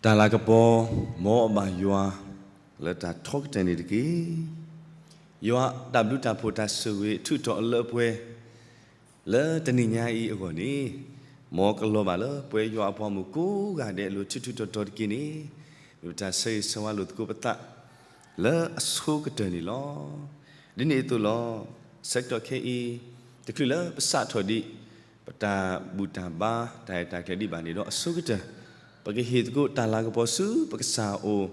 တၢ်လၤကပီၤ, မ်အဘၣ်ယွၤ လၢတၢ်ထီကတၢၢ်န့ၣ်တက့ၢ်. ယွၤတၢ်ဘျုးတၢ်ဖှိၣ်တၢ်ဆိၣ်ဂ့ၤ ထုးထီၣ်အလၢအပှဲၤ လၢတနံၤညါအံၤအဂီၢ်န့ၣ်, မ်ကလီၤဘၣ်လၢပဝဲယွၤအပှၤမုၣ်ကိးဂၤဒဲးအလိၤ ထူထူတီတီတက့ၢ်န့ၣ်, မ့ၢ်ပတၢ်ဆၢဂ့ၤဆၢဝါလိာ်သကိးပသး လၢအဆိကတၢၢ်န့ၣ်လီၤ. ဒ်န့ၣ်အသိးလီၤ. ဆၢကတီၢ်ခဲအံၤ, တချုးလၢပစးထီၣ်ဒံး ပတၢ်ဘူၣ်တၢ်ဘါ တၢ်ရဲၣ်တၢ်ကျဲၤဒံးဘၣ်န့ၣ်ဒီး အဆိကတၢၢ်, ပကဟ့ၣ်သကိးတၢ်လၤကပီၤဆူပကစၢ်အအိၣ်,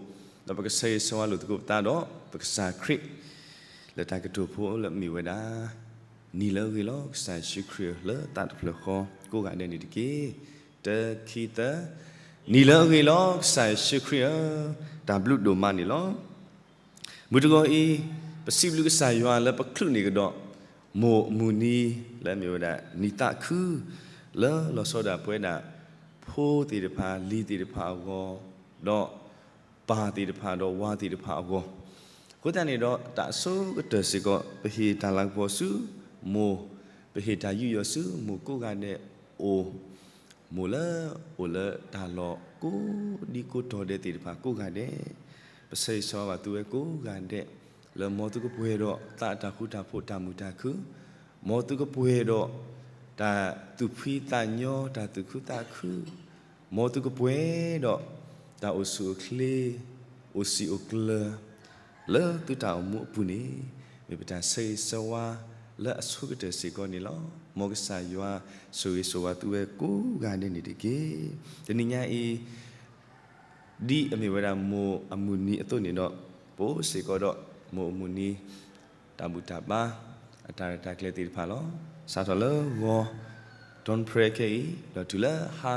ဒီးပကဆၢဂ့ၤဆၢဝါလိာ်သကိးပသးဒီးပကစၢ်ခရံာ် လၢတၢ်ကတိၤဖိလၢအမ့ၢ်ဝဲဒၣ်, နံၤလၢအဂ့ၤလီၤ ကစၢ်ယ့ၣ်ၡူးခရံာ်ဧၢ, လၢသးတဖျၢၣ်ဃီကိးဂၤဒဲးန့ၣ်တက့ၢ်. တၢ ခံ သၢ. နံၤလၢအဂ့ၤလီၤ ကစၢ်ယ့ၣ်ၡူးခရံာ်ဧၢ, တၢ်ဘျုးဒိၣ်မးန့ၣ်လီၤ. မုၢ်တဂီၤအံၤ, ပစံးဘျုးကစၢ်ယွၤလၢပချုးန့ၢ်ကဒီး မိၢ်မုၢ်နံၤ လၢအမ့ၢ်ဝဲဒၣ် နံၣ်သးခု လၢလီၤဆီဒၣ်ပဝဲဒၣ် ဖိသ့ၣ်တဖၣ် လံၤသ့ၣ်တဖၣ်အဂီၢ်, ဒီးပၢ်သ့ၣ်တဖၣ် ဒီးဝၤသ့ၣ်တဖၣ်အဂီၢ်, အဃိသတးန့ၣ်ဒီး တၢ်အဆိကတၢၢ်စ့ၢ်ကီး ပဟ့ၣ်တၢ်လၤကပီၤဆူမိၢ်, ပဟ့ၣ်တၢ်ယူးယီၣ်ဆူမိၢ်ကိးဂၤဒဲးအအိၣ်, မိၢ်လၢအိၣ်လၢတၢ်လီၢ်ကိးဒံကိးတီၤဒဲးသ့ၣ်တဖၣ်ကိးဂၤဒဲး, ပဆၢဂ့ၤဆၢဝါဘၣ်သုဝဲကိးဂၤဒဲး, လၢမ်သုကပှဲၤဒီးသးအတၢ်ဃူတၢ်ဖိးတၢ်မုာ်တၢ်ခုၣ်, မ်သုကပှဲၤဒီးတၢ်သူၣ်ဖှံသးညီ တၢ်သူၣ်ခုသးခု, မ်သုကပှဲၤဒီးတၢ်အိၣ်ဆူၣ်အိၣ်ချ့, အိၣ်စံာ်အိၣ်ကျၢၤ လၢသုတၢ်အိၣ်မူအပူၤန့ၣ်, မ့ၢ်ပတၢ်ဆၢဂ့ၤဆၢဝါလၢအဆိကတၢၢ်စ့ၢ်ကီးန့ၣ်လီၤ. မ်ကစၢ်ယွၤဆိၣ်ဂ့ၤဆိၣ်ဝါသုဝဲကိးဂၤဒဲးန့ၣ်တက့ၢ်. တနံၤညါအံၤ ဒ်အမ့ၢ်ဝဲဒၣ်မိၢ်အမုၢ်နံၤအသိးန့ၣ်ဒီး, ပအိၣ်စ့ၢ်ကီးဒီးမိၢ်အမုၢ်နံၤ တၢ်ဘူၣ်တၢ်ဘါ အတၢ်ရဲၣ်တၢ်ကျဲၤသ့ၣ်တဖၣ်လီၤ. စးထီၣ်လၢဂီၤ dawn prayer ခဲအံၤ ဒီးတုၤလၢဟါ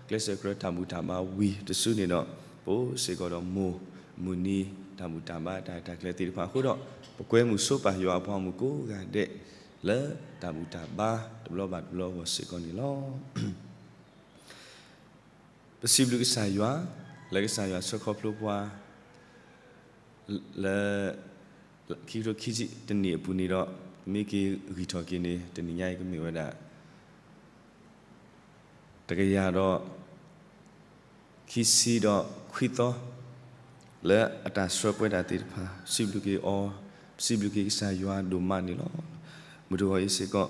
ကျဲးစၢးကြၢးတၢ်ဘူၣ်တၢ်ဘါဝံၤတစုန့ၣ်ဒီး, ပအိၣ်စ့ၢ်ကီးဒီးမိၢ်မုၢ်နံၤ တၢ်ဘူၣ်တၢ်ဘါ တၢ်ရဲၣ်တၢ်ကျဲၤသ့ၣ်တဖၣ်အဃိဒီး, ပကွဲမုာ်ဆိပာ်ယွၤအပှၤမုၣ်ကိးဂၤဒဲး လၢတၢ်ဘူၣ်တၢ်ဘါတဘျီဘၣ်တဘျီအဂီၢ်စ့ၢ်ကီးန့ၣ်လီၤ. ပစံးဘျုးကစၢ်ယွၤ, လၢကစၢ်ယွၤဆှၢခီဖျိပှၤ လၢ ခံကထိခံဆံတနံၣ်အပူၤန့ၣ်ဒီး, မ့ၢ်က့ၤဂံၢ်ထီၣ်က့ၤန့ၣ် တနံၤညါအံၤကမ့ၢ်ဝဲဒၣ် တကယၤဒီး ခံဆံဒီးခွံသီ လၢအတၢ်ဆှၢပဝဲဒၣ်သ့ၣ်တဖၣ်, စံးဘျုးက့ၤအီၤ, စံးဘျုးက့ၤကစၢ်ယွၤဒိၣ်မးန့ၣ်လီၤ. မုၢ်တဂီၤအံၤစ့ၢ်ကီး,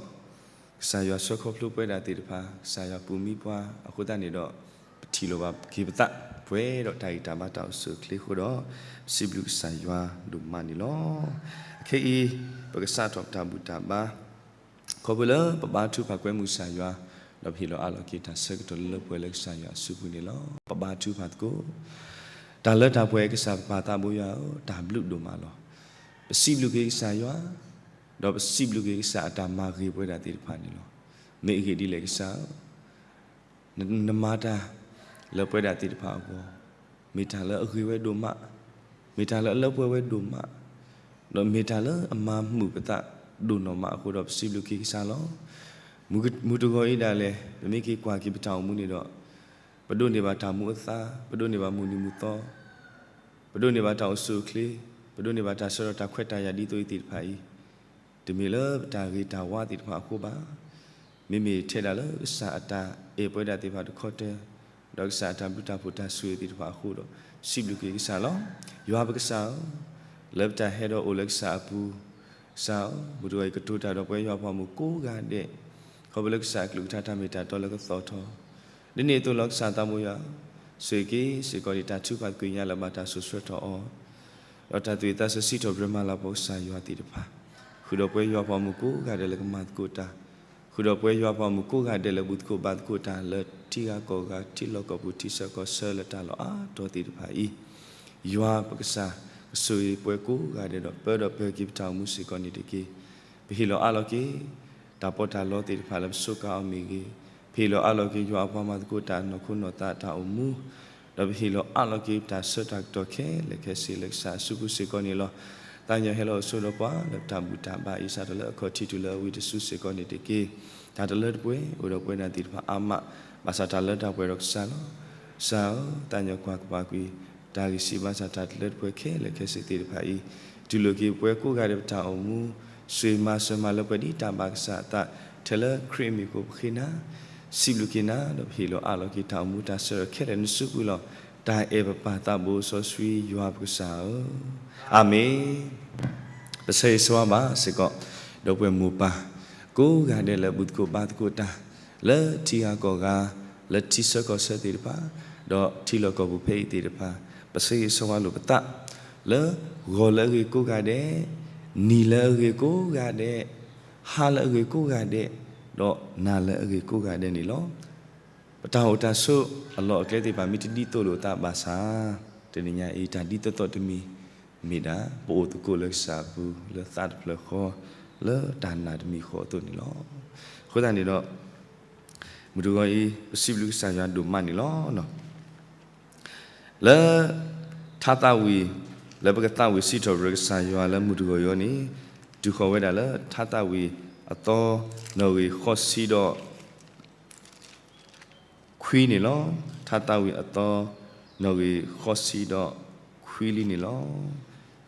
ကစၢ်ယွၤဆှၢခီဖျိပဝဲဒၣ်သ့ၣ်တဖၣ်, ကစၢ်ယွၤပူၤမံပှၤအဃိသတးန့ၣ်ဒီး, ပထံၣ်လိာ်ဘၣ်က့ၤပသး ပှဲၤဒီးတၢ်ဂံၢ်တၢ်ဘါတၢ်အိၣ်ဆူၣ်အိၣ်ချ့အဃိဒီး, ပစံးဘျုးကစၢ်ယွၤဒိၣ်မးန့ၣ်လီၤ. အခဲအံၤ, ပကစးထီၣ်ပတၢ်ဘူၣ်တၢ်ဘါ ခီဖျိလၢပဘါထုကဖၣ်ကွဲမုာ်ကစၢ်ယွၤ, ဒီးပဟ့ၣ်လီၤအးလီၤက့ၤတၢ်ဆၢကတီၢ်လၢလၢပှဲၤပှဲၤလၢကစၢ်ယွၤအစုပူၤန့ၣ်လီၤ. ပဘါထုကဖၣ်သကိး. တၢ်လၢတၢ်ပှဲၤကစၢ်ပပၢ်သးဘိယွၤဧၢ, တၢ်ဘျုးဒိၣ်မးလီၤ. ပစံးဘျုးက့ၤကစၢ်ယွၤ, ဒီးပစံးဘျုးက့ၤကစၢ်အတၢ်မၤဂ့ၤပဝဲဒၣ်သ့ၣ်တဖၣ်န့ၣ်လီၤ. မ့ၢ်အဂ့ၢ်ဒ်လဲၣ်ကစၢ်ဧၢ နမၤတၢ်လၢပဝဲဒၣ်သ့ၣ်တဖၣ်အဂီၢ်, မ့ၢ်တၢ်လၢအဂ့ၤဝဲဒိၣ်မး, မ့ၢ်တၢ်လၢအလၢပှဲၤဝဲဒိၣ်မး, ဒီးမ့ၢ်တၢ်လၢအမၤမုာ်ပသးဒိၣ်နီၢ်မးအဃိဒီး ပစံးဘျုးက့ၤကစၢ်လီၤ. မုၢ်တဂီၤအံၤဒၣ်လဲာ် ပမ့ၢ်က့ၤကွၢ်က့ၤပတၢ်အိၣ်မူန့ၣ်ဒီး, ပဒိးန့ၢ်ဘၣ်တၢ်မူအသါ, ပဒိးန့ၢ်ဘၣ်မုၢ်နံၤမုၢ်သီ, ပဒိးန့ၢ်ဘၣ်တၢ်အိၣ်ဆူၣ်အိၣ်ချ့, ပဒိးန့ၢ်ဘၣ်တၢ်ဆှၢဒီးတၢ်ခွဲးတၢ်ယာ်ဒ်သိးအံၤသ့ၣ်တဖၣ်အံၤ, တမ့ၢ်လၢပတၢ်ဂ့ၤတၢ်ဝါသ့ၣ်တဖၣ်အဃိဘၣ်. မ့မ့ၢ်ထဲဒၣ်လၢကစၢ်အတၢ်အဲၣ်ပဝဲဒၣ်သ့ၣ်တဖၣ်တခီတၢၢ်, ဒီးကစၢ်အတၢ်ဘျုးတၢ်ဖှိၣ်တၢ်ဆိၣ်ဂ့ၤသ့ၣ်တဖၣ်အဃိဒီး, စံးဘျုးက့ၤကစၢ်လီၤ. ယွၤပကစၢ်ဧၢ, လၢပတၢ်ဟဲဒီးအိၣ်လၢကစၢ်အပူၤ, ကစၢ်ဧၢ, မုၢ်တဂီၤအံၤကတိၤတၢ်ဒီးပဝဲယွၤပှၤမုၣ်ကိးဂၤဒဲး, ခီဖျိလၢကစၢ်အကလုၢ်ကထါတၢ်မ့ၢ်တၢ်တီလၢကသီၣ်ထီၣ်, ဒ်န့ၣ်အသိးလီၤ ကစၢ်သးဘိယွၤ, ဆိၣ်ဂ့ၤက့ၤစ့ၢ်ကီးဒံးတၢ်ထုကဖၣ်သ့ၣ်ညါလၢဘၣ်တၢ်စိာ်ဆှၢထီၣ်အီၤ, ဒီးတၢ်သူၣ်ဝံၣ်သးဆၢစံးထီၣ်ပတြၢၤမၤလၤကပီၤကစၢ်ယွၤသ့ၣ်တဖၣ်, ဃုာ်ဒီးပဝဲယွၤပှၤမုၣ်ကိးဂၤဒဲးလၢကမၤသကိးတၢ်, ဃုာ်ဒီးပဝဲယွၤပှၤမုၣ်ကိးဂၤဒဲးလၢဘူၣ်သကိးဘါသကိးတၢ်လၢထံဂၤကီၢ်ဂၤ ထံလီၢ်ကီၢ်ပူၤ ထံဆၢကီၢ်ဆၢလၢတၢ်လီၢ်အါတီၤသ့ၣ်တဖၣ်အံၤ, ယွၤပကစၢ်ကဆိၣ်ဂ့ၤပှၤကိးဂၤဒဲးဒီး ပၢဒီးပၢၤက့ၤပတၢ်အိၣ်မူစ့ၢ်ကီးန့ၣ်တက့ၢ်. ပဟ့ၣ်လီၤအးလီၤက့ၤ တၢ်ပီးတၢ်လီသ့ၣ်တဖၣ်လၢပစူးကါအီၤမ့ၢ်ဂ့ၤ, ပဟ့ၣ်လီၤအးလီၤက့ၤယွၤအပှၤမၤသကိးတၢ်နီၢ်ခိနီၢ်သးတၢ်အိၣ်မူ, ဒီးပဟ့ၣ်လီၤအးလီၤက့ၤပတၢ်ဆၢတၢ်ကတီၢ်ခဲလၢာ်ခဲဆ့လၢကစၢ်အစုပူၤစ့ၢ်ကီးန့ၣ်လီၤ. သးကညီၤဟဲလီၤအိၣ်ဆိဒီးပှၤလၢပတၢ်ဘူၣ်တၢ်ဘါအံၤ စးထီၣ်လၢအခီၣ်ထံးတုၤလၢအဝံၤတစုစ့ၢ်ကီးန့ၣ်တက့ၢ်. တၢ်တလၢတပှဲၤအိၣ်ဒီးပဝဲဒၣ်သ့ၣ်တဖၣ်အါမး, ဘၣ်ဆၣ်တၢ်လၢတၢ်ပှဲၤဒီးကစၢ်လီၤ. ကစၢ်ဧၢ, သးကညီၤကွၢ်ကပၤကွံာ် တၢ်ဂံၢ်စၢ်ဘါစၢ်တၢ်တလၢတပှဲၤခဲလၢာ်ခဲဆ့သ့ၣ်တဖၣ်အံၤ, တူၢ်လိာ်က့ၤပဝဲကိးဂၤဒဲးပတၢ်အိၣ်မူ, ဆိၣ်ဂ့ၤမၤစၢၤမၤလၢပှဲၤဒ်တၢ်ဘၣ်ကစၢ်အသး, ထဲလၢခရံာ်အမံၤအဃိပဃ့နၤ, စံးဘျုးက့ၤနၤ ဒီးပဟ့ၣ်လီၤအးလီၤက့ၤတၢ်အိၣ်မူတၢ်ဆၢထၢၣ်ခဲလၢာ်နစုပူၤလီၤ. တၢ်အဲၣ်ပပၢ်သးဘိစီဆှံယွၤပကစၢ်ဧၢ, အၤမ့ၣ်. ပဆၢဂ့ၤဆၢဝါဘၣ်စ့ၢ်ကီး ဒီပုၢ်ဝဲၢ်မိၢ်ပၢ် ကိးဂၤဒဲးလၢအဘူးသကိးဘါသကိးတၢ် လၢထံဂၤကီၢ်ဂၤ လၢထံဆၢကီၢ်ဆၢသ့ၣ်တဖၣ် ဒီးထံလီၢ်ကီၢ်ပူၤဖဲအံၤသ့ၣ်တဖၣ် ပဆၢဂ့ၤဆၢဝါလိာ်ပသး လၢဂီၤလၢအဂ့ၤကိးဂၤဒဲး, နံၤလၢအဂ့ၤကိးဂၤဒဲး, ဟါလၢအဂ့ၤကိးဂၤဒဲး, ဒီးနၤလၢအဂ့ၤကိးဂၤဒဲးန့ၣ်လီၤ. ပတၢ်အိၣ်တၢ်ဆိးအလီၢ်အကျဲသ့ၣ်တဖၣ်မ့ၢ်တဒ်သိးလိာ်အသးဘၣ်ဆၣ်, တနံၤညါအံၤတၢ်ဒ်သိးသိးတမံၤ မ့ၢ်ဒၣ် ပအိၣ်သကိးလၢကစၢ်အပူၤ လၢသးတဖျၢၣ်ဃီ လၢတၢ်နာ်တမံၤဃီအသိးန့ၣ်လီၤ. အဃိသတးန့ၣ်ဒီး မုၢ်တဂီၤအံၤ ပစံးဘျုးကစၢ်ယွၤဒိၣ်မးန့ၣ်လီၤ. လၢ ထါသးဝံၣ် လၢပကသးဝံၣ်စံးထီၣ်ပတြၢၤကစၢ်ယွၤလၢမုၢ်တဂီၤအံၤန့ၣ် တုၤဃီၤဝဲဒၣ်လၢထါသးဝံၣ်အသီ နီၣ်ဂံၢ်ဃိးဆံဒီး ခွံန့ၣ်လီၤ. ထါသးဝံၣ်အသီ နီၣ်ဂံၢ်ဃိးဆံဒီး ခွံလံန့ၣ်လီၤ.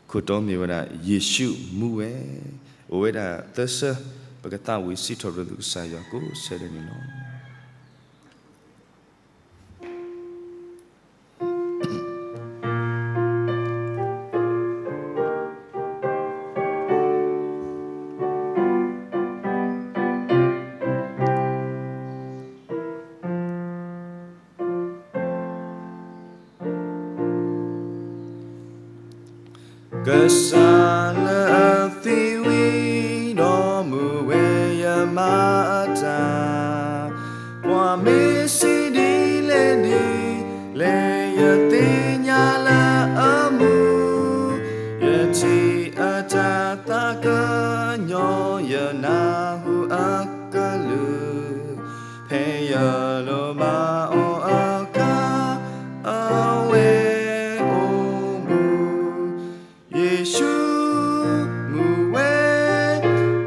ခိၣ်တီမ့ၢ်ဝဲဒၣ် ယ့ၣ်ၡူးမူဝဲ, အိၣ်ဝဲဒၣ်သၢဆၢ ပကသးဝံၣ်စံးထီၣ်ပတြၢၤကစၢ်ယွၤကိးဆၢဒဲးန့ၣ်လီၤ. ကစၢ်လၢအသံဝံၤဒီးမူဝဲ ယမၤအတၢ်, ပှၤမ့ၢ်စံးဒ်လဲၣ်ဒ်လဲၣ် ယသ့ၣ်ညါလၢအမူ, ယထံၣ်အတၢ်သးကညီၤ ယနၢ်ဟူအကလုၢ်, ဖဲယလိၣ်ဘၣ်အီၤအခါ အဝဲအိၣ်မူ. ယ့ၣ်ၡူးမူဝဲ,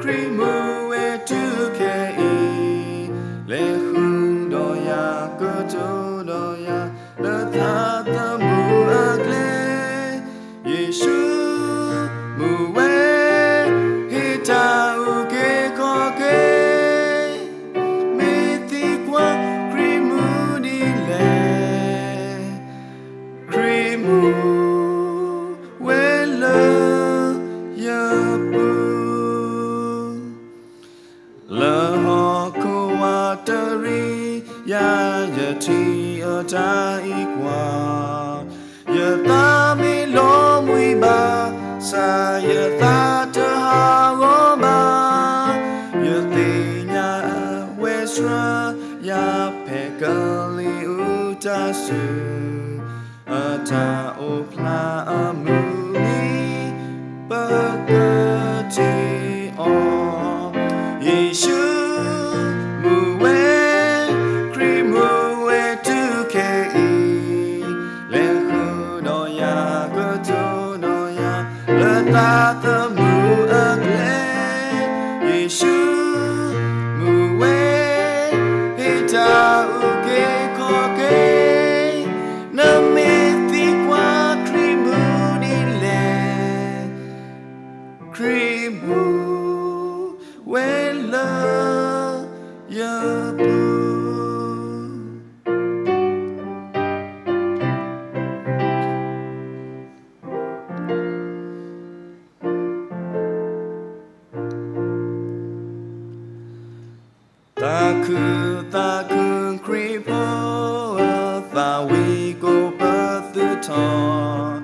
ခရံာ်မူဝဲတုၤခဲအံၤ, လဲၤဃုာ်ဒီးယၤ ကတိၤဒီးယၤ လၢသးသမူအကျဲ, ယ့ၣ်ၡူးမူဝဲ, ဟ့ၣ်တၢ်အုၣ်က့ၤခီၣ်က့ၤ, မ့ၢ်သံကွၢ်ခရံာ်မူဒ်လဲၣ်, ခရံာ်မူဝဲလၢယပူၤ လၢဟီၣ်ခိၣ်ဝးတရံး ယၤယထံၣ်အတၢ်အံၤကွၢ်, ယသးမ့ၢ်လီၤမှံဘၣ်ဆၣ် ယသးတဟးဂီၤဘၣ်, ယသ့ၣ်ညါဝဲစှၤ ယၤဖဲကလံၤအူတၢ်စု အတၢ်အိၣ်ဖျါအမုၢ်နံၤ ပကထံၣ်အီၤ, ယ့ၣ်ၡူးမူဝဲ, ခရံာ်မူဝဲတုၤခဲအံၤ, လဲၤဃုာ်ဒီးယၤ ကတိၤဒီးယၤ လၢသးသမူအကျဲ, ယ့ၣ်ၡူးမူဝဲ, ဟ့ၣ်တၢ်အုၣ်က့ၤခီၣ်က့ၤ, နမ့ၢ်သံကွၢ်ခရံာ်မူဒ်လဲၣ်, ခရံာ်မူဝဲလၢယပူၤ သးခုသးခုခရံာ်ဖိအသးဝံၣ်ကိးပသူထီၣ်,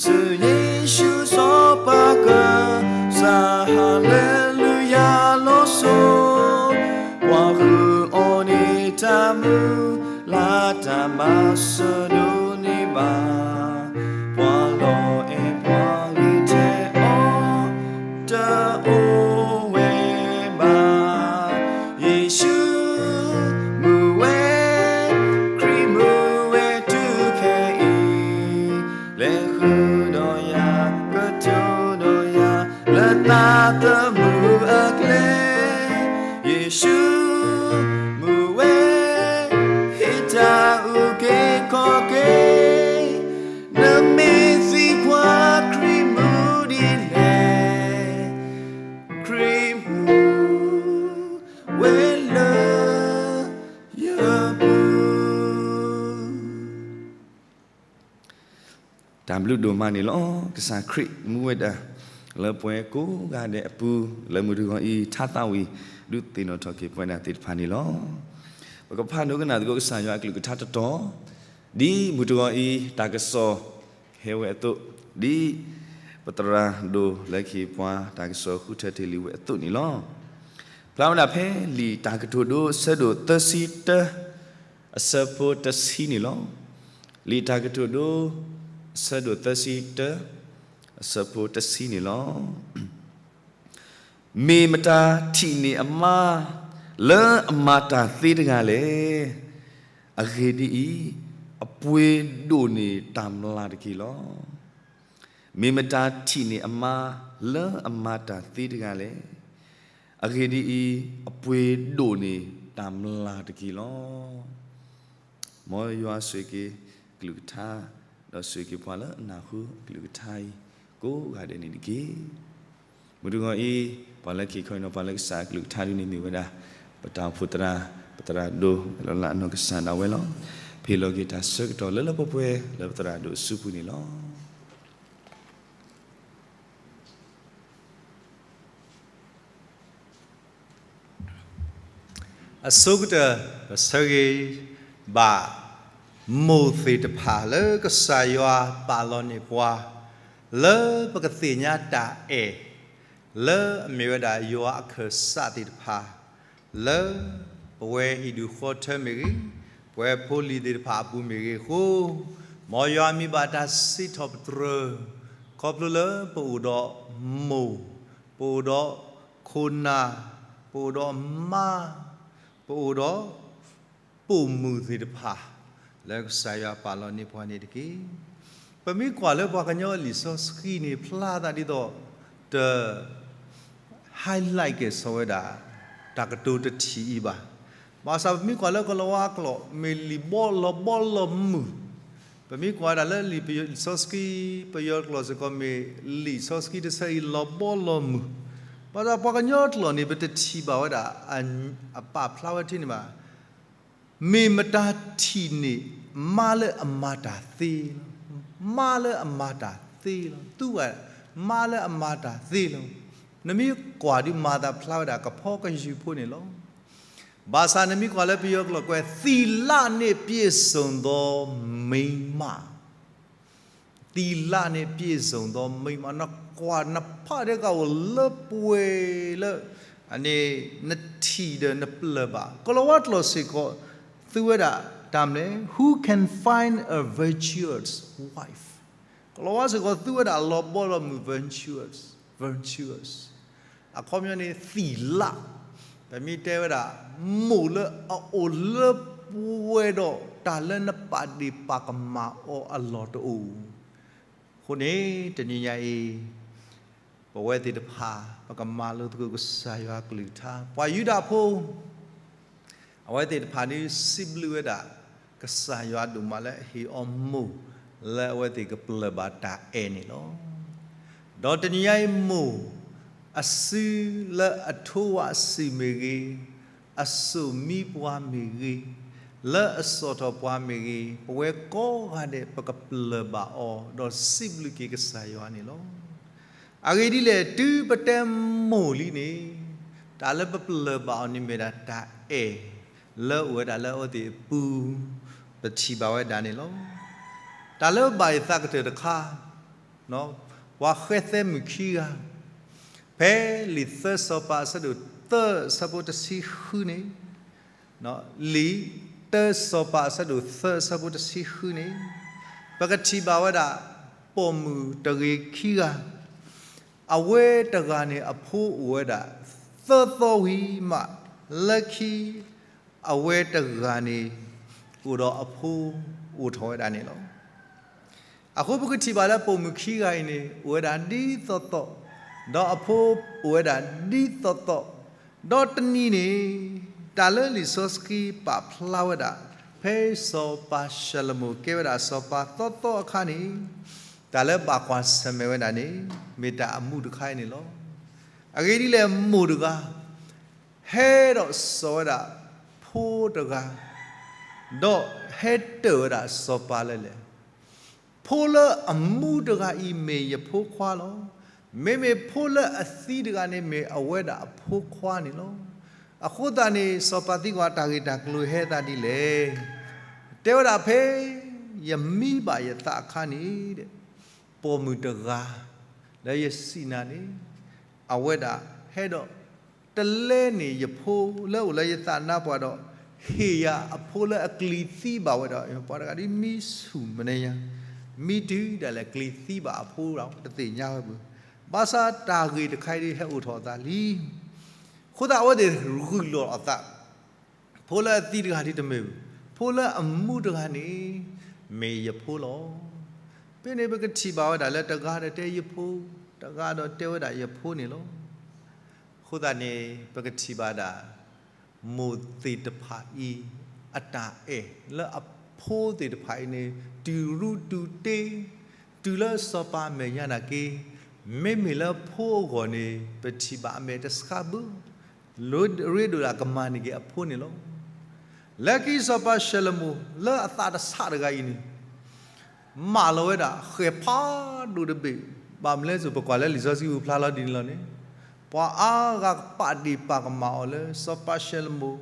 ဆူယ့ၣ်ၡူးစီၤပၤကစၢ် ဟၤလ့လူယၤလီၤစိၤ, ပှၤဃုအီၤန့ၢ်တၢ်မုၢ်လၢ် တၢ်မၤစၢၤဒိးန့ၢ်ဘၣ် ပှၤလီၤအဲၣ်ပှၤဂ့ၤထဲအီၤတအိၣ်ဝဲဘၣ်. ယ့ၣ်ၡူးမူဝဲ, ခရံာ်မူဝဲတုၤခဲအံၤ, လဲၤဃုာ်ဒီးယၤ ကတိၤဒီးယၤ လၢသးသမူအကျဲ, ယ့ၣ်ၡူးမူဝဲ, ဟ့ၣ်တၢ်အုၣ်က့ၤခီၣ်က့ၤ ဘျုးဒိၣ်မးန့ၣ်လီၤ. ကစၢ်ခရံာ်မူဝဲဒၣ် လၢပဝဲကိးဂၤဒဲးအပူၤ လၢမုၢ်တဂီၤအံၤ ထါသးဝံၣ် ဒုးသ့ၣ်နီၣ်ထီၣ်က့ၤပဝဲဒၣ်သ့ၣ်တဖၣ်န့ၣ်လီၤ. ပကဖးဒိကနၣ်သကိးကစၢ်ယွၤအကလုၢ်ကထါတတီၤ, ဒ်မုၢ်တဂီၤအံၤ တၢ်ကစီၣ်ဟဲဝဲအသိး, ဒ်ပသရၣ်ဒိၣ်လၢခံပှၤ တၢ်ကစီၣ်ဃုထၢတ့ၢ်လံဝဲအသိးန့ၣ်လီၤ. ဖျါဝဲဒၣ်ဖဲလံာ်တၢ်ကတိၤဒိ အဆၢဒိၣ်သၢဆံတၢ အဆၢဖိတဆံန့ၣ်လီၤ. လံာ်တၢ်ကတိၤဒိ အဆၢဒိၣ်သၢဆံတၢ အဆၢဖိတဆံန့ၣ်လီၤ. မ့ၢ်မတၤထံၣ်န့ၢ်အမါ လၢအမၤတၢ်သ့တဂၤလဲၣ်. အဂ့ၢ်ဒ်အံၤ, အပှ့ၤဒိၣ်န့ၢ်တၢ်မျၢ်တက့ၢ်လီၤ. မ့ၢ်မတၤထံၣ်န့ၢ်အမါ လၢအမၤတၢ်သ့တဂၤလဲၣ်. အဂ့ၢ်ဒ်အံၤ, အပှ့ၤဒိၣ်န့ၢ်တၢ်မျၢ်တက့ၢ်လီၤ. မ်ယွၤဆိၣ်ဂ့ၤက့ၤကလုၢ်ကထါ, ဒီးဆိၣ်ဂ့ၤက့ၤပှၤလၢအနၢ်ဟူအကလုၢ်ကထါအံၤ ကိးဂၤဒဲးန့ၣ်တက့ၢ်. မုၢ်တဂီၤအံၤ ပှၤလၢခံခီအံၤနီၤ ပှၤလၢကစၢ်အကလုၢ်ကထါဒ်န့ၣ်မ့ၢ်ဝဲဒၣ် ပတၢ်အိၣ်ဖှိၣ်သရၣ် ပသရၣ်ဒိၣ် လီၤလးအနီၢ်ကစၢ်ဒၣ်ဝဲလီၤ. ဖ့ၣ်လီၤက့ၤတၢ်ဆၢကတီၢ်လၢလၢပှဲၤပှဲၤ လၢပသရၣ်ဒိၣ်အစုပူၤန့ၣ်လီၤ. အဆိကတၢၢ် ပဆၢဂ့ၤဘၣ် မိၢ်သ့ၣ်တဖၣ်လၢကစၢ်ယွၤပာ်လီၤန့ၢ်ပှၤ လၢပကသ့ၣ်ညါတၢ်အဲၣ် လၢအမ့ၢ်ဝဲဒၣ်ယွၤအခၢၣ်စးသ့ၣ်တဖၣ် လၢပဝဲဟံၣ်ဒူၣ်ဃီထၢမ့ၢ်ဂ့ၤ, ပဝဲဖိလံၤသ့ၣ်တဖၣ်အပူၤမ့ၢ်ဂ့ၤအဃိ, မ်ယွၤမံဘၣ်တၢ်စံးထီၣ်ပတြၢၤ, ခီဖျိလၢပအိၣ်ဒီးမိၢ်, ပအိၣ်ဒီးခိၣ်နၢ်, ပအိၣ်ဒီးမါ, ပအိၣ်ဒီး ပိာ်မုၣ်သ့ၣ်တဖၣ် လၢကစၢ်ယွၤပာ်လီၤန့ၢ်ပှၤန့ၣ်တက့ၢ်. ပမ့ၢ်ကွၢ်လၢပှၤကညီအလံာ်စီဆှံန့ၣ် ဖျါသးဒ်သိး တ highlight ကဲၣ်ဆိးဝဲဒၣ် တၢ်ကတိၤတထံၣ်အံၤဘၣ်. ဘၣ်ဆၣ်ပမ့ၢ်ကွၢ်လၢကလၤဝါကျိာ် မ့ၢ်လံာ်ဘီလီၤဘီလီၤမုၢ်, ပမ့ၢ်ကွၢ်ဝဲဒၣ်လၢလံာ်စီဆှံ ပယီၤကျိာ်စ့ၢ်ကီး မ့ၢ်လံာ်စီဆှံတဆၢအံၤလီၤဘီလီၤမုၢ်, ဘၣ်ဆၣ်ပှၤကညီကျိာ်န့ၣ် ပတထံၣ်ဘၣ်ဝဲဒၣ် အပာ်ဖျါဝဲထဲန့ၣ်ဘၣ်. မ့ၢ်မတၤထံၣ်န့ၢ် မါလၢအမၤတၢ်သ့လီၤ. မါလၢအမၤတၢ်သ့လီၤ. သူဝဲ မါလၢအမၤတၢ်သ့လီၤ. နမ့ၢ်ကွၢ်ဒုးမၤသးဖျါဝဲဒၣ်ကဖီကယုၢ်ဖိန့ၣ်လီၤ. ဘၣ်ဆၣ်နမ့ၢ်ကွၢ်လၢပယီၤကျိာ်ကွဲး သီလနဲ့ပြည့်စုံသောမိန်းမ သီလနဲ့ပြည့်စုံသောမိန်းမ နကွၢ်နဖးဒဲးကအိၣ်လၢပှဲၤ လၢ အန့ၣ် နထံၣ်ဒီးနပျၢၢ်ဘၣ်. ကလၤဝါကျိာ်စ့ၢ်ကီး သူဝဲဒၣ်တၢ်မနုၤလဲၣ် Who can find a virtuous wife? ကလၤဝါစ့ၢ်ကီးသူဝဲဒၣ်လီၤဘီလီၤမုၢ် virtuous, virtuous အခီပညီန့ၣ် သီလ, ပမ့ၢ်တဲဝဲဒၣ် မိၢ်လၢအအိၣ်လၢပှဲၤဒီး တၢ်လၢနပာ်ဒ့ၣ်ပာ်ကမၣ်အီၤအလီၢ်တအိၣ်. အဃိန့ၣ် တနံၤညါအံၤ ပဝဲသ့ၣ်တဖၣ် ပကမၤလိသကိးကစၢ်ယွၤကလုၢ်ကထါ ပှၤယူဒၤဖိ အဝဲသ့ၣ်တဖၣ်န့ၣ် စံးဘျုးဝဲဒၣ် ကစၢ်ယွၤဒိၣ်မးလၢအဟ့ၣ်အီၤမိၢ် လၢအဝဲသ့ၣ်ကပျၢၢ်ဘၣ်တၢ်အဲၣ်န့ၣ်လီၤ. ဒီးတနံၤညါအံၤမိၢ် အစုလၢအထိဝးစံာ်မ့ၢ်ဂ့ၤ, အစိၣ်မံပှၤမ့ၢ်ဂ့ၤ, လၢအစိာ်ထီၣ်ပှၤမ့ၢ်ဂ့ၤ, ပဝဲကိးဂၤဒဲး ပကပျၢၢ်ဘၣ်အီၤ ဒီးစံးဘျုးက့ၤကစၢ်ယွၤန့ၣ်လီၤ. အဂ့ၢ်ဒ်လဲၣ် တုၤပတဲမိၢ်လံန့ၣ် တၢ်လၢပပျၢၢ်ဘၣ်အီၤန့ၣ်မ့ၢ်ဒၣ်တၢ်အဲၣ် လၢအိၣ်ဝဲဒၣ်လၢအဝဲသ့ၣ်အပူၤ ပထံၣ်ဘၣ်ဝဲဒၣ်န့ၣ်လီၤ. တၢ်လၢဘၣ်ယသးကတၢၢ်တခါ ပှၤဃဲသဲမုၣ်ခံဂၤ ဖဲလံာ်သၢစီၤပၤအဆၢဒိၣ်သၢအဆၢဖိတဆံဃုန့ၣ် လံာ်တၢစီၤပၤအဆၢဒိၣ်သၢအဆၢဖိတဆံဃုန့ၣ် ပကထံၣ်ဘၣ်ဝဲဒၣ် ပိာ်မုၣ်တဂ့ၤခံဂၤ, အဝဲတဂၤန့ၣ်အဖိအိၣ်ဝဲဒၣ်သၢသီဝံၤမး လၢခံ အဝဲတဂၤန့ၣ် အိၣ်ဒီးအဖိအိၣ်ထီၣ်ဝဲဒၣ်န့ၣ်လီၤ. အဃိပကထံၣ်ဘၣ်လၢပိာ်မုၣ်ခံဂၤအံၤန့ၣ် အိၣ်ဝဲဒၣ်ဒ်သိးသိး, ဒီးအဖိအိၣ်ဝဲဒၣ်ဒ်သိးသိး, ဒီးတနံၤန့ၣ် တၢ်လၢလံာ်စီဆှံပာ်ဖျါဝဲဒၣ် ဖဲစီၤပၤၡလိၤမိၣ်ကဲဝဲဒၣ်စီၤပၤသီသီအခါန့ၣ် တၢ်လၢဘၣ်ကွၢ်ဆၢၣ်မဲာ်ဝဲဒၣ်န့ၣ် မ့ၢ်တၢ်အမူးတခါအံၤန့ၣ်လီၤ. အဂ့ၢ်ဒ်လဲၣ် မိၢ်တဂၤ ဟဲဒီးစိာ်ဝဲဒၣ်ဖိတဂၤ, ဒီးဟဲတၢၢ်ဝဲဒၣ်စီၤပၤလၢလဲၣ်. ဖိလၢအမူတဂၤအံၤမ့ၢ်ယဖိခွါလီၤ. မ့မ့ၢ်ဖိလၢအသံတဂၤန့ၣ်မ့ၢ်အဝဲဒၣ်အဖိခွါန့ၣ်လီၤ. အဃိသတးန့ၣ် စီၤပၤသံကွၢ်တၢ်ဂ့ၢ်တၢ်ကျိၤဟဲသးဒ်လဲၣ်. တဲဝဲဒၣ်ဖဲ ယမံဘၣ်ယသးအခါန့ၣ် ပိာ်မုၣ်တဂၤ လၢယစံးနၤန့ၣ် အဝဲဒၣ်ဟဲဒီး တလဲန့ၣ်ယဖိလၢအိၣ်လၢယသးနါပှၢ်ဒီး ဟ့ၣ်ယၤအဖိလၢအကျံၤသံဘၣ်ဝဲဒီး ပှၤတဂၤဒ်မံဆူၣ်မနုၤညါ မံတုၤဒၣ်လဲာ်ကျံၤသံဘၣ်အဖိဒီး တသ့ၣ်ညါဝဲဘၣ်. ဘၣ်ဆၣ်တၢ်ဂ့ၢ်တခါအံၤဒ်ဟဲအိၣ်ထီၣ်အသးလံ. အဃိသတးအဝဲသ့ၣ်ဂုာ်လီၤအသး ဖိလၢအသံတဂၤဒ်တမ့ၢ်ဘၣ်, ဖိလၢအမူတဂၤန့ၣ် မ့ၢ်ယဖိလီၤ. ဖဲန့ၣ်ပကထံၣ်ဘၣ်ဝဲဒၣ်လၢတဂၤဒီးတဲယဖိ, တဂၤဒီးတဲဝဲဒၣ်ယဖိန့ၣ်လီၤ. အဃိသတးန့ၣ် ပကထံၣ်ဘၣ်ဒၣ် မိၢ်သ့ၣ်တဖၣ်အံၤ အတၢ်အဲၣ်လၢအဖိသ့ၣ်တဖၣ်အံၤန့ၣ် တုၤရူတုၤတ့, တုၤလၢစီၤပၤအမဲာ်ညါနာ်က့, မ့မ့ၢ်လၢဖိအဂီၢ်န့ၣ် ပထံၣ်ဘၣ်အမဲာ်တဆှးဘၣ် ရ့ဒိၣ်ဒၣ်ကမၤန့ၢ်က့ၤအဖိန့ၣ်လီၤ. လၢခံစီၤပၤၡလဲၤမိၣ်လၢအသးတဆးတဂၤအံၤန့ၣ် မၢလီၤဝဲဒၣ်ဃဲၣ်ဖးဒိၣ်တဘ့ၣ်, ဘၣ်မနုၤလဲၣ် ပကွၢ်လၢလံာ်စီဆှံပူၤဖျါလီၤဒ်န့ၣ်လီၤန့ၣ်, ပှၤအါဂၤကပာ်ဒ့ၣ်ပာ်ကမၣ်အီၤလၢ စီၤပၤၡလဲၤမိၣ်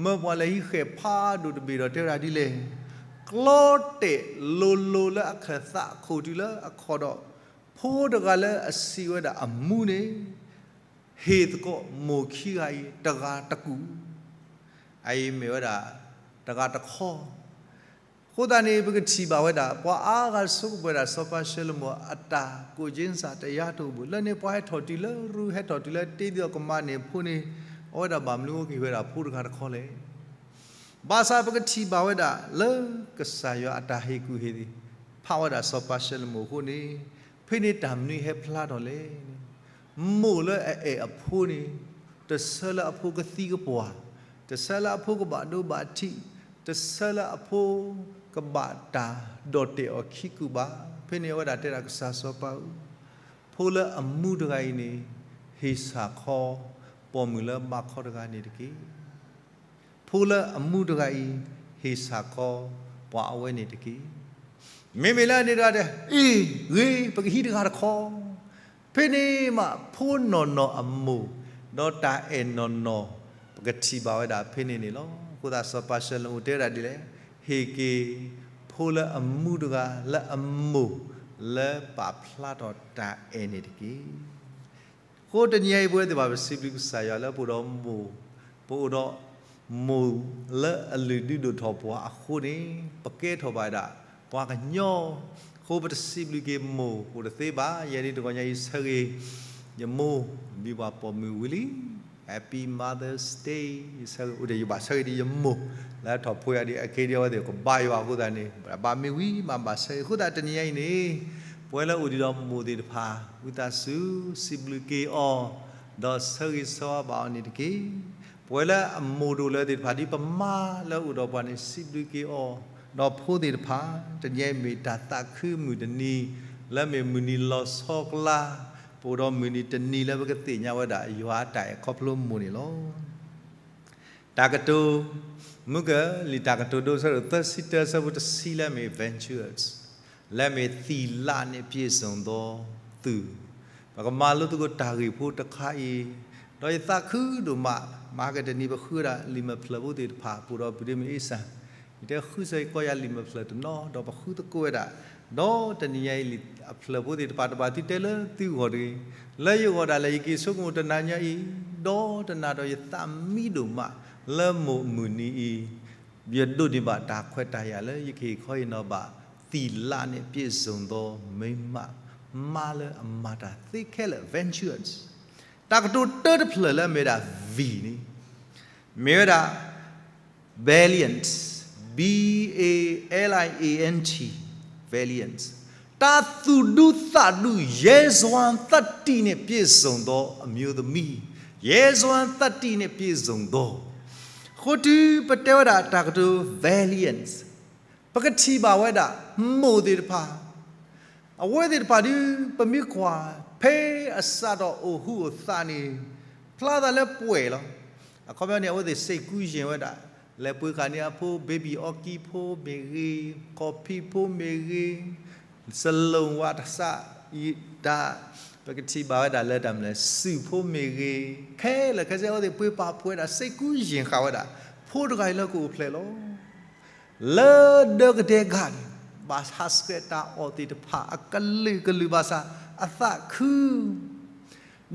မၢပှၤလဲၤဟံးဃဲၣ်ဖးဒိၣ်တဘ့ၣ်ဒီးတဲဝဲဒၣ်ဒ်လဲၣ်, ကျီတဲာ်လိၤလိၤလၢအခၢၣ်သးအခိၣ်တုၤလၢအခီၣ်ဒီး ဖိတဂၤလၢအစံးဝဲဒၣ်အမူန့ၣ် ဟ့ၣ်သကိးမိၢ်ခံဂၤအံၤတဂၤတကူၣ်, အအံၤမ့ၢ်ဝဲဒၣ် တဂၤတခီ. အဃိသတးန့ၣ် ပကထံၣ်ဘၣ်ဝဲဒၣ် ပှၤအါဂၤဆိကမိၣ်ဝဲဒၣ် စီၤပၤၡလဲၤမိၣ်အတၢ်ကိၣ်က့စၢ်တယါတအိၣ်ဘၣ်, လၢန့ၣ်ပှၤဟဲထီၣ်တုၤလၢရူ ဟဲထီၣ်တုၤလၢတ့သ့ၣ်အီၤကမၤန့ၢ်ဖိန့ၣ်, အဝဲဒၣ်ဘၣ်မနုၤအိၣ်က့ၤဝဲဒၣ်ဖိတဂၤတခီလဲၣ်. ဘၣ်ဆၣ်ပကထံၣ်ဘၣ်ဝဲဒၣ်လၢကစၢ်ယွၤအတၢ်ဟ့ၣ်ကူၣ်ဟ့ၣ်သ့ၣ် ဖးဝဲဒၣ်စီၤပၤၡလဲၤမိၣ်အဃိန့ၣ်, ဖဲန့ၣ်တၢ်မနုၤဟဲဖျါထီၣ်လဲၣ်န့ၣ်, မိၢ်လၢအအဲၣ်အဖိန့ၣ် တဆၢလၢအဖိကသံကပှၢ်, တဆၢလၢအဖိကဘၣ်ဒိဘၣ်ထံး, တဆၢလၢအဖိကဘၣ်တၢ်ဒီၣ်တဲာ်အီၤခံကူာ်ဘၣ်. ဖဲန့ၣ်အဝဲဒၣ်တဲဒၣ်ကစၢ်စီၤပၤဧၢ, ဖိလၢအမူတဂၤအံၤန့ၣ် ဟ့ၣ်ဆၣ်ခီ ပိာ်မုၣ်လၢဘါခီတဂၤန့ၣ်တက့ၢ်. ဖိလၢအမူတဂၤအံၤ ဟ့ၣ်ဆၣ်ခီ ပှၤအဝဲန့ၣ်တက့ၢ်. မ့မ့ၢ်လၢန့ၣ်တဂၤဒီး အ့ၣ် ဂ့ၤ ပကဟံးတဂၤတခီ. ဖဲန့ၣ်မး ဖိနီၢ်နီၢ်အမိၢ် ဒီးတၢ်အဲၣ်နီၢ်နီၢ် ပကထံၣ်ဘၣ်ဝဲဒၣ်ဖဲန့ၣ်န့ၣ်လီၤ. အဃိသတးစီၤပၤၡလဲၤမိၣ်တဲဝဲဒၣ်ဒ်လဲၣ်, ဟ့ၣ်က့ၤ ဖိလၢအမူတဂၤလၢအမိၢ် လၢပာ်ဖျါထီၣ်တၢ်အဲၣ်န့ၣ်တက့ၢ်. အဃိတနံၤအံၤ ပဝဲသ့ၣ်တဖၣ်ပစံးဘျုးကစၢ်ယွၤလၢပအိၣ်ဒီးမိၢ်, ပအိၣ်ဒီးမိၢ်လၢအလုၢ်ဒုးဒိၣ်ထီၣ်ပှၤအဃိန့ၣ် ပကဲထီၣ်ဘၣ်ဒၣ်ပှၤကညီ. အဃိပတစံးဘျုးက့ၤမိၢ်အိၣ်တသ့ဘၣ်. ယဲဒၣ်တဂီၤညါအံၤဆၢဂ့ၤ ယမိၢ် ဘံၣ်ပှၤပိာ်မုၣ်ဝံၤလံ Happy Mother's Day. ယဆၢဂ့ၤ အိၣ်ဒီးယဘၣ်ဆၢဂ့ၤဒ်ယမိၢ် လၢထီၣ်ဖိယၤဒ်အက့ဒ်အဝဲသ့ၣ်ကဘါယွၤအဃိသတးန့ၣ် ဘၣ်မ့ၢ်ဝံၤမးဘၣ်ဆၢဂ့ၤအဃိသတးတနံၤညါအံၤန့ၣ် ပဝဲလၢအိၣ်ဒံးဒီးမိၢ်သ့ၣ်တဖၣ် ဝံသးစူၤ စံးဘျုးက့ၤအီၤ ဒီးဆၢဂ့ၤဆၢဝါဘၣ်အီၤန့ၣ်တက့ၢ်. ပဝဲလၢအမိၢ်တအိၣ်လၢၤသ့ၣ်တဖၣ်ဒ်ပမါလၢအိၣ်ဒီးပှၤန့ၣ် စံးဘျုးက့ၤအီၤ ဒီးဖိသ့ၣ်တဖၣ် တနံၤအံၤမ့ၢ်တၢ်သးခုမုၢ်တနံၤ လၢမ့ၢ်မုၢ်နံၤလီၤဆီကျါ ပအိၣ်ဒီးမုၢ်နံၤတနံၤလၢပကသ့ၣ်ညါဝဲဒၣ်ယွၤအတၢ်အဲၣ်ခီဖျိမိၢ်န့ၣ်လီၤ. တၢ်ကတိၤ မုၢ်ကလံာ်တၢ်ကတိၤဒိ အဆၢဒိၣ်သၢဆံတၢ အဆၢဖိတဆံ လၢအမ့ၢ် vengeance လၢအမ့ၢ် သီလနှင့်ပြည့်စုံသောသူ ပကမၤလိသကိးတၢ်ဂ့ၢ်ဖိတခါအံၤ ဒီးယသးခုဒိၣ်မး မၤကတနံၤပဃုဝဲဒၣ်လံာ်မဲာ်ဖျၢၣ်ဖိသ့ၣ်တဖၣ် ပအိၣ်ဒီးပဒ့မုၣ်အ့စၢ် ယတဲဃုစၢၤယကီၢ်ယၤလံာ်မဲာ်ဖျၢၣ်တနီၤ ဒီးပဃုသကိးဝဲဒၣ် ဒီးတနံၤညါအံၤလံာ်အဖျၢၣ်ဖိသ့ၣ်တဖၣ် တဘၣ်သုတဲလၢသုဂီၢ်တဂ့ၤ, လၢယဂီၢ်ဒၣ်လဲာ် ယက့ၤဆိကမိၣ်တနၤညါအံၤ ဒီးတနၤဒီးယသးမံဒိၣ်မး လၢမိၢ်မုၢ်နံၤအံၤ ယဒိးန့ၢ်ဘၣ်တၢ်ခွဲးတၢ်ယာ်လၢယကဟ့ၣ်ခီဟ့ၣ်နီၤဘၣ် သီလနှင့်ပြည့်စုံသောမိန်းမ မါလၢအမၤတၢ်သ့ခဲလၢာ် vengeance. တၢ်ကတိၤတၢတဖျၢၣ်လၢအမ့ၢ်ဝဲဒၣ် V န့ၣ် မ့ၢ်ဝဲဒၣ် valiant, V A L I A N T, valiant. တၢ်သူၣ်ဒူသးဒူ ရဲစွမ်းသတ္တိနှင့်ပြည့်စုံသောအမျိုးသမီး, ရဲစွမ်းသတ္တိနှင့်ပြည့်စုံသော. အဃိတုၤပတဲဝဲဒၣ်တၢ်ကတိၤ valiant ပကထံၣ်ဘၣ်ဝဲဒၣ် မိၢ်သ့ၣ်တဖၣ် အဝဲသ့ၣ်တဖၣ်ဒုး ပမ့ၢ်ကွၢ် ဖဲအစးထီၣ်အိၣ်ဟူးအိၣ်သးန့ၣ် ဖျါသးလၢပှဲၤလီၤ. အခီပညီန့ၣ် အဝဲသ့ၣ်စ့ၢ်ကူယံာ်ဝဲဒၣ် လဲၤပှ့ၤဃာ်န့ၢ်အဖိ ဘ့ဘံၣ်အီကံဖိမ့ၢ်ဂ့ၤ, ခီၣ်ဖံးဖိမ့ၢ်ဂ့ၤ, စလိၣ်ဝါတစး, တၢ်, ပကထံၣ်ဘၣ်ဝဲဒၣ်လၢတၢ်မနုၤလဲၣ်, စုၣ်ဖိမ့ၢ်ဂ့ၤ, ခဲလၢာ်ခဲဆ့အဝဲသ့ၣ်ပှ့ၤပာ်ဖှိၣ်ဝဲဒၣ် စ့ကူယံာ်ဃာ်ဝဲဒၣ် ဖိတဂၤအံၤလၢကအိၣ်ဖျဲၣ်လီၤ. လၢဒၢးကဒဲကၤန့ၣ်, ဘၣ်ဟးဆှဲးတၢ်အီၣ်သ့ၣ်တဖၣ် အကလုာ်ကလုာ်ဘၣ်ဆၣ် အသးခု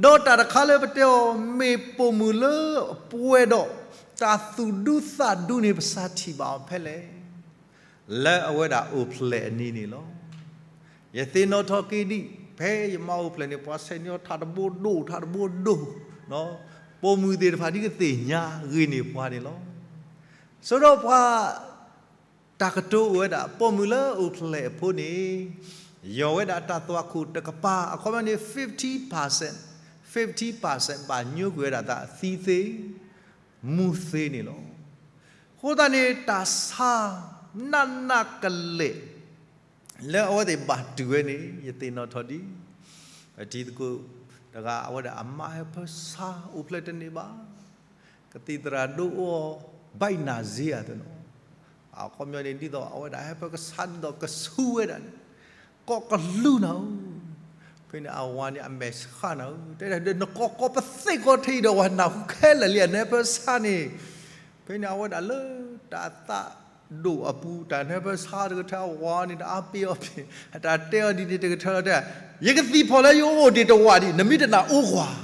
ဒီးတၢ်တခါလၢပတဲအီၤ မ့ၢ်ပိာ်မုၣ်လၢအပှဲၤဒီး တၢ်သူၣ်ဒူသးဒူန့ၣ် ပစးထံၣ်ဘၣ်အီၤဖဲလဲၣ်. လၢအဝဲဒၣ်အိၣ်ဖျဲၣ်အနံၤန့ၣ်လီၤ. ယသ့ၣ်နီၣ်ထီၣ်က့ၤဒံး ဖဲယမါအိၣ်ဖျဲၣ်န့ၣ် ပှၤဆဲးန့ၢ်အီၤထးတဘိဒိၣ် ထးတဘိဒိၣ်, ပိာ်မုၣ်သ့ၣ်တဖၣ်ဒ်ကသ့ၣ်ညါဂ့ၤန့ၢ်ပှၤန့ၣ်လီၤ. ဆိဒီးပှၤ တၢ်ကတိၤအိၣ်ဝဲဒၣ် ပိာ်မုၣ်လၢအိၣ်ဖျဲၣ်အဖိန့ၣ် ယီၢ်ဝဲဒၣ်တၢ်သွၣ်ခိၣ်တကပၤ အခီပညီန့ၣ် fifty percent, fifty percent ဘၣ်ညိကွံာ်ဝဲဒၣ်သးသံသ့ မူသ့န့ၣ်လီၤ. အဃိသတးန့ၣ် တၢ်ဆါနးနးကလဲာ် လၢအဝဲသ့ၣ်ဘၣ်တုၤဝဲန့ၣ် ယသ့ၣ်နီၣ်ထီၣ်ဒံး ပထံသကိးတဂၤ အဝဲဒၣ်အမါဟဲဖၢဆါအိၣ်ဖျဲၣ်တန့ၢ်ဘၣ်. ကသံၣ်သရၣ်ဒိအိၣ် ဘၣ်နၤစ့ဧါသနီၤ, အခီပညီန့ၣ် ဒ်သိးအဝဲဒၣ်ဟဲဖၢကဆါဒ်သိးကဆူဝဲဒၣ်န့ၣ် ကိးကလူနၤဧၢ, ဖဲန့ၣ်အဝၤန့ၣ်အမဲာ်ဆှးနၤဧၢ, တဲဒၣ် နကိးကိးပသ့ၣ်ကိးထံဒီး ဝၤနၢ်ဟူခဲလၢာ်လံ နဟဲဖၢဆါန့ၣ်, ဖဲန့ၣ်အဝဲဒၣ်လၢတၢ်သးဒိၣ်အပူၤ တၢ်နဟဲဖၢဆါတကထၢအဝၤန့ၣ် တအါပ့ၤအီၤပ့ၤ အတၢ်တဲအီၤဒ်န့ၣ်တကထၢလီၤတဲ, ယကသံၣ်ဖီၣ်လၢယအိၣ်ဒံးတဝာ်ဒံး နမ့ၢ်တနာ်အိၣ်ကွၢ်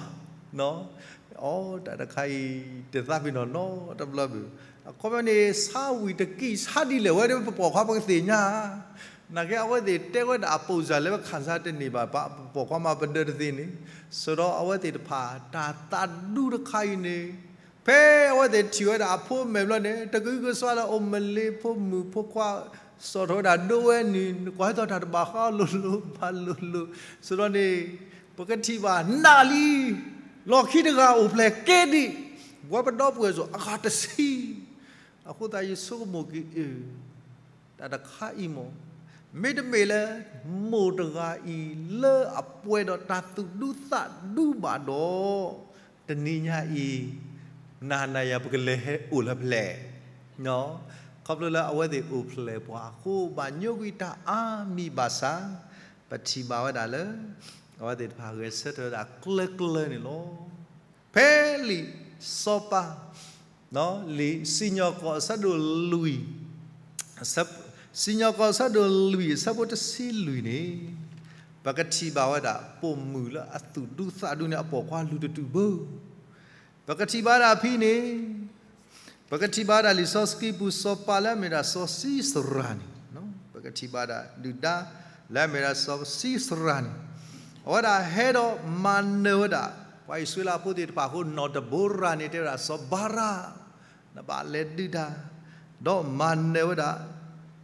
အီ တၢ်တခါအံၤ တသးပ့ၤနီၣ်နီတဘျီဘၣ်. အခီပညီန့ၣ် ဆါဝံၤတကံၢ်ဆါဒ်လဲၣ်ဝဲဒီး ပပိာ်ခွါပကသ့ၣ်ညါ, နာ်က့အဝဲသ့ၣ်တဲဝဲဒၣ်အပိာ်စၢ်လၢပခၣ်စါတန့ၢ်ဘၣ် ပပိာ်ခွါမၤပဒၢတသ့န့ၣ်, ဆိဒီးအဝဲသ့ၣ်တဖၣ် တၢ်သးဒူတခါအံၤန့ၣ် ဖဲအဝဲသ့ၣ်ထံၣ်ဝဲဒၣ်အဖိမဲာ်ဘျီန့ၣ် တကဟုကစွါလၢအိၣ်မလ့ဖိမုၣ်ဖိခွါ စိာ်ထီၣ်ဝဲဒၣ်ဒိဝဲနုၢ် နကွၢ်ဟဲထီၣ်တၢ်တဘၣ်ဃးလိၤလိၤဘၣ်လိၤလိၤ, ဆိဒီးန့ၣ် ပကထံၣ်ဘၣ်နးလံ လီၢ်ခံတဂၤအိၣ်ဖျဲၣ်ကဲဒံး ဝဲပဒီပုၢ်ဝဲၢ်စိၤအဂၤတဆံ, အဃိသတးယဆိကမိၣ်က့ၤအၢ တၢ်တခါအံၤမ့ၢ် မ့တမ့ၢ်လၢ မိၢ်တဂၤအံၤလၢအပှဲၤဒီးတၢ်သူၣ်ဒူသးဒူဘၣ်ဒီး တနံၤညါအံၤ နၤနၤယၤပကလဲၤဟဲအိၣ်လၢဖဲလဲၣ်, ခီဖျိလၢအဝဲသ့ၣ်အိၣ်ဖျဲၣ်ပှၤအဃိ ဘၣ်ညိကွံာ်တၢ်အါမံၤဘၣ်ဆၣ် ပထံၣ်ဘၣ်ဝဲဒၣ်လၢ အဝဲသ့ၣ်တဖၣ်ဂဲၤဆၢထၢၣ်ဝဲဒၣ်ကျၢၤကျၢၤန့ၣ်လီၤ. ဖဲလံာ်စီၤပၤ လံာ်စံၣ်ညီၣ်ကွီၢ်အဆၢဒိၣ်လွံၢ်, စံၣ်ညီၣ်ကွီၢ်အဆၢဒိၣ်လွံၢ် အဆၢဖိတဆံလွံၢ်န့ၣ် ပကထံၣ်ဘၣ်ဝဲဒၣ် ပိာ်မုၣ်လၢအသူၣ်ဒူသးဒူန့ၣ် အပိာ်ခွါလုၢ်တတူၢ်ဘၢ ပကထံၣ်ဘၣ်ဒၣ်ဖဲန့ၣ် ပကထံၣ်ဘၣ်ဒၣ်လံာ်စီဆှံပူၤ စီၤပၤလၢအမ့ၢ်ဒၣ်စီၤၡံစရၤန့ၣ်, ပကထံၣ်ဘၣ်ဒၣ်ဒုၣ်ဒါ လၢအမ့ၢ်ဒၣ်စီၤၡံစရၤန့ၣ်, အဝဲဒၣ်ဟဲဒီးမၤနၢၤဝဲဒၣ် ပှၤအံၣ်စရ့လးဖိသ့ၣ်တဖၣ်အဃိ နီၢ်တဘိရၤန့ၣ် တဲဝဲဒၣ်စီၤဘၤရး နဘၣ်လဲၤဒုၣ်တၢ်, ဒီးမၤနၢၤဝဲဒၣ်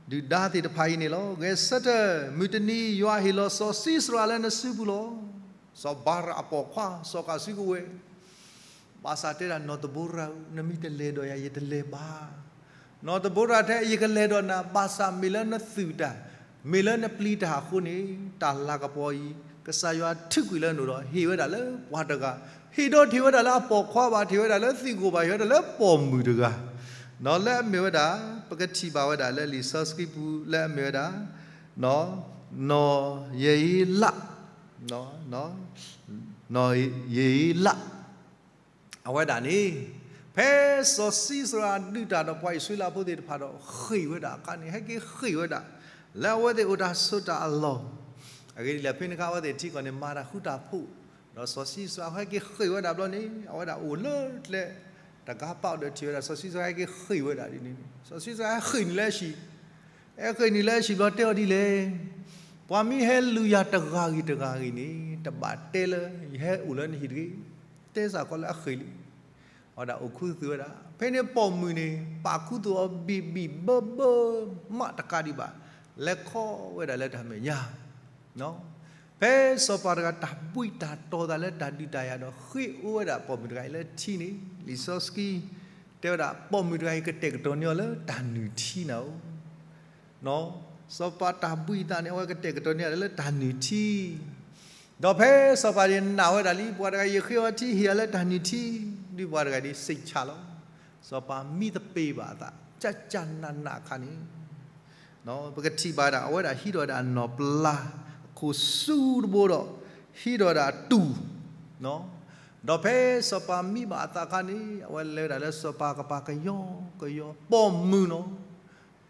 ဒုၣ်ဒါသ့ၣ်တဖၣ်အံၤန့ၣ်လီၤ. ဂဲၤဆၢထၢၣ် မုၢ်တနံၤယွၤဟ့ၣ်လီၤစီၤၡံစရၤလၢနစုပူၤလီၤ. စီၤဘၤရးအပိာ်ခွါ စီၤကၤစုကဝဲၤ ဘၣ်ဆၣ်တဲဒၣ်နီၢ်တဘိရၤဧၢ, နမ့ၢ်တလဲၤဒီးယၤ ယတလဲၤဘၣ်. နီၢ်တဘိရၤတဲ ယကလဲၤဒီးနၤ ဘၣ်ဆၣ်မ့ၢ်လၢနသူၣ်တၢ် မ့ၢ်လၢနပျံၤတၢ်အဃိန့ၣ် တၢ်လၤကပီၤအံၤ ကစၢ်ယွၤထုးကွံာ်လၢနအိၣ်ဒီး ဟ့ၣ်ဝဲဒၣ်လၢပှၤတဂၤ, ဟ့ၣ်ဒီးတဟ့ၣ်ဝဲဒၣ်လၢအပိာ်ခွါဘၣ်, တဟ့ၣ်ဝဲဒၣ်လၢသံၣ်ကိၣ်ဘၣ်, ဟ့ၣ်ဝဲဒၣ်လၢပိာ်မုၣ်တဂၤ, နီၢ်လၢအမ့ၢ်ဝဲဒၣ် ပကထံၣ်ဘၣ်ဝဲဒၣ်လၢလံာ်စီဆှံပူၤလၢအမ့ၢ်ဝဲဒၣ် နီၢ်ယ့လး နီၢ်ယ့လး အဝဲဒၣ်န့ၣ် ဖဲစီၤၡံစရၤဒုးတၢ်ဒီးပှၤအံၣ်စရ့လးဖိသ့ၣ်တဖၣ်ဒီး ဃ့ၢ်ဝဲဒၣ်အခါန့ၣ် ဟဲက့ၤဃ့ၢ်ဝဲဒၣ် လၢအဝဲသ့ၣ်အိၣ်တၢ်ဆိးတၢ်အလီၢ်, အဂ့ၢ်ဒ်လဲၣ် ဖဲန့ၣ်အခါ အဝဲသ့ၣ်ထံကီၢ်န့ၣ် မၤတၢ်ဃူတၢ်ဖိး, ဒီးစီၤၡံစရၤဟဲက့ၤဃ့ၢ်ဝဲဒၣ်ဘျီန့ၣ် အဝဲဒၣ်အိၣ်လၢကျဲ တဂၤပာ်ဒီးထံၣ်ဝဲဒၣ် စီၤၡံစရၤဟဲက့ၤဃ့ၢ်ဝဲဒၣ်ဒ်န့ၣ် စီၤၡံစရၤဟဲဃ့ၢ်နုာ်လၢဟံၣ် ဟဲဃ့ၢ်နုာ်လၢဟံၣ်ဘျီတဲအီၤဒ်လဲၣ်, ပှၤမ့ၢ်ဟဲလူၤယၤတဂၤဂ့ၤတဂၤဂ့ၤန့ၣ် တဘၣ်တဲလၢ ယဟဲအိၣ်လၢနဟံၣ်တဂ့ၤ, တဲစ့ၢ်ကီးလၢအဃ့ၢ်လံ, အဝဲဒၣ်အိၣ်ခူသူၣ်ဝဲဒၣ် ဖဲန့ၣ်ပိာ်မုၣ်န့ၣ် ပာ်ခူသူၣ်အီၤဘံၣ်ဘံၣ်ဘၢဘၢ မးတကးဒံးဘၣ်, လဲၤခီဝဲဒၣ်လၢတၢ်မဲာ်ညါ ဖဲစီၤပၤတဂၤတၢ်ဘှံးတၢ်တီၤသးလၢတၢ်ဒုးတၢ်ယၤဒီး ဃ့ၢ်အိၣ်ဝဲဒၣ်ပိာ်မုၣ်တဂၤအံၤလၢထံန့ၣ် လံာ်စီဆှံ တဲဝဲဒၣ် ပိာ်မုၣ်တဂၤအံၤကတဲာ်ကတီၤန့ၢ်အီၤလၢတၢ်နုၢ်ထံနၤဧၢ, စီၤပၤတၢ်ဘှံးသးန့ၣ် အဝဲကတဲာ်ကတီၤန့ၢ်အီၤလၢတၢ်နုၢ်ထံ, ဒီးဖဲစီၤပၤန့ၣ်နာ်ဝဲဒၣ်လံ ပှၤတဂၤအံၤဃ့ၢ်အီၤထံဟ့ၣ်အီၤလၢတၢ်နုၢ်ထံ, ဒ်ပှၤတဂၤဒ်စံးဆၣ်လီၤ, စီၤပၤမံသပ့ၤဘၣ်အသး ကၢ်ကၢ်နးနးအခါန့ၣ် ပကထံၣ်ဘၣ်ဒၣ် အဝဲဒၣ်ဟံးထီၣ်ဝဲဒၣ်နီၢ်ပျၢ်အခိၣ်ဆူတဘိဒီး ဟံးထီၣ်ဝဲဒၣ်အတူၢ်, ဒီးဖဲစီၤပၤမံဘၣ်အသးအခါန့ၣ် အဝဲလဲၤဝဲဒၣ်လၢစီၤပၤကပၤကယီကယီ ပိာ်မုၣ်နီၤ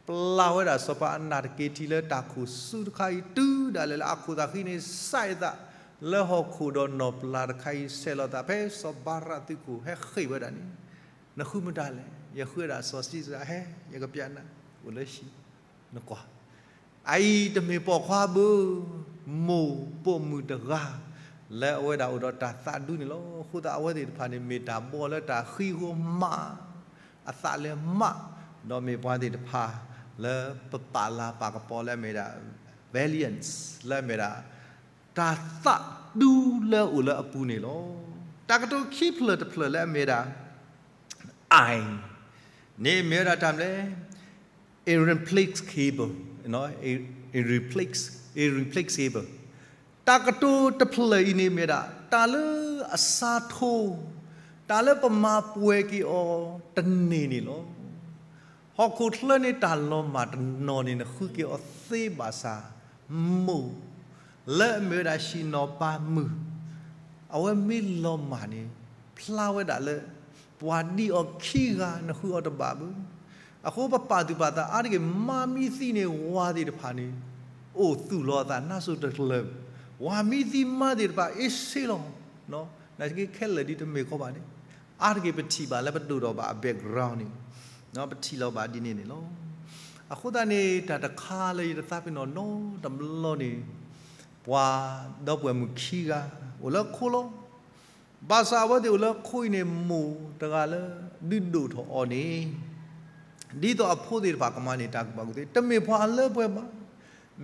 ပျၢ်ဝဲဒၣ်စီၤပၤအနၢ်တက့ၢ်ထံးလၢတၢ်ခိၣ်ဆူတခါအံၤ တုၤဒၣ်လဲာ်လၢအခိၣ်သးဃံန့ၣ် စဲးအသးလၢဟီၣ်ခိၣ်ဒီးနီၢ်ပျၢ်တခါအံၤ ဆဲးလီၤသးဖဲစီၤဘၤရးသုးခိၣ်ဟဲဃ့ၢ်ဝဲဒၣ်န့ၣ်, နဃုမတၤလဲၣ်, ယဃုဒၣ်စီၤစံစရၤ ဟဲ ယကပျးနၤ, အိၣ်လၢဟံၣ် နကွၢ် အအံၤတမ့ၢ်ပိာ်ခွါဘၣ်, မိၢ်ပိာ်မုၣ်တဂၤ လၢအဝဲဒၣ်အိၣ်ဒီးတၢ်သးဒူန့ၣ်လီၤ. အဃိသတးအဝဲသ့ၣ်တဖၣ်န့ၣ် မ့ၢ်တၢ်ဘီလၢတၢ်ဃံဃိမး, အသးလဲၤမး, ဒီးမ့ၢ်ပှၤသ့ၣ်တဖၣ်လၢပပာ်လၤပာ်ကပီၤလၢအမ့ၢ်ဒၣ် valiance လၢအမ့ၢ်ဒၣ် တၢ်သးဒူလၢအအိၣ်လၢအပူၤန့ၣ်လီၤ. တၢ်ကတိၤခံဖျၢၣ်တဖျၢၣ်လၢအမ့ၢ်ဒၣ် I န့ၣ်မ့ၢ်ဝဲဒၣ်တၢ်မနုၤလဲၣ်, irreplaceable, irreplace, irreplaceable. တၢ်ကတိၤတဖျၢၣ်အံၤန့ၣ်မ့ၢ်ဒၣ် တၢ်လၢအစးထီ, တၢ်လၢပမၤပှဲၤက့ၤအီၤတန့ၢ်န့ၣ်လီၤ. ဟီၣ်ခိၣ်ချၢန့ၣ်တၢ်လီၤမၢ်တနီၤန့ၣ် နဃုက့ၤအီၤသ့ဘၣ်ဆၣ်, မိၢ် လၢအမ့ၢ်ဝဲဒၣ်ဟံၣ်နီၢ်ပၤမုၣ် အဝဲမ့ၢ်လီၤမၢ်န့ၣ် ဖျါဝဲဒၣ်လၢ ပှၤဒံးအီၤခံဂၤနဃုအီၤတဘၣ်ဘၣ်. အဃိပပာ်သူၣ်ပာ်သးအါတက့ၢ် မါမံသံန့ၣ် ဝၤသ့ၣ်တဖၣ်န့ၣ် အိၣ်သူၣ်လီၤအသးနါစိၤတကလၢၤ, ဝၤမံသံမါသ့ၣ်တဖၣ်အ့ၣ်ဆ့လီၤ. နာ်သက့ခဲလၢာ်ဒ်တမ့ၢ်ခီဘၣ်န့ၣ် အါတက့ၢ်ပထံၣ်ဘၣ်လၢပဒိၣ်ထီၣ်ဘၣ်အ background န့ၣ် ပထံၣ်လီၤဘၣ်ဒ်န့ၣ်န့ၣ်လီၤ. အဃိသတးန့ၣ် တၢ်တခါလၢယတသးပ့ၤနီၣ်နီတဘျီန့ၣ် ပှၤဒီပုၢ်ဝဲၢ်မုၣ်ခံဂၤ အိၣ်လၢခိလီၤ. ဘၣ်ဆၣ်အဝဲသ့ၣ်အိၣ်လၢခိအံၤန့ၣ် မိၢ်တဂၤလၢဒုးဒိၣ်ထီၣ်အီၤန့ၣ် ဒ်သိးအဖိသ့ၣ်တဖၣ်ကမၤန့ၢ်တၢ်ကူၣ်ဘၣ်ကူၣ်သ့ တမ့ၢ်ပှၤလၢပှဲၤဘၣ်.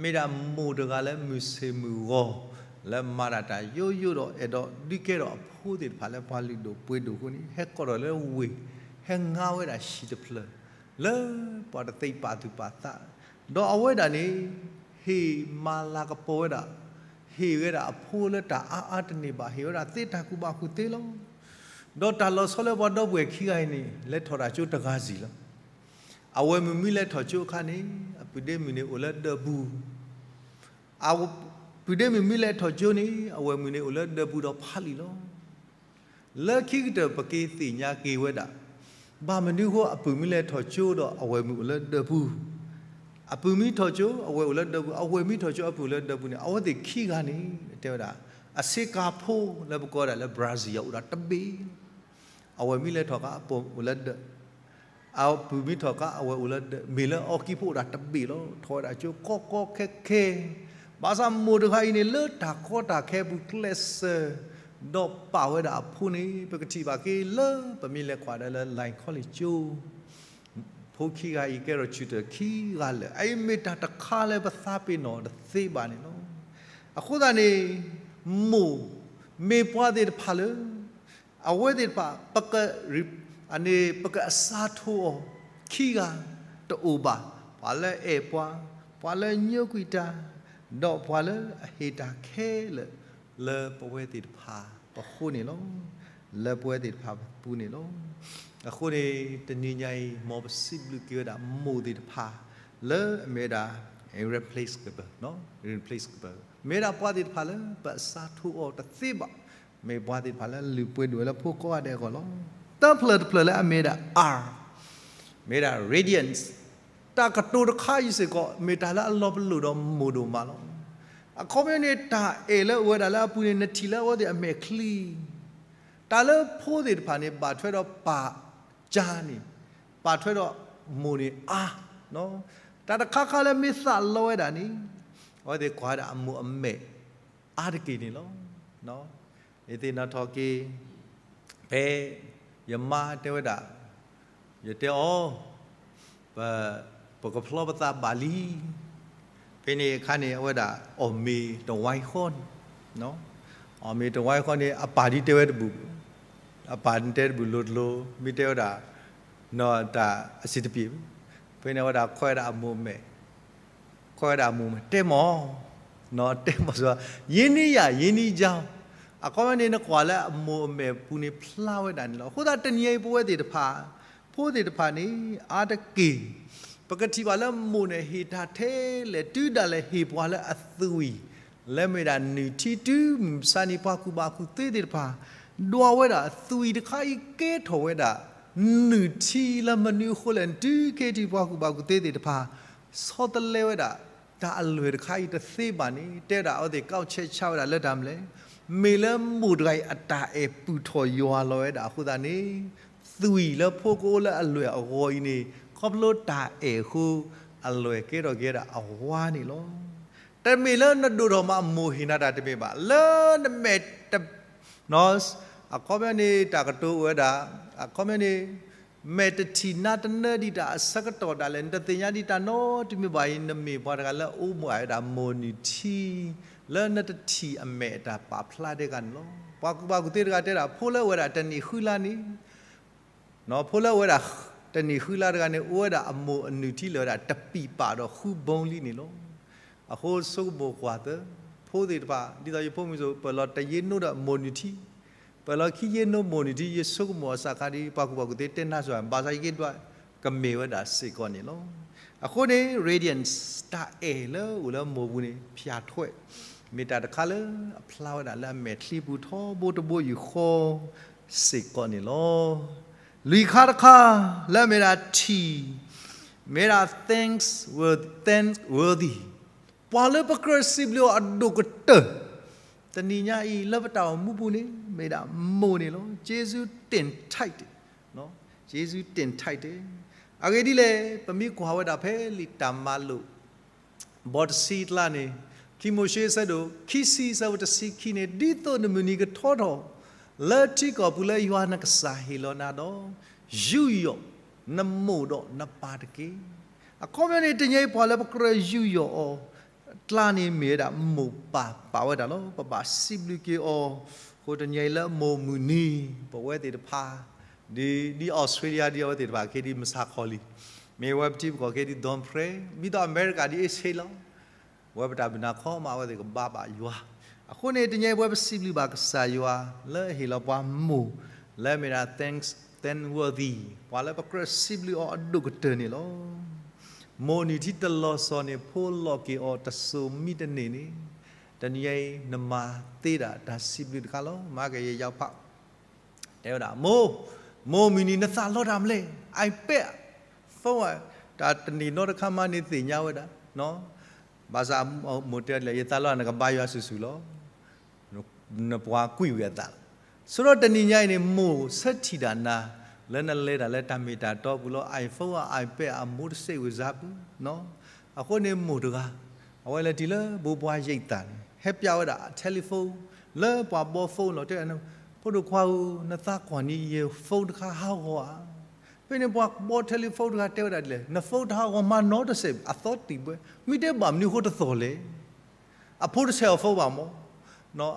မ့ၢ်ဒၣ်မိၢ်တဂၤလၢမုၢ်ဆ့ၣ်မုၢ်ဂီၤ လၢမၤဒၣ်တၢ်ယိယိဒီးအဲၣ်ဒိးဒုးကဲထီၣ်အဖိသ့ၣ်တဖၣ်လၢပှၤလုၢ်ဒိၣ်ပှ့ၤဒိၣ်အဃိန့ၣ် ဟဲကိးထီၣ်လၢဝ့ၢ် ဟဲငါဝဲဒၣ်ဟံၣ်တဖျၢၣ် လၢပှၤတသ့ပာ်သူၣ်ပာ်သး ဒီးအဝဲဒၣ်န့ၣ် ဟ့ၣ်မၤလၤကပီၤဝဲဒၣ် ဟ့ၣ်ဝဲဒၣ်အဖိလၢတၢ်အါအါတန့ၢ်ဘၣ် ဟ့ၣ်ဝဲဒၣ်သ့တၢ်ကူၣ်ဘၣ်ကူၣ်သ့လီၤ. ဒီးတၢ်လီၤဆီလၢပှၤဒီပုၢ်ဝဲၢ်ခံဂၤအံၤန့ၣ် လဲၤထီၣ်တၢ်ကၠိတဂၤစံၣ်လီၤ. အဝဲၢ်မုၣ်မ့ၢ်လဲၤထီၣ်ကၠိအခါန့ၣ် အပုၢ်ဒ့မုၣ်န့ၣ်အိၣ်လၢဒၢးပူၤ အပုၢ်ဒ့မုၣ်မ့ၢ်လဲၤထီၣ်ကၠိန့ၣ် အဝဲၢ်မုၣ်န့ၣ်အိၣ်လၢဒၢးပူၤဒီးဖးလံာ်လီၤ. လၢခံကတၢၢ်ပက့ၤသ့ၣ်ညါက့ၤဝဲဒၣ် ဘၣ်မနုၤဃိအပုၢ်မ့ၢ်လဲၤထီၣ်ကၠိဒီးအဝဲၢ်မုၣ်အိၣ်လၢဒၢးပူၤ, အပုၢ်မ့ၢ်ထီၣ်ကၠိ အဝဲၢ်အိၣ်လၢဒၢးပူၤ, အဝဲၢ်မ့ၢ်ထီၣ်ကၠိ အပုၢ်အိၣ်လၢဒၢးပူၤန့ၣ် အဝဲသ့ၣ်ခံဂၤန့ၣ် တဲဝဲဒၣ် အဆ့ကၤဖိလၢပကိးဒၣ်လၢ Brazil အိၣ်ဒၣ်တဘ့ၣ် အဝဲၢ်မ့ၢ်လဲၤထီၣ်ကါ အပုၢ်အိၣ်လၢဒၢး, အပုၢ်မ့ၢ်ထီၣ်ကါ အဝဲၢ်အိၣ်လၢဒၢး, မ့ၢ်လၢအီကံဖိအိၣ်ဒၣ်တဘ့ၣ်လီၤ. ထီၣ်ဝဲဒၣ်ကၠိကီကီခဲခဲ, ဘၣ်ဆၣ်မိၢ်တဂၤအံၤန့ၣ် လၢတၢ်ကီတၢ်ခဲအပူၤကျဲးစၢး ဒီးပာ်ဝဲဒၣ်အဖိန့ၣ် ပကထံၣ်ဘၣ်က့ၤလၢပမ့ၢ်လဲၤကွၢ်ဒီးလၢ Lincoln ကၠိ ဖိခံဂၤအံၤကဲထီၣ်ဆူၣ်ထၢၣ်ခံဂၤလၢာ် အအံၤမ့ၢ်တၢ်တခါလၢပသးပ့ၤနီၣ်တသ့ဘၣ်န့ၣ်လီၤ. အဃိသတးန့ၣ် မိၢ် မ့ၢ်ပှၤသ့ၣ်တဖၣ်လၢ အဝဲသ့ၣ်တဖၣ် ပက န့ၣ် ပကအစးထီအီၤ ခံဂၤတအိၣ်ဘၣ်, ပှၤလၢအဲၣ်ပှၤ, ပှၤလၢညိကွံာ်တၢ်, ဒီးပှၤလၢအဟ့ၣ်တၢ်ခဲလၢာ် လၢပဝဲသ့ၣ်တဖၣ်ပဃိန့ၣ်လီၤ. လၢပဝဲသ့ၣ်တဖၣ်ပပူၤန့ၣ်လီၤ. အဃိန့ၣ် တနံၤညါအံၤ မ်ပစံးဘျုးက့ၤဝဲဒၣ်မိၢ်သ့ၣ်တဖၣ် လၢအမ့ၢ်ဝဲဒၣ် irreplaceable, irreplaceable မ့ၢ်ဒၣ်ပှၤသ့ၣ်တဖၣ်လၢပအစးထီအီၤတသ့ဘၣ်, မ့ၢ်ပှၤသ့ၣ်တဖၣ်လၢလုၢ်ပှ့ၤဒိၣ်ဝဲလၢဖိကိးဂၤဒဲးအဂီၢ်လီၤ. တၢ်ဖျၢၣ်တဖျၢၣ်လၢအမ့ၢ်ဝဲဒၣ် R မ့ၢ်ဝဲဒၣ် radiance တၢ်ကတိၤတခါအံၤစ့ၢ်ကီး မ့ၢ်တၢ်လၢအလီၤပလိာ်ဒီးမိၢ်ဒိၣ်မးလီၤ. အခီပညီန့ၣ် တၢ်အဲၣ်လၢအိၣ်ဝဲဒၣ်လၢအပူၤန့ၣ် နထံၣ်လၢအဝဲသ့ၣ်အမဲာ်ချံ, တၢ်လၢဖိသ့ၣ်တဖၣ်န့ၣ် ဘၣ်ထွဲဒီးပၢ်ကါန့ၣ်, ဘၣ်ထွဲဒီးမိၢ်န့ၣ်အါ, တၢ်တခါခါလၢမ့ၢ်သးလီဝဲဒၣ်န့ၣ် အဝဲသ့ၣ်ကွၢ်ဝဲဒၣ်အမိၢ်အမဲာ်အါတက့ၢ်န့ၣ်လီၤ. ယသ့ၣ်နီၣ်ထီၣ်က့ၤ ဖဲယမါတဲဝဲဒၣ်, ယတဲအီၤ, ပ, ပကဖျီပသးဘၣ်လံ. ဖဲန့ၣ်အခါန့ၣ် အဝဲဒၣ်အီၣ်မ့ၤတဝါဃီန့ၣ်, အီၣ်မ့ၤတဝါဃီန့ၣ် အပၢ်ဒ်တဲဝဲတဘူၣ်, အပၢ်တဲတဘူၣ်လိၤတလိၤ မ့ၢ်တဲဝဲဒၣ် နီၢ်တၢ်အစံးတပ့ၢ်, ဖဲန့ၣ်အဝဲဒၣ်ခွဲးဝဲဒၣ်အမိၢ်အမဲာ်, ခွဲးဝဲဒၣ်အမိၢ်အမဲာ် တဲမီၢ်, နီၢ်တဲမီၢ်စ့ၢ်, ယ့န့ယၤ ယ့န့ယၤ, အခီပညီန့ၣ် နကွၢ်လၢအမိၢ်အမဲာ်ပူၤန့ၣ်ဖျါဝဲဒၣ်န့ၣ်လီၤ. အဃိသတးတနံၤအံၤပဝဲသ့ၣ်တဖၣ်, ဖိသ့ၣ်တဖၣ်န့ၣ် အါတက့ၢ် ပကထံၣ်ဘၣ်လၢမိၢ်န့ၣ်ဟ့ၣ်တၢ်ထဲလဲၣ် တုၤဒၣ်လဲာ်ဟ့ၣ်ပှၤလၢအသွံၣ် လၢမ့ၢ်ဒၣ်နုၢ်ထံ တုၤမုၢ်မဆါန့ၣ် ပှၤကူၣ်ဘၣ်ကူၣ်သ့သ့ၣ်တဖၣ် ဒွးဝဲဒၣ်သွံၣ်တခါအံၤ ကဲထီၣ်ဝဲဒၣ် နုၢ်ထံလၢမနုၤအဃိလဲၣ် တုၤခဲအံၤပှၤကူၣ်ဘၣ်ကူၣ်သ့သ့ၣ်တဖၣ် ဆီတလဲဝဲဒၣ် တၢ်အလွဲၢ်တခါအံၤတသ့ဘၣ်န့ၣ် တဲဝဲဒၣ်အဝဲသ့ၣ် ကီဆဲးဆါဝဲဒၣ်လၢတၢ်မနုၤလဲၣ်, မ့ၢ်လၢမိၢ်တဂၤအံၤအတၢ်အဲၣ်ပုၢ်ထီၣ်ယွၤလီၤဝဲဒၣ်အဃိသတးန့ၣ် သွံၣ်လၢဖိကအိၣ်လၢအလွဲၢ်အဂီၢ်အံၤန့ၣ် ခီဖျိတၢ်အဲၣ်အဃိ အလွဲၢ်ကဲထီၣ်က့ၤဝဲဒၣ်အဝါန့ၣ်လီၤ. တမ့ၢ်လၢနဒိၣ်ထီၣ်မးအမိၢ်ဟ့ၣ်နၤတၢ်တမ့ၢ်ဘၣ်, လၢနမဲာ်တ အခီပညီန့ၣ် တၢ်ကတိၤအိၣ်ဝဲဒၣ်, အခီပညီန့ၣ် မဲာ်တထံၣ်နါတနၢဒံးတၢ်အဆၢကတီၢ်ဒၣ်လဲာ် နတသ့ၣ်ညါဒံးတၢ်နီတမံၤဘၣ်အံၤ နမ့ၢ်ပှၤတဂၤလၢအအိၣ်မူဝဲဒၣ်မိၢ်နုၢ်ထံ လၢနတထံၣ်အမဲာ်အတၢ်ပာ်ဖျါတဂၤန့ၣ်လီၤ. ပှၤကူၣ်ဘၣ်ကူၣ်သ့တဂၤတဲဒၣ် ဖိလၢအဝဲဒၣ်တနံၣ်ဃုလါန့ၣ် ဖိလၢအဝဲဒၣ် တနံၣ်ဃုလါတဂၤန့ၣ် အိၣ်ဝဲဒၣ်အမိၢ်အနုၢ်ထံလၢာ်ဝဲဒၣ်တပံာ်ပာ်ဒီးဃုဘိလံန့ၣ်လီၤ. အဃိဆိကမိၣ်ကွၢ်သၢ, ဖိသ့ၣ်တဖၣ် ဒ်သိးယဖိမုၣ်စိၤ ပၢၢ်လီၤတယ့နိဒီးမိၢ်နုၢ်ထံ, ပၢၢ်လီၤခံယ့နိမိၢ်နုၢ်ထံ ယဆိကမိၣ်အစးခါဒ် ပှၤကူၣ်ဘၣ်ကူၣ်သ့တဲနါစၢၤ ဘၣ်ဆၣ်ယက့ၤဒွးကမ့ၢ်ဝဲဒၣ်စ့ၢ်ကီးန့ၣ်လီၤ. အဃိန့ၣ် radiance တၢ်အဲၣ်လၢအိၣ်လၢမိၢ်ပူၤန့ၣ် ဖၠးထွဲး မ့ၢ်တၢ်တခါလၢအဖျါဝဲဒၣ်လၢအမဲာ်ချံပူၤထီဘိတဘိယူၢ်ဃီစ့ၢ်ကီးန့ၣ်လီၤ. လွံၢ်ခါတခါ လၢအမ့ၢ်ဒၣ်ထံၣ် မ့ၢ်ဒၣ် thanks worthy, thanks worthy, ပှၤလၢပကြၢးစံးဘျုးအီၤအဒိၣ်ကတၢၢ် တနံၤညါအံၤလၢပတၢ်အိၣ်မူပူၤန့ၣ် မ့ၢ်ဒၣ်မိၢ်န့ၣ်လီၤ. ကျေးဇူးတင်ထိုက်တယ်, ကျေးဇူးတင်ထိုက်တယ်. အဂ့ၢ်ဒ်လဲၣ် ပမ့ၢ်ကွၢ်ဝဲဒၣ်ဖဲလံာ်တၢ်မၤလိာ် ဘီတဆံအကျါန့ၣ် ခံမိၤၡ့ အဆၢဒိၣ်ခံဆံ အဆၢဖိတဆံခံန့ၣ် ဒ်သိးနမုၢ်နံၤကထီထီၣ် လၢထံကီၢ်ပူၤလၢယွၤနကစၢ်ဟ့ၣ်လီၤနၤဒီး ယူးယီၣ်နမိၢ်ဒီးနပၢ်တက့ၢ်. အခီပညီန့ၣ် တနံၤအံၤပှၤလၢပကြၢးယူးယီၣ်အီၤအကျါန့ၣ် မ့ၢ်ဝဲဒၣ်မိၢ်ပၢ်ပာ်ဝဲဒၣ်လီၤ. ပဘၣ်စံးဘျုးက့ၤအီၤ. အဃိတနံၤအံၤလၢမိၢ်မုၢ်နံၤ ပဝဲသ့ၣ်တဖၣ် ဒ် ဒ်အီစထြ့လယါ ဒ်အဝဲသ့ၣ်တဖၣ်က့ၤဒ်မဆါခီလံ, မ့ၢ်ဝဲပထံပကီၢ်က့ၤဒ် Don Prairie မ့ၢ်ဒီးအမဲရကၤဒ် East Halo, ဝဲပတၢ်ဘျုးနၤခီမးအဝဲသ့ၣ်ကဘါဘၣ်ယွၤ. အဃိန့ၣ် တနံၤအံၤပဝဲပစံးဘျုးဘၣ်ကစၢ်ယွၤ လၢအဟ့ၣ်လီၤပှၤမိၢ် လၢအမ့ၢ်ဒၣ် thanks, thanks worthy, ပှၤလၢပကြၢးစံးဘျုးအီၤအဒိၣ်ကတၢၢ်န့ၣ်လီၤ. မိၢ်နုၢ်ထံတလီၤစီၤန့ၣ် ဖိလီၤက့ၤအီၤတစိၤမံတန့ၢ်န့ၣ်, တနံၤအံၤနမၤသ့ဒၣ်တၢ်စံးဘျုးတခါလီၤ. မၤကယဲၢ်ယၤဖး တဲဝဲဒၣ် မိၢ်, မိၢ်မုၢ်နံၤနသးလီတၢ်မလဲၣ်, iPad, phone, တၢ်တနံၤနီတခါမးန့ၣ်သ့ၣ်ညါဝဲဒၣ်, ဘၣ်ဆၣ်မိၢ်တဲဒ်လဲၣ် ယသးလီနကဘါယွၤစုာ်စုာ်လီၤ. နပှၤကွံာ်ဝံၤအသးလီၤ. ဆိဒီးတနံၤညါအံၤန့ၣ် မိၢ်ဆၢထံၣ်ဒၣ်နၤ လၢနလဲၤတၢ်လၢတၢ်မ့ၢ်တၢ်တီပူၤလီၤ. iPhone, iPad အမိၢ်တစဲးဝံၤစၢ်ပူၤ, အဃိန့ၣ်မိၢ်တဂၤ အဝဲလဲၤတုၤလၢဘိးဘှါယံာ်သၣ်န့ၣ် ဟဲပျးဝဲဒၣ် telephone လၢပှၤဘီ phone လီၤ. တဲ ဖိဒိၣ်ခွါဧၢ, နသးကွၢ်န့ၢ်ယ phone တခါဟးဂီၤဧါ. ဖဲန့ၣ်ပှၤဘီ telephone တဂၤတဲဝဲဒၣ်ဒ်လဲၣ်, န phone တဟးဂီၤမးနီတစဲး အသီတံၢ်ဘှဲ, မ့ၢ်တဲဘၣ်မနုၤအဃိတသီၣ်လဲၣ်. အဖိတဆဲးအီၤ phone ဘၣ်မး,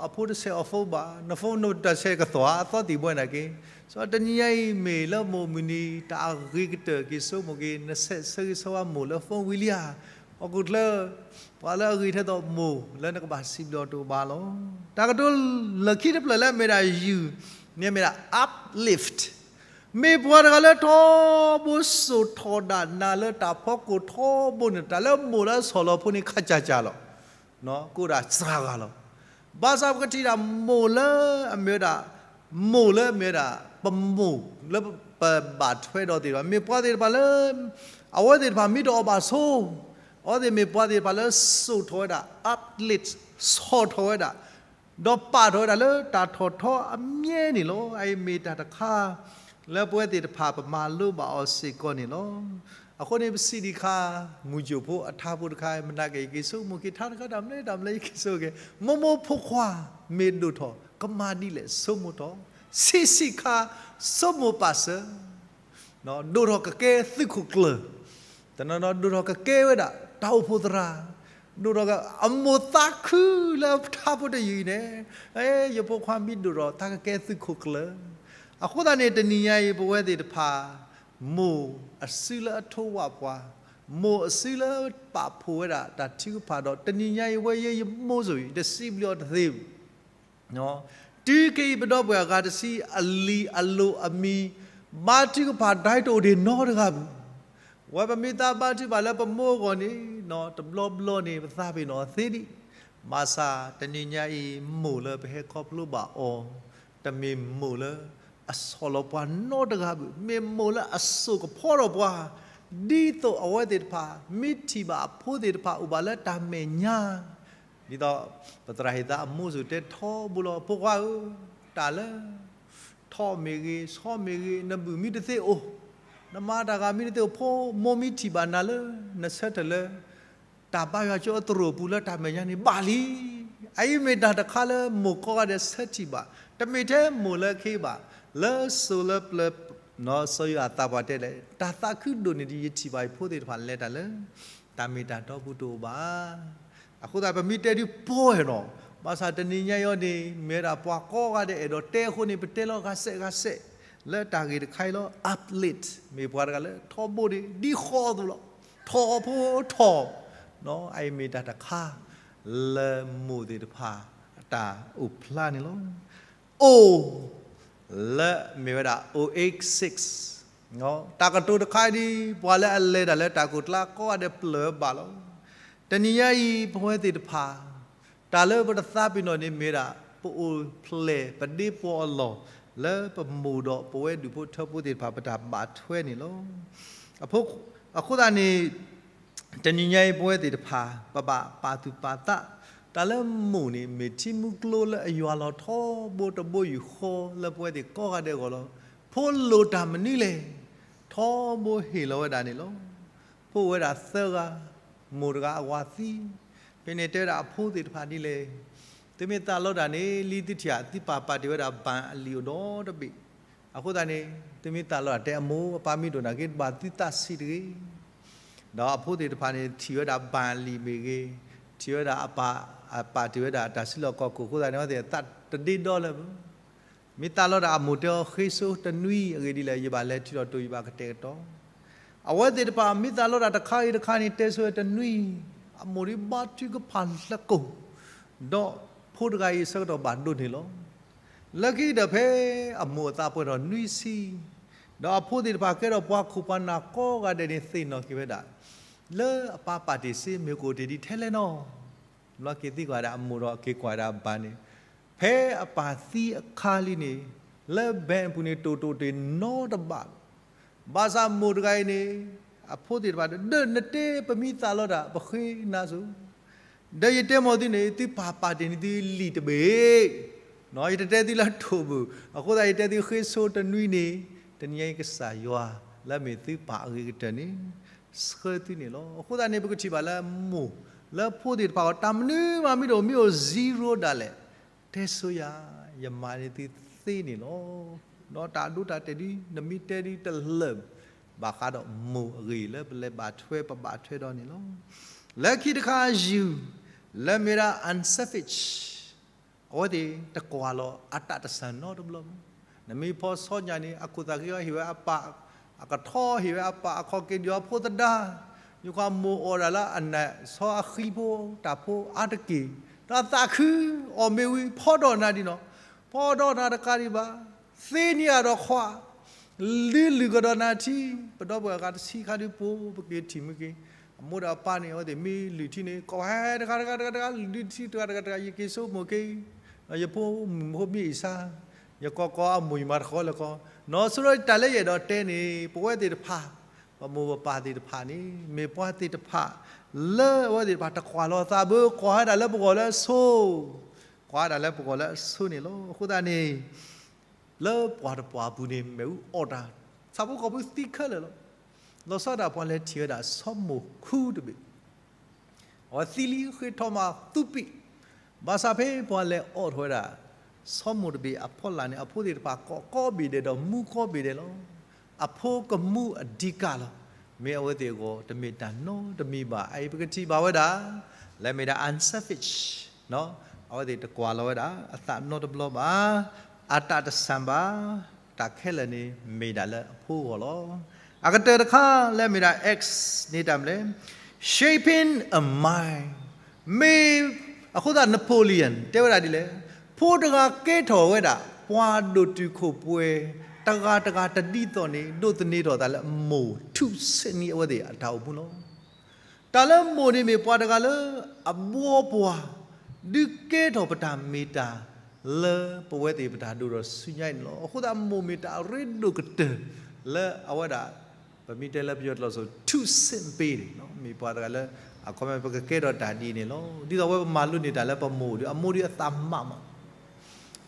အဖိတဆဲးအီၤ phone ဘၣ်, န phone နတဆဲးကသီၣ်ဧါ, အသီတံၢ်ဘှဲန့ၣ်က့ၤ. စီၤတနံၤညါအံၤမ့ၢ်လၢမိၢ်မုၢ်နံၤ တၢ်အဂ့ၤကတၢၢ်က့ၤဆိကမိၣ်က့ၤ နဆဲးဆၢဂ့ၤဆၢဝါမိၢ်လၢ phone ဝံၤလံဧါ. ဟီၣ်ခိၣ်ချၢ ပှၤလၢအဂ့ၤထဲသိးမိၢ်လၢနကဘၣ်စံးဘျုးအီၤတအိၣ်ဘၣ်လီၤ. တၢ်ကတိၤလၢခံတဖျၢၣ်လၢအမ့ၢ်ဒၣ် ယူၢ် န့ၣ်မ့ၢ်ဒၣ် uplift, မ့ၢ်ပှၤတဂၤလၢထီဘိစိာ်ထီၣ်ဒၣ်နၤလၢတၢ်ဖီခိၣ်ထီဘိန့ၣ် တၢ်လၢမိၢ်လၢအဆီၣ်လီၤဖိန့ၣ် ခးကၢ်ကၢ်လီၤ. ကိးဒၣ်စှၤဂၤလီၤ. ဘၣ်ဆၣ်ပကထံၣ်ဒၣ်မိၢ်လၢအမ့ၢ်ဝဲဒၣ်, မိၢ်လၢအမ့ၢ်ဝဲဒၣ် ပမိၢ်လၢပဘၣ်ထွဲဒီးသ့ၣ်တဖၣ် မ့ၢ်ပှၤသ့ၣ်တဖၣ်လၢ အဝဲသ့ၣ်တဖၣ်မ့ၢ်တအီၣ်ဘၣ်ဆိ အဝဲသ့ၣ်မ့ၢ်ပှၤသ့ၣ်တဖၣ်လၢစိာ်ထီၣ်ဝဲဒၣ် uplift, ဆီၣ်ထီၣ်ဝဲဒၣ် ဒီးပာ်ထီၣ်ဝဲဒၣ်လၢတၢ်ထီၣ်ထီအမြဲန့ၣ်လီၤ. အအံၤမ့ၢ်တၢ်တခါ လၢပဝဲသ့ၣ်တဖၣ်ပမၤလိဘၣ်အီၤစ့ၢ်ကီးန့ၣ်လီၤ. အဃိန့ၣ်ပစံးဒံးခါ မုၢ်ယိာ်ဖိအထါဖိတခါ မနၤက့ၤက့ၤဆိကမိၣ်က့ၤထါတခါ တၢ်မနုၤတၢ်မနုၤယက့ၤဆိက့ၤ မိၢ်မိၢ်ဖိခွါ မ့ၢ်ဒိၣ်ထီၣ် ကမၤဒ်လဲၣ်ဆိကမိၣ်ထီၣ်, ဆံးဆံးခါ ဆိကမိၣ်ပာ်စၢၤ ဒိၣ်ထီၣ်ကကဲသုးခိၣ်ကျၢၢ်, တနီၤနီၤဒိၣ်ထီၣ်ကကဲဝဲဒၣ် တၢ်အိၣ်ဖှိၣ်သရၣ်, ဒိၣ်ထီၣ်က အမိၢ်သးခုလၢထါဖိတယုၢ်အံၤန့ၣ်, ယဖိခွါမ့ၢ်ဒိၣ်ထီၣ် သးကကဲသုးခိၣ်ကျၢၢ်. အဃိသတးန့ၣ် တနံၤညါအံၤ ပဝဲသ့ၣ်တဖၣ် မိၢ်အစုလၢအထိးဝးပှၤ, မိၢ်အစုလၢပာ်ဖှိၣ်ဝဲဒၣ်တၢ်ထုကဖၣ်ဒီး တနံၤညါအံၤ ဝဲယဲယမိၢ်စိၤအံၤ တစံးဘျုးအီၤတသ့ဘၣ် တုၤခဲအံၤပဒီပုၢ်ဝဲၢ်အဂၤတဆံ အလံၤအလိၤအမံၤ ဘါထုကဖၣ်ဒၣ်တအိၣ်ဒံးနီတဂၤဘၣ်. ဝဲပမ့ၢ်သးဘါထုကဖၣ်လၢပမိၢ်အဂီၢ်န့ၣ် တဘျီဘျီန့ၣ် ပသးပ့ၤနီၣ်သ့ဒံး, ဘၣ်ဆၣ်တနံၤညါအံၤ မိၢ်လၢပဟဲခီဖျိဘၣ်အီၤ တမ့ၢ်မိၢ်လၢအဆီၣ်လီၤပှၤနီတဂၤဘၣ်, မ့ၢ်မိၢ်လၢအစိာ်ကဖီထီၣ်ပှၤ, ဒ်သိးအဝဲသ့ၣ်တဖၣ် မ့ၢ်ထံၣ်ဘၣ်အဖိသ့ၣ်တဖၣ်အိၣ်ဘၣ်လၢတၢ်မဲာ်ညါ ဒ်သိးပသရၣ်ဟ့ၣ်သးအမိၢ်စူၤတဲထီဘိလီၤ, ဖိခွါဧၢ, တၢ်လၢ ထီမ့ၢ်ဂ့ၤ, ဆီမ့ၢ်ဂ့ၤ, နဘုၣ်မ့ၢ်တသ့အိၣ်, နမၤတၢ်ဂၤမ့ၢ်တသ့အိၣ်, ဖိမိၢ်မ့ၢ်ထံၣ်ဘၣ်နၤလၢ နဆၢထၢၣ်လၢ တၢ်ဘါယွၤကၠိအသရိာ်ပူၤလၢတၢ်မဲာ်ညါန့ၣ် ဘၣ်လံ. အအံၤမ့ၢ်တၢ်တခါလၢမိၢ်ကိးဂၤဒဲးဆၢထံၣ်ဘၣ်, တမ့ၢ်ထဲမိၢ်လၢခဲအံၤဘၣ်, လၢစိၤလၢပျၢၤ စီၤယိၤအၤသးပှၢ်တဲလဲၣ်, တၢ်သးခုဒိၣ်န့ၢ်ဒံးယထံၣ်ဘၣ်ယဖိသ့ၣ်တဖၣ်လဲၤတၢ်လၢ တၢ်မ့ၢ်တၢ်တီပူၤတအိၣ်ဘၣ်. အဃိသတးပမ့ၢ်တဲဒုးပီၢ်ဝဲနီၤ, ဘၣ်ဆၣ်တနံၤညါအံၤန့ၣ် မ့ၢ်ဝဲဒၣ်ပှၤကိးဂၤဒဲးအဲၣ်ဒိးတဲအဃိန့ၣ် ပတဲလီၤဂၤစဲးဂၤစဲး လၢတၢ်ဂ့ၢ်တခါအံၤလီၤ. Athlete မ့ၢ်ပှၤတဂၤလၢထီဘိန့ၣ် ဒ်ဃီအသိးလီၤ. ထီၣ်ဖိထီၣ်, အအံၤမ့ၢ်တၢ်တခါ လၢမိၢ်သ့ၣ်တဖၣ်အတၢ်အိၣ်ဖျါန့ၣ်လီၤ. အိၣ် လၢမ့ၢ်ဝဲဒၣ် အိၣ် အိၣ် six တၢ်ကတိၤတခါအံၤဒ် ပှၤလၢအလဲၤတၢ်လၢတၢ်ခိၣ်ကျါကိးဂၤဒဲးပျၢၤဘၣ်လီၤ. တနံၤညါအံၤ ပဝဲသ့ၣ်တဖၣ် တၢ်လၢပတသးပ့ၤနီၣ်န့ၣ်မ့ၢ်ဒၣ် ပအိၣ်ဖျဲၣ်ပဒ့ပီၢ်အလီၢ် လၢပမိၢ်ဒီးပဝဲဒူၣ်ဖိထၢဖိသ့ၣ်တဖၣ် ပတၢ်ဘၣ်ထွဲန့ၣ်လီၤ. အဃိသတးန့ၣ် တနံၤညါအံၤပဝဲသ့ၣ်တဖၣ် ပဘၣ်ပာ်သူၣ်ပာ်သး, တၢ်လၢမိၢ်န့ၣ် မ့ၢ်ထံမူကျိလၢအယွၤလီၤထီဘိတဘိယူၢ်ဃီလၢပဝဲသ့ၣ်ကိးဂၤဒဲးအဂီၢ်လီၤ. ဖိလိၣ်တၢ်မနုၤလဲၣ်, ထီဘိဟ့ၣ်လီၤဝဲဒၣ်န့ၣ်လီၤ. ဖိဝဲဒၣ်သၢဂၤ, မိၢ်တဂၤအဝၤသံ, ဖဲန့ၣ်တဲဝဲဒၣ်အဖိသ့ၣ်တဖၣ်ဒ်လဲၣ်, သုမ့ၢ်သးလီတၢ်န့ၣ် လံသုထံၣ်ဧါ, သုပၢ်ပာ်တ့ၢ်ဝဲဒၣ်ဘၣ်အလံာ်အိၣ်ဒီတဘ့ၣ်, အဃိသတးန့ၣ် သုမ့ၢ်သးလီတၢ် တဲအမိၢ်အပၢ်မ့ၢ်ဒိၣ်နာ်က့ ဘၣ်သုသးဆံးတဂ့ၤ. ဒီးအဖိသ့ၣ်တဖၣ်န့ၣ် ထံၣ်ဝဲဒၣ်ဘၣ်အလံာ်မ့ၢ်ဂ့ၤ, ထံၣ်ဝဲဒၣ်အပၢ်, အပၢ်တ့ၢ်ဝဲဒၣ်တၢ်စုလီၢ်ခီၣ်ခိၣ်အဃိသတးန့ၣ် အဝဲသ့ၣ်သးတဒ့ဒီလၢၤဘၣ်. မ့ၢ်သးလီတၢ်အမိၢ်တဲအီၤ ဃ့ဆိတနွံအဂ့ၢ်ဒ်လဲၣ်, ယဘၣ်လဲၤထံၣ်ဒီးတိၢ် ယဘၣ်ကတဲာ်ကတီၤ. အဝဲသ့ၣ်တဖၣ် မ့ၢ်သးလီတၢ်တခါအံၤတခါန့ၣ် တဲဆိတနွံ, အမိၢ်ဒ်ဘါထုကဖၣ်လၢကိၢ်, ဒီးဖိတဂၤအံၤအဆၢကတီၢ်ဘၣ်ဒိးန့ၢ်လီၤ. လၢခံကတၢၢ်ဖဲအမိၢ်အသးပှဲၤထီၣ်နွံဆံ, ဒီးအဖိသ့ၣ်တဖၣ်ကဲထီၣ်ပှၤခိၣ်ပှၤနၢ်ကိးဂၤဒဲးန့ၣ် သ့ၣ်နီၣ်က့ၤဝဲဒၣ် လၢအပၢ်ပာ်တ့ၢ်စ့မ့ၢ်ကအိၣ်တ့ၢ်ဒံးထဲလဲၣ်နီၤ. ဘျီက့ၤသံကွၢ်ဒၣ်အမိၢ်ဒီးက့ၤကွၢ်ဒၣ်အပၢ်န့ၣ်, ဖဲအပၢ်သံအခါလံန့ၣ်, လၢဘဲအပူၤန့ၣ် တိၢ်တိၢ်တ့ၢ်နီတဘ့ၣ်လီၤ. ဘၣ်ဆၣ်မိၢ်တဂၤအံၤန့ၣ်, အဖိသ့ၣ်တဖၣ် ဒီးနတဲပမ့ၢ်သးလီတၢ် ပဃ့နၤစိၤ, ဒီးယတဲမီၤသုန့ၣ် သုပၢ်ပာ်တ့ၢ်န့ၢ်သုလံာ်တဘ့ၣ်, ယတတဲသုလၢတိၢ်ဘၣ်, အဃိသတးယတဲသုဃ့ဆိတနွံန့ၣ်, တနံၤညါအံၤကစၢ်ယွၤလၢအမ့ၢ်သုပၢ်အဂ့ၤကတၢၢ်န့ၣ် ဆှၢသုန့ၣ်လီၤ. အဃိသတးန့ၣ် ပကထံၣ်ဘၣ်လၢမိၢ်လၢဖိသ့ၣ်တဖၣ်အဂီၢ် တၢ်မနုၤမးမ့ၢ်တအိၣ် မ့ၢ်အိၣ် zero ဒၣ်လဲာ်, တဲဆိယၤ, ယမၤန့ၢ်သုသ့န့ၣ်လီၤ. ဒီးတၢ်ဒိတၢ်တဲာ်ဒ် နမ့ၢ်တဲဒ်တလၢာ်, ဘၣ်ဃးဒီးမိၢ်အဂ့ၢ်လၢပလဲၤဘၣ်ထွဲပဘၣ်ထွဲဒီးန့ၣ်လီၤ. လၢခံတခါ ယူၢ်, လၢမ့ၢ်ဒၣ် unselfish အဝဲသ့ၣ်တကွၢ်လီၤအတၢ်တဆၢနီတဘျီဘၣ်. နမ့ၢ်ဖီဆီညၣ်န့ၣ် အခိၣ်သးက့ဟ့ၣ်ဝဲအပၢ်, အကထီဟ့ၣ်ဝဲအပၢ်အခီၣ်က့ၤဒုးအဖိသဒါ, ယခွါမိၢ်အီၣ်ဒၣ်လၢအနးဆီအဃံဖိတၢ်ဖိအါတက့ၢ်, ဒီးသးခု, အီၣ်မ့ၢ်ဝံၤဖီဒီးနၤဒ်နီၤ, ဖီဒီးနၤတကးဒံးဘၣ်, သ့န့ၢ်အဒီးခွါ လုၢ်လုၢ်ကဒီးနၤထံ, ပဒီပုၢ်ဝဲၢ်အဂၤတဆံခါဒုးပှၤ ပက့ၤထံၣ်မုၢ်က့ၤ, အမိၢ်ဒီးအပၢ်န့ၣ် အဝဲသ့ၣ်မ့ၢ်လုၢ်ထံန့ၣ် ကိးဝဲတဂၤတဂၤတဂၤတဂၤ လုၢ်ထံတဂၤတဂၤတဂၤ ယက့ၤဆိကမိၣ်က့ၤ, ယဖိမုၣ်ဖိမ့ၢ်အံၤဆါ, ယကိးကိးအမိၢ်ယမၤတဃီလၢကီ, နီၢ်ဆိဒီးတၢ်လၢယအဲၣ်ဒိးတဲန့ၣ် ပဝဲသ့ၣ်တဖၣ်, ပမိၢ်ပပၢ်သ့ၣ်တဖၣ်န့ၣ် မ့ၢ်ပှၤသ့ၣ်တဖၣ် လၢအဝဲသ့ၣ်တဖၣ်တကွၢ်လီၤသးဘၣ် ကွၢ်ဝဲဒၣ်လၢပဂီၢ်လၢအဆိ, ကွၢ်ဝဲဒၣ်လၢပဂီၢ်လၢအဆိန့ၣ်လီၤ. အဃိသတးန့ၣ် လၢပှၤတပှၤအပူၤန့ၣ် မ့ၣ်အူအီၣ်တၢ်, ဆၣ်ဖိကီၢ်ဖိသံခဲလၢာ်လီၤ. လီၤဆီဒၣ်ပှၤလဲၤထံၣ်ဝဲဒၣ်ဆီမိၢ်ခူတဘ့ၣ်, အဝဲသံလံဃ့ထီၣ်မးသူပံာ်, ဘၣ်ဆၣ်ဖဲပှၤလဲၤအီၣ်ထီၣ်ဝဲဒၣ် ဆီမိၢ်တဘ့ၣ်အဖီလာ်န့ၣ် အဖိသ့ၣ်တဖၣ်ကိးကိးဘ့ၣ်ဒဲးဒီးမူကိးဘ့ၣ်ဒဲးလီၤ. အဖိကမူအဓိကလီၤ. မ့ၢ်အဝဲသ့ၣ်အဂီၢ် တမ့ၢ်တၢ်နီတမံၤဘၣ်. အအံၤပကထံၣ်ဘၣ်ဝဲဒၣ် လၢမ့ၢ်ဒၣ် unselfish အဝဲသ့ၣ်တကွၢ်လီၤဝဲဒၣ်အသးနီတဘျီဘၣ်, အတၢ်တဆၢဘၣ်, တၢ်ခဲလၢာ်န့ၣ်မ့ၢ်ဒၣ်လၢအဖိအဂီၢ်လီၤ. အကတၢၢ်တခါလၢမ့ၢ်ဒၣ် X န့ၣ်တၢ်မနုၤလဲၣ်, shaping a mind မ့ၢ်, အဃိသတး Napoleon တဲဝဲဒၣ်ဒ်လဲၣ်, ဖိတဂၤကဲထီၣ်ဝဲဒၣ် ပှၤဒိၣ်တုာ်ခိၣ်ပှဲၤ တဂၤတဂၤတဒ်သိးန့ၣ် ဒိးသန့ၤထီၣ်သးလၢအမိၢ်ထူၣ်ဆ့ၣ်နံၤအဝဲသ့ၣ်အတၢ်အိၣ်မူလီၤ. တၢ်လၢမိၢ်န့ၣ်မ့ၢ်ပှၤတဂၤလၢအဘှီပှၤ ဒုးကဲထီၣ်ပတၢ်မ့ၢ်တၢ်လၢပဝဲသ့ၣ်ပတၢ်ဒိၣ်ထီၣ်ဆူညါအံၤန့ၣ်လီၤ. အဃိသတးမိၢ်မ့ၢ်တၢ်အရ့ဒိၣ်ကတၢၢ်လၢအဝဲဒၣ် ပမ့ၢ်တဲလၢပယီၤတလီၤစိၤ ထူၣ်ဆ့ၣ်ပ့န့ၣ် မ့ၢ်ပှၤတဂၤလၢ အခီပညီပကကဲထီၣ်တၢ်ဒ်အံၤန့ၣ်လီၤ. ဒ်သိးအဝဲပမၤလိန့ၢ်တၢ်လၢပမိၢ်ဒီး အမိၢ်ဒီးအသးမးမး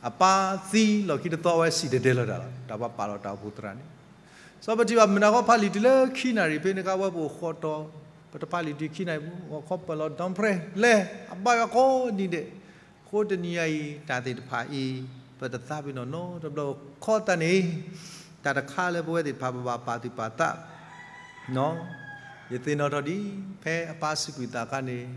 အပၢ်သံလီၢ်ခံတသီအဝဲစံၣ်တဲၤတဲလီၤတၢ်လီၤ. တၢ်ပှၤပာ်လီၤတၢ်အိၣ်ဖှိၣ်သရၣ်န့ၣ် စီၤပထံၣ်ဘၣ်မုၢ်နၤခီဖးလံာ်တုၤလၢခံနၣ်ရံၣ်ဖဲန့ၣ်ကါဝဲပအိၣ်ဃီတီၤ ပတဖးလံာ်တုၤခံနၣ်ရံၣ်ပူၤ ဂီၤခီပၢၢ်လီၤ ဒီပြဲ လဲၤ အဘၣ်ယွၤကိးနံၤဒဲး အဃိတနံၤအံၤ တၢ်သ့ၣ်တဖၣ်အံၤ ပတသးပ့ၤနီၣ်နီတဘျီ ခီသတးန့ၣ် တၢ်တခါလၢပဝဲသ့ၣ်တဖၣ်ပဘၣ်ပာ်သူၣ်ပာ်သး ယသ့ၣ်နီၣ်ထီၣ်ဒ် ဖဲအပၢ်စူးကွံာ်သးအခါန့ၣ်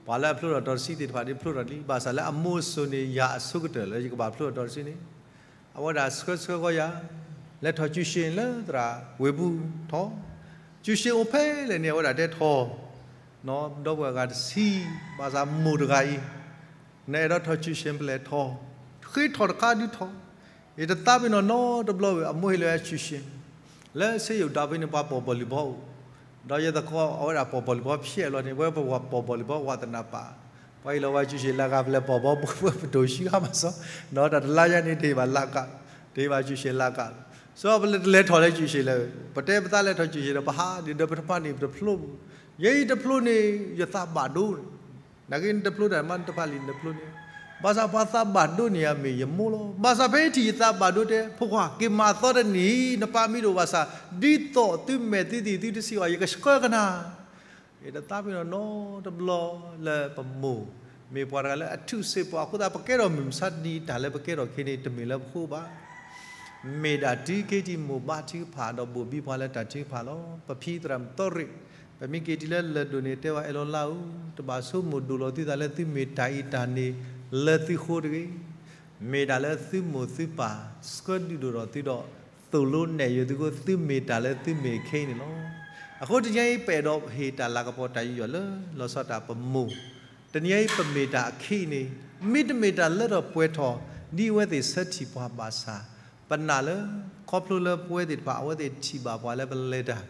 ပှၤလၢအဖျိထီၣ်တီၤတဆံသ့ၣ်တဖၣ်ဒ်ဖျိထီၣ်လံ ဘၣ်ဆၣ်လၢအမိၢ်စိၤန့ၣ် ယၤအဆိကတၢၢ်လၢယကဘၣ်ဖျိထီၣ်တီၤတဆံန့ၣ် အဝဲဒၣ်ဆှၢဆှၢဃီယၤ လဲၤထီၣ် ကျူရှင် လၢသရၣ်ဝ့ၢ်ပူၤထီၣ် ကျူရှင် အိၣ်ဖဲလဲၣ်န့ၣ် အဝဲဒၣ်တဲထီၣ် ဒီပုၢ်ဝဲၢ်အဂၤတဆံ ဘၣ်ဆၣ်မိၢ်တဂၤအံၤ နအဲၣ်ဒိးထီၣ် ကျူရှင် ဖဲလဲၣ်ထီၣ် ဃ့ထီၣ်တခါဒုးထီၣ် ယတသးပ့ၤနီၣ်နီတဘျီဝဲ အမိၢ်ဟ့ၣ်လီၤဝဲ ကျူရှင် လၢဆေးရုံ ဒီးဖဲန့ၣ်ပှၤပိာ်ဘီၣ်လံၣ်ဘီအိၣ် ဒီးယသကိးအဝဲဒၣ်ပိာ်ဘီၣ်လံၣ်ဘီဖျဲးလီၤန့ၣ် ဝဲပဝဲပိာ်ဘီၣ်လံၣ်ဘီ ဝးသနၢ်ပာ် ပှၤဟ့ၣ်လီၤဝဲ ကျူရှင် လၢကါဖဲလဲၣ်ပိာ်ဘီၣ်ပှဲၤပှဲၤ ပတိၢ်ဆှံဂၤမးစီ ဒီးတၢ်တလါယါန့ၣ် တဟ့ၣ်ဘၣ်လၢကါ တဟ့ၣ်ဘၣ် ကျူရှင် လၢကါ စီၤပလဲၤတလဲၤထီၣ်လၢ ကျူရှင် လၢ ပတဲပသးလဲၤထီၣ် ကျူရှင် ဒီးပဟးဒ်ဒီးပတဖၣ်န့ၣ် ပတဖျိ ယဲအံၤတဖျိန့ၣ် ယသးဘၣ်ဒိ နာ်က့နတဖျိတၢ်မး နတဖၣ်လံၣ်နတဖျိန့ၣ် ဘၣ်ဆၣ်ပှၤသးဘၣ်ဒိန့ၣ် အမ့ၢ်ယမိၢ်လီၤ. ဘၣ်ဆၣ်ဖဲအံၤထံၣ်ယသးဘၣ်ဒိတဲ ဖိခွါ က့ၤမၤသီတနံၤ နပၢ်မ့ၢ်တအိၣ်ဘၣ်ဆၣ် ဒ်သိးသုမဲာ်သုသံၣ်သုတဆံးအီၤ ယကဆှၢကနၤ ယတသးပ့ၤနီၣ်နီတဘျီလၢပမိၢ် မ့ၢ်ပှၤတဂၤလၢအထူၣ်စ့ၢ်ပှၤအဃိသတး ပကဲထီၣ်မုၢ်မဆါတနံၤ တၢ်လၢပကဲထီၣ်ခဲအံၤန့ၣ် တမ့ၢ်လၢပဃိဘၣ် မ့ၢ်ဒၣ်တုၤက့ၤထံၣ်မိၢ်ဘါထုကဖၣ် ဒီးဘိၣ်ဘံပှၤလၢတၢ်ထုကဖၣ်လီၤ. ပဖံသရၣ်မုၣ်သီရ့ၣ် ပမ့ၢ်က့ၤတုၤလၢလၢၢ်ဒိၣ်န့ၣ် တဲဝဲ အဲၣ်လီၤလါဧၢ, တဘၣ်ဆိမိၣ်ဒိၣ်လီၤသုသးလၢသုမ့ၢ်တၢ်အံၤတၢ်န့ၣ် လၢသုဃိတဂ့ၤ. မ့ၢ်ဒၣ်လၢသုမိၢ်သုပၢ် ဆှၢဒုးဒိၣ်ထီၣ်သုဒီး သိၣ်လိနဲၣ်ယိၤသုဃိ သုမ့ၢ်တၢ်လၢသုမ့ၢ်ခဲအံၤန့ၣ်လီၤ. အဃိတနံၤအံၤ ပအဲၣ်ဒိးဟ့ၣ်တၢ်လၤကပီၤတၢ်ယူးယီၣ်လၢ လီၤဆီဒၣ်တၢ်ပမိၢ် တနံၤအံၤပမ့ၢ်တၢ်အခံအံၤန့ၣ် မ့တမ့ၢ်တၢ်လၢထီၣ်ပှဲၤထီၣ် ဒ်အဝဲသ့ၣ်ဆၢထံၣ်ပှၤဘၣ်ဆၣ် ပနာ်လၢ ခီဖျိလၢပဝဲသ့ၣ်တဖၣ် အဝဲသ့ၣ်ထံၣ်ဘၣ်ပှၤလၢပလဲၤတၢ်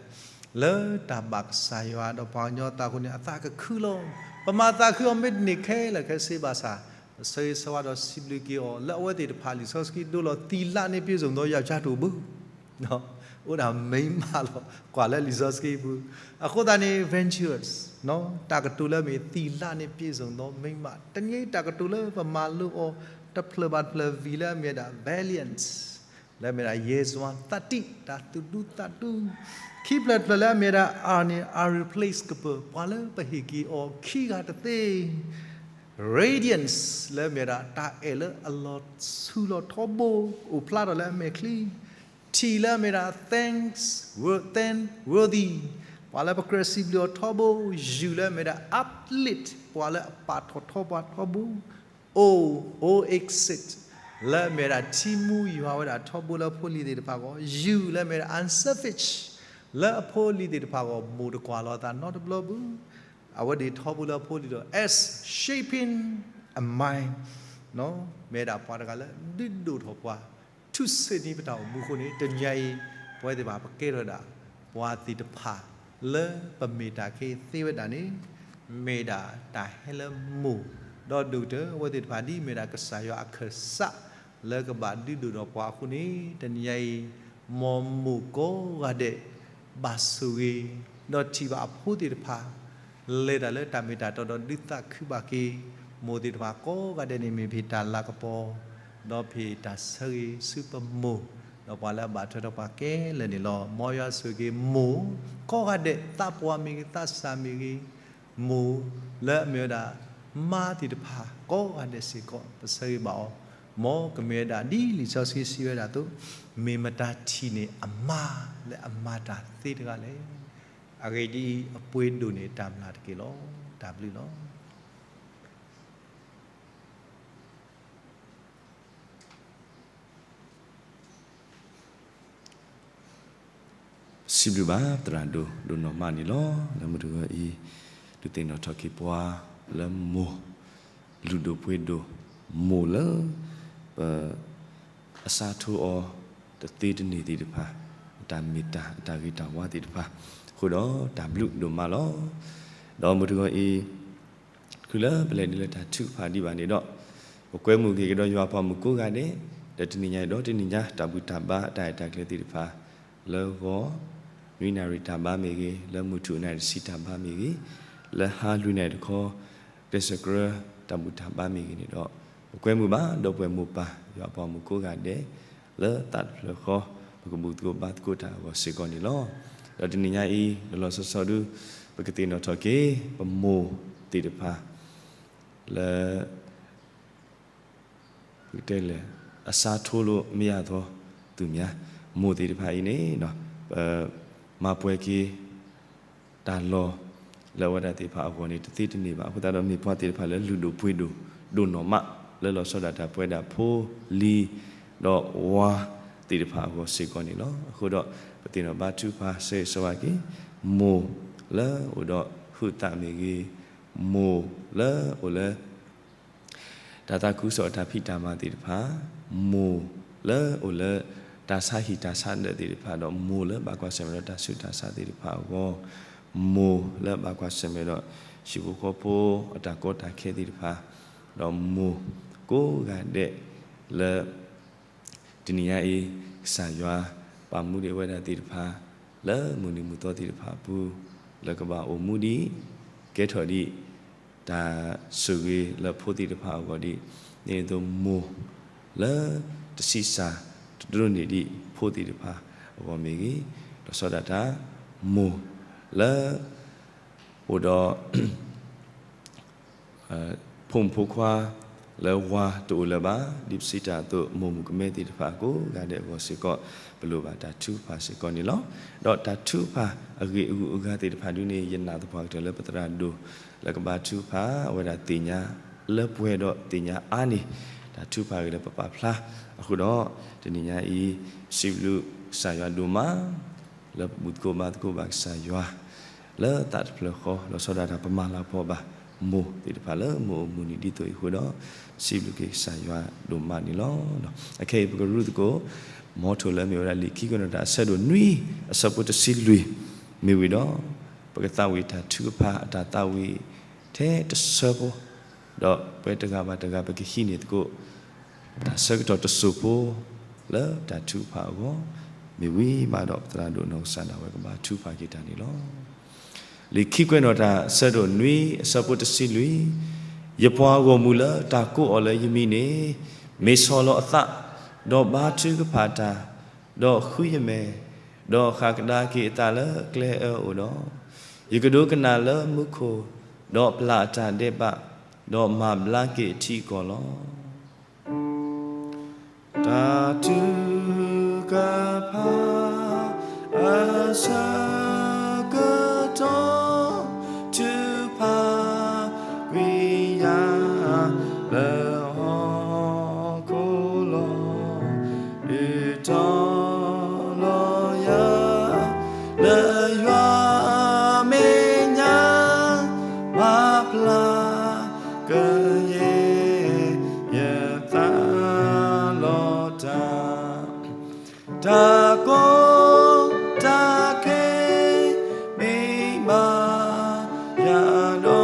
လၢတၢ်ဘၣ်ကစၢ်ယွၤဒီးပှၤကညီအသးအဃိန့ၣ် အသးကခုလီၤ. ပမၤသးခုအီၤမ့တန့ၢ်ခဲလၢာ်ခဲဆ့ဘၣ်ဆၣ် ပဆၢဂ့ၤဆၢဝါဒီးစံးဘျုးက့ၤအီၤ လၢအဝဲသ့ၣ်တဖၣ်လံာ်စီဆှံဒိလီၤ သီလန့ၣ်ပြည့်စုံသောယောက်ျားတအိၣ်ဘၣ် အိၣ်ဒၣ်မိန်းမလီၤ ကွၢ်လၢလံာ်စီဆှံပူၤ အဃိသတးန့ၣ် vengeance တၢ်ကတိၤလၢအမ့ၢ် သီလနှင့်ပြည့်စုံသောမိန်းမ တနံၤအံၤတၢ်ကတိၤလၢပမၤလိအီၤ တဖျၢၣ်ဘၣ်တဖျၢၣ်ဝံၤလၢအမ့ၢ်ဝဲဒၣ် valiance လၢအမ့ၢ်ဝဲဒၣ် ရဲစွမ်း သတ္တိ တၢ်သူၣ်ဒူသးဒူ ခံဖျၢၣ်တဖျၢၣ်လၢအမ့ၢ်ဝဲဒၣ် irreplaceable ပှၤလၢပဟ့ၣ်က့ၤအီၤခံဂၤတသ့ radiance လၢအမ့ၢ်ဝဲဒၣ် တၢ်အဲၣ်လၢအလီၤဆူလီၤထီဘိ အိၣ်ဖျါထီၣ်လၢအမဲာ်ချံ T လၢအမ့ၢ်ဝဲဒၣ် thanks, thankworthy ပှၤလၢပကြၢးစံးဘျုးအီၤထီဘိ U လၢအမ့ၢ်ဝဲဒၣ် uplift ပှၤလၢအပာ်ထီၣ်ထီပှၤထီဘိ O, O exit လၢအမ့ၢ်ဝဲဒၣ် ထံမူယွၤဝဲဒၣ်ထီဘိလၢအဖိအလံၤသ့ၣ်တဖၣ်အဂီၢ် U လၢအမ့ၢ်ဝဲဒၣ် unselfish လၢအဖိအလံၤသ့ၣ်တဖၣ်အဂီၢ် မိၢ်တကွၢ်လီၤအသးနီတဘျီဘၣ် အဝဲဒၣ်ထီဘိလၢအဖိအလံၤဒီး S shaping a mind မ့ၢ်ဝဲဒၣ်ပှၤတဂၤလၢဒုးဒိၣ်ထီၣ်ပှၤ ထူၣ်ဆ့ၣ်နံၤပတၢ်အိၣ်မူအဃိန့ၣ် တနံၤအံၤ ပဝဲသ့ၣ်တဖၣ်ပကဲထီၣ်ဝဲဒၣ် ပှၤသ့ၣ်တဖၣ် လၢပမ့ၢ်တၢ်ခဲအံၤသ့ဝဲဒၣ်န့ၣ် မ့ၢ်ဒၣ်တၢ်ဟဲလၢမိၢ် ဒီးဒိၣ်ကတၢၢ်အဝဲသ့ၣ်တဖၣ်ဒ်မ့ၢ်ဒၣ်ကစၢ်ယွၤအခၢၣ်စး လၢကဘၣ်ဒုးဒိၣ်ထီၣ်ပှၤအဃိန့ၣ် တနံၤအံၤ မ်မိၢ်ကိးဂၤဒဲး ဘၣ်ဆိၣ်ဂ့ၤ ဒီးထံၣ်ဘၣ်အဖိသ့ၣ်တဖၣ် လဲၤတၢ်လၢတၢ်မ့ၢ်တၢ်တီဒီးဒုးသးခုဘၣ်က့ၤ မိၢ်သ့ၣ်တဖၣ်ကိးဂၤဒဲးန့ၣ် မ့ၢ်ဖဲတၢ်လၤကပီၤ ဒီးဖဲတၢ်ဆၢဂ့ၤဆူပမိၢ် ဒီးပှၤလၢအဘၣ်ထွဲဒီးပှၤခဲလၢာ်န့ၣ်လီၤ. မ်ယွၤဆိၣ်ဂ့ၤမိၢ် ကိးဂၤဒဲး သးပှၢ်မ့ၢ်ဂ့ၤ သးစၢ်မ့ၢ်ဂ့ၤ မိၢ်လၢအမ့ၢ်ဝဲဒၣ် မါသ့ၣ်တဖၣ် ကိးဂၤဒဲးစ့ၢ်ကီး ပဆၢဂ့ၤဘၣ်အီၤ မ်ကမ့ၢ်ဝဲဒၣ်ဒ်လံာ်စီဆှံစံးဝဲဒၣ်အသိး မ့ၢ်မတၤထံၣ်န့ၢ်အမါလၢအမၤတၢ်သ့တဂၤလဲၣ်. အဂ့ၢ်ဒ်အံၤ အပှ့ၤဒိၣ်န့ၢ်တၢ်မျၢ်တက့ၢ်လီၤ. တၢ်ဘျုးလီၤ. စံးဘျုးဘၣ်သရၣ်ဒိၣ် ဒိၣ်နီၢ်မးန့ၣ်လီၤ. လၢမုၢ်တဂီၤအံၤ ဒုးသ့ၣ်နီၣ်ထီၣ်က့ၤပှၤလၢမိၢ် လုၢ်ဒိၣ်ပှ့ၤဒိၣ် မိၢ်လၢ ပ အစးထီၣ်အီၤ တသ့တန့ၢ်သ့ၣ်တဖၣ်, အတၢ်မ့ၢ်တၢ် အတၢ်ဂ့ၤတၢ်ဝါသ့ၣ်တဖၣ်, အဃိဒီးတၢ်ဘျုးဒိၣ်မးလီၤ. ဒီးမုၢ်တဂီၤအံၤ ခုလၢပလဲၤဒ်လၢတၢ်ထုကဖၣ်ဒံးဘၣ်န့ၣ်ဒီး, ပကွဲမုာ်က့ၤကဒီးယွၤပှၤမုၣ်ကိးဂၤဒဲး, ဒီးတနံၤညါအံၤဒီးတနံၤညါ တၢ်ဘူၣ်တၢ်ဘါအတၢ်အဲၣ်တၢ်ကျဲသ့ၣ်တဖၣ်, လၢဂီၤ နွံနၣ်ရံၣ်တၢ်ဘါမ့ၢ်ဂ့ၤ, လၢမုၢ်ထူၣ်နၣ်ရံၣ်တဆံတၢ်ဘါမ့ၢ်ဂ့ၤ, လၢဟါလွံၢ်နၣ်ရံၣ်တခီ ကျဲးစၢးကြၢးတၢ်ဘူၣ်တၢ်ဘါမ့ၢ်ဂ့ၤန့ၣ်ဒီး, ပကွဲမုာ်ဘၣ်ဒီပုၢ်ဝဲၢ်မိၢ်ပၢ်ယွၤပှၤမုၣ်ကိးဂၤဒဲး လၢသးတဖျၢၣ်ဃီ ပကဘူၣ်သကိးဘါသကိးတၢ်အဂီၢ်စ့ၢ်ကီးန့ၣ်လီၤ. ဒီးတနံၤညါအံၤ လီၤလီၤဆီဆီဒု ပကသ့ၣ်နီၣ်ထီၣ်က့ၤ ပမိၢ်သ့ၣ်တဖၣ် လၢ ပကတဲလဲၣ် အစားထိုးလို့မရသောသူများ, မိၢ်သ့ၣ်တဖၣ်အံၤန့ၣ် ပမၤပှဲၤက့ၤ တၢ်လီၢ်လၢအဝဲဒၣ်သ့ၣ်တဖၣ်အဂီၢ်န့ၣ် တသ့တန့ၢ်ဘၣ်. အဃိသတးဒီးမ့ၢ်ပှၤသ့ၣ်တဖၣ်လၢလုၢ်ဒိၣ်ပှ့ၤဒိၣ်ဒိၣ်နီၢ်မး လၢလီၤဆီဒၣ်တၢ်ပဝဲဒၣ်ဖိလံၤ ဒီးဝၤသ့ၣ်တဖၣ်အဂီၢ်စ့ၢ်ကီးန့ၣ်လီၤ. အဃိဒီး ပသ့ၣ်နီၣ်ဘါထုကဖၣ်ဆၢဂ့ၤဆၢဝါက့ၤ မိၢ်လၢအိၣ်ဒီးဟုးသးမ့ၢ်ဂ့ၤ, မိၢ်လၢအိၣ်လၢ တၢ်သးခုကစီၣ်အတၢ်ဖံးတၢ်မၤသ့ၣ်တဖၣ်, မိၢ်လၢအိၣ်လၢ တၢ်ဆါဟံၣ်တၢ်ဆါဒၢးသ့ၣ်တဖၣ်ဒီး မိၢ်လၢဘၣ်ကွၢ်ဆၢၣ်မဲာ်ဒီးတၢ်ဆူးတၢ်ဆါသ့ၣ်တဖၣ်အဂီၢ်, မိၢ်လၢဘၣ်ကွၢ်ဆၢၣ်မဲာ်ဒီး ဟံၣ်ဖိဃီဖိအတၢ်ကီတၢ်ခဲသ့ၣ်တဖၣ်, ဒီးမိၢ်ကိးဂၤဒဲးလၢ တနံၤညါအံၤ ကစၢ်ယွၤပာ်မူဒံးဝဲဒၣ်သ့ၣ်တဖၣ် လၢမုၢ်နံၤမုၢ်သီသ့ၣ်တဖၣ်အပူၤ လၢကဘၣ်အိၣ်မူဒံး ကဲထီၣ်ဒံး တၢ်ဆိၣ်ဂ့ၤလၢဖိသ့ၣ်တဖၣ်အဂီၢ်ဒံး, ဒ်န့ၣ်အသိးမိၢ်လၢ တဆံးစၢ်တဒိးန့ၢ်ဒံးဖိသ့ၣ်တဖၣ်အဂီၢ်မ့ၢ်ဂ့ၤ, ဒီးဆီဒၣ်တၢ် မိၢ်လၢ အိၣ်ဒီး ဖိမုၣ်ဖိခွါလၢဝၤတအိၣ်လၢၤဘၣ်, ဒ်ပစံးတၢ်အသိး မိၢ်မုၣ်ကမဲသ့ၣ်တဖၣ်ကိးဂၤဒဲးအဂီၢ်စ့ၢ်ကီး ပလိၣ်ဘၣ်တၢ်ထုကဖၣ်စ့ၢ်ကီးန့ၣ်လီၤ. ဒီးတၢ်ထုကဖၣ်အဂ့ၢ်အဂုၤအဂၤသ့ၣ်တဖၣ်ဒ်န့ၣ် ယနာ်သပှၢ်ကတၢၢ်လၢပသရၣ်ဒိၣ် လၢကဘါထုကဖၣ် အဝဲဒၣ်သ့ၣ်ညါ လၢပှဲၤဒီးသ့ၣ်ညါအါန့ၢ် တၢ်ထုကဖၣ်အဂ့ၢ်လၢပပာ်ဖျါအဃိဒီး တနံၤညါအံၤ စံးဘျုးကစၢ်ယွၤဒိၣ်မး လၢပဘူၣ်သကိးဘါသကိးဘၣ်ကစၢ်ယွၤ လၢသးတဖျၢၣ်ဃီ လီၤဆီဒၣ်တၢ်ပမၤလၤကပီၤဘၣ် မိၢ်သ့ၣ်တဖၣ်လၢမိၢ်အိၣ်မူနံၤဒ်သိးအံၤအဃိဒီး စံးဘျုးက့ၤကစၢ်ယွၤဒိၣ်မးန့ၣ်လီၤ. အခဲအံၤပကရူၢ်သကိး မ်ထိၣ်လၢအမ့ၢ်ဝဲဒၣ်လံာ်ခံကွဲးနီၣ်တၢ်အဆၢဒိၣ်နွံ အဆၢဖိတဆံလွံၢ် မ့ၢ်ဝံၤဒီး ပကသးဝံၣ်တၢ်ထုကဖၣ်အတၢ်သးဝံၣ်ထဲတဆၢဖိ ဒီးပဝဲတဂၤဘၣ်တဂၤပကဟံးန့ၢ်သကိး တၢ်ဆၢကတီၢ်တစိၢ်ဖိ လၢတၢ်ထုကဖၣ်အဂီၢ် မ့ၢ်ဝံၤမးဒီး ပသရၣ်ဒိၣ်နီၢ်ကစၢ်ဒၣ်ဝဲကဘါထုကဖၣ်က့ၤတၢ်န့ၣ်လီၤ. လံာ်ခံကွဲးနီၣ်တၢ်အဆၢဒိၣ်နွံ အဆၢဖိတဆံလွံၢ်, ယပှၤဂီၢ်မုၢ်လၢတၢ်ကိးအီၤလၢယမံၤန့ၣ် မ့ၢ်ဆီၣ်လီၤအသး ဒီးဘါထုကဖၣ်တၢ်, ဒီးဃုယမဲာ်, ဒီးဃၣ်ကဒါက့ၤအသးလၢကျဲအၢအိၣ်ဒီး, ယကဒိကနၣ်လၢမူခိၣ်, ဒီးပျၢ်အတၢ်ဒဲးဘး, ဒီးမၤဘျါက့ၤအထံအကီၢ်လီၤ. တၢ်ထုကဖၣ် အဆၢကတီၢ် ထုကဖၣ်ကွံာ်ယၤ လၢဟီၣ်ခိၣ်လီၤ. ဒုးတီၤလီၤယၤ လၢယွၤမဲာ်ညါ မၤဘျါ ကယဲၢ်ယသးလီၤတၢ်, တၢ်ကီတၢ်ခဲ မ့ၢ်ဘၣ်ယၤ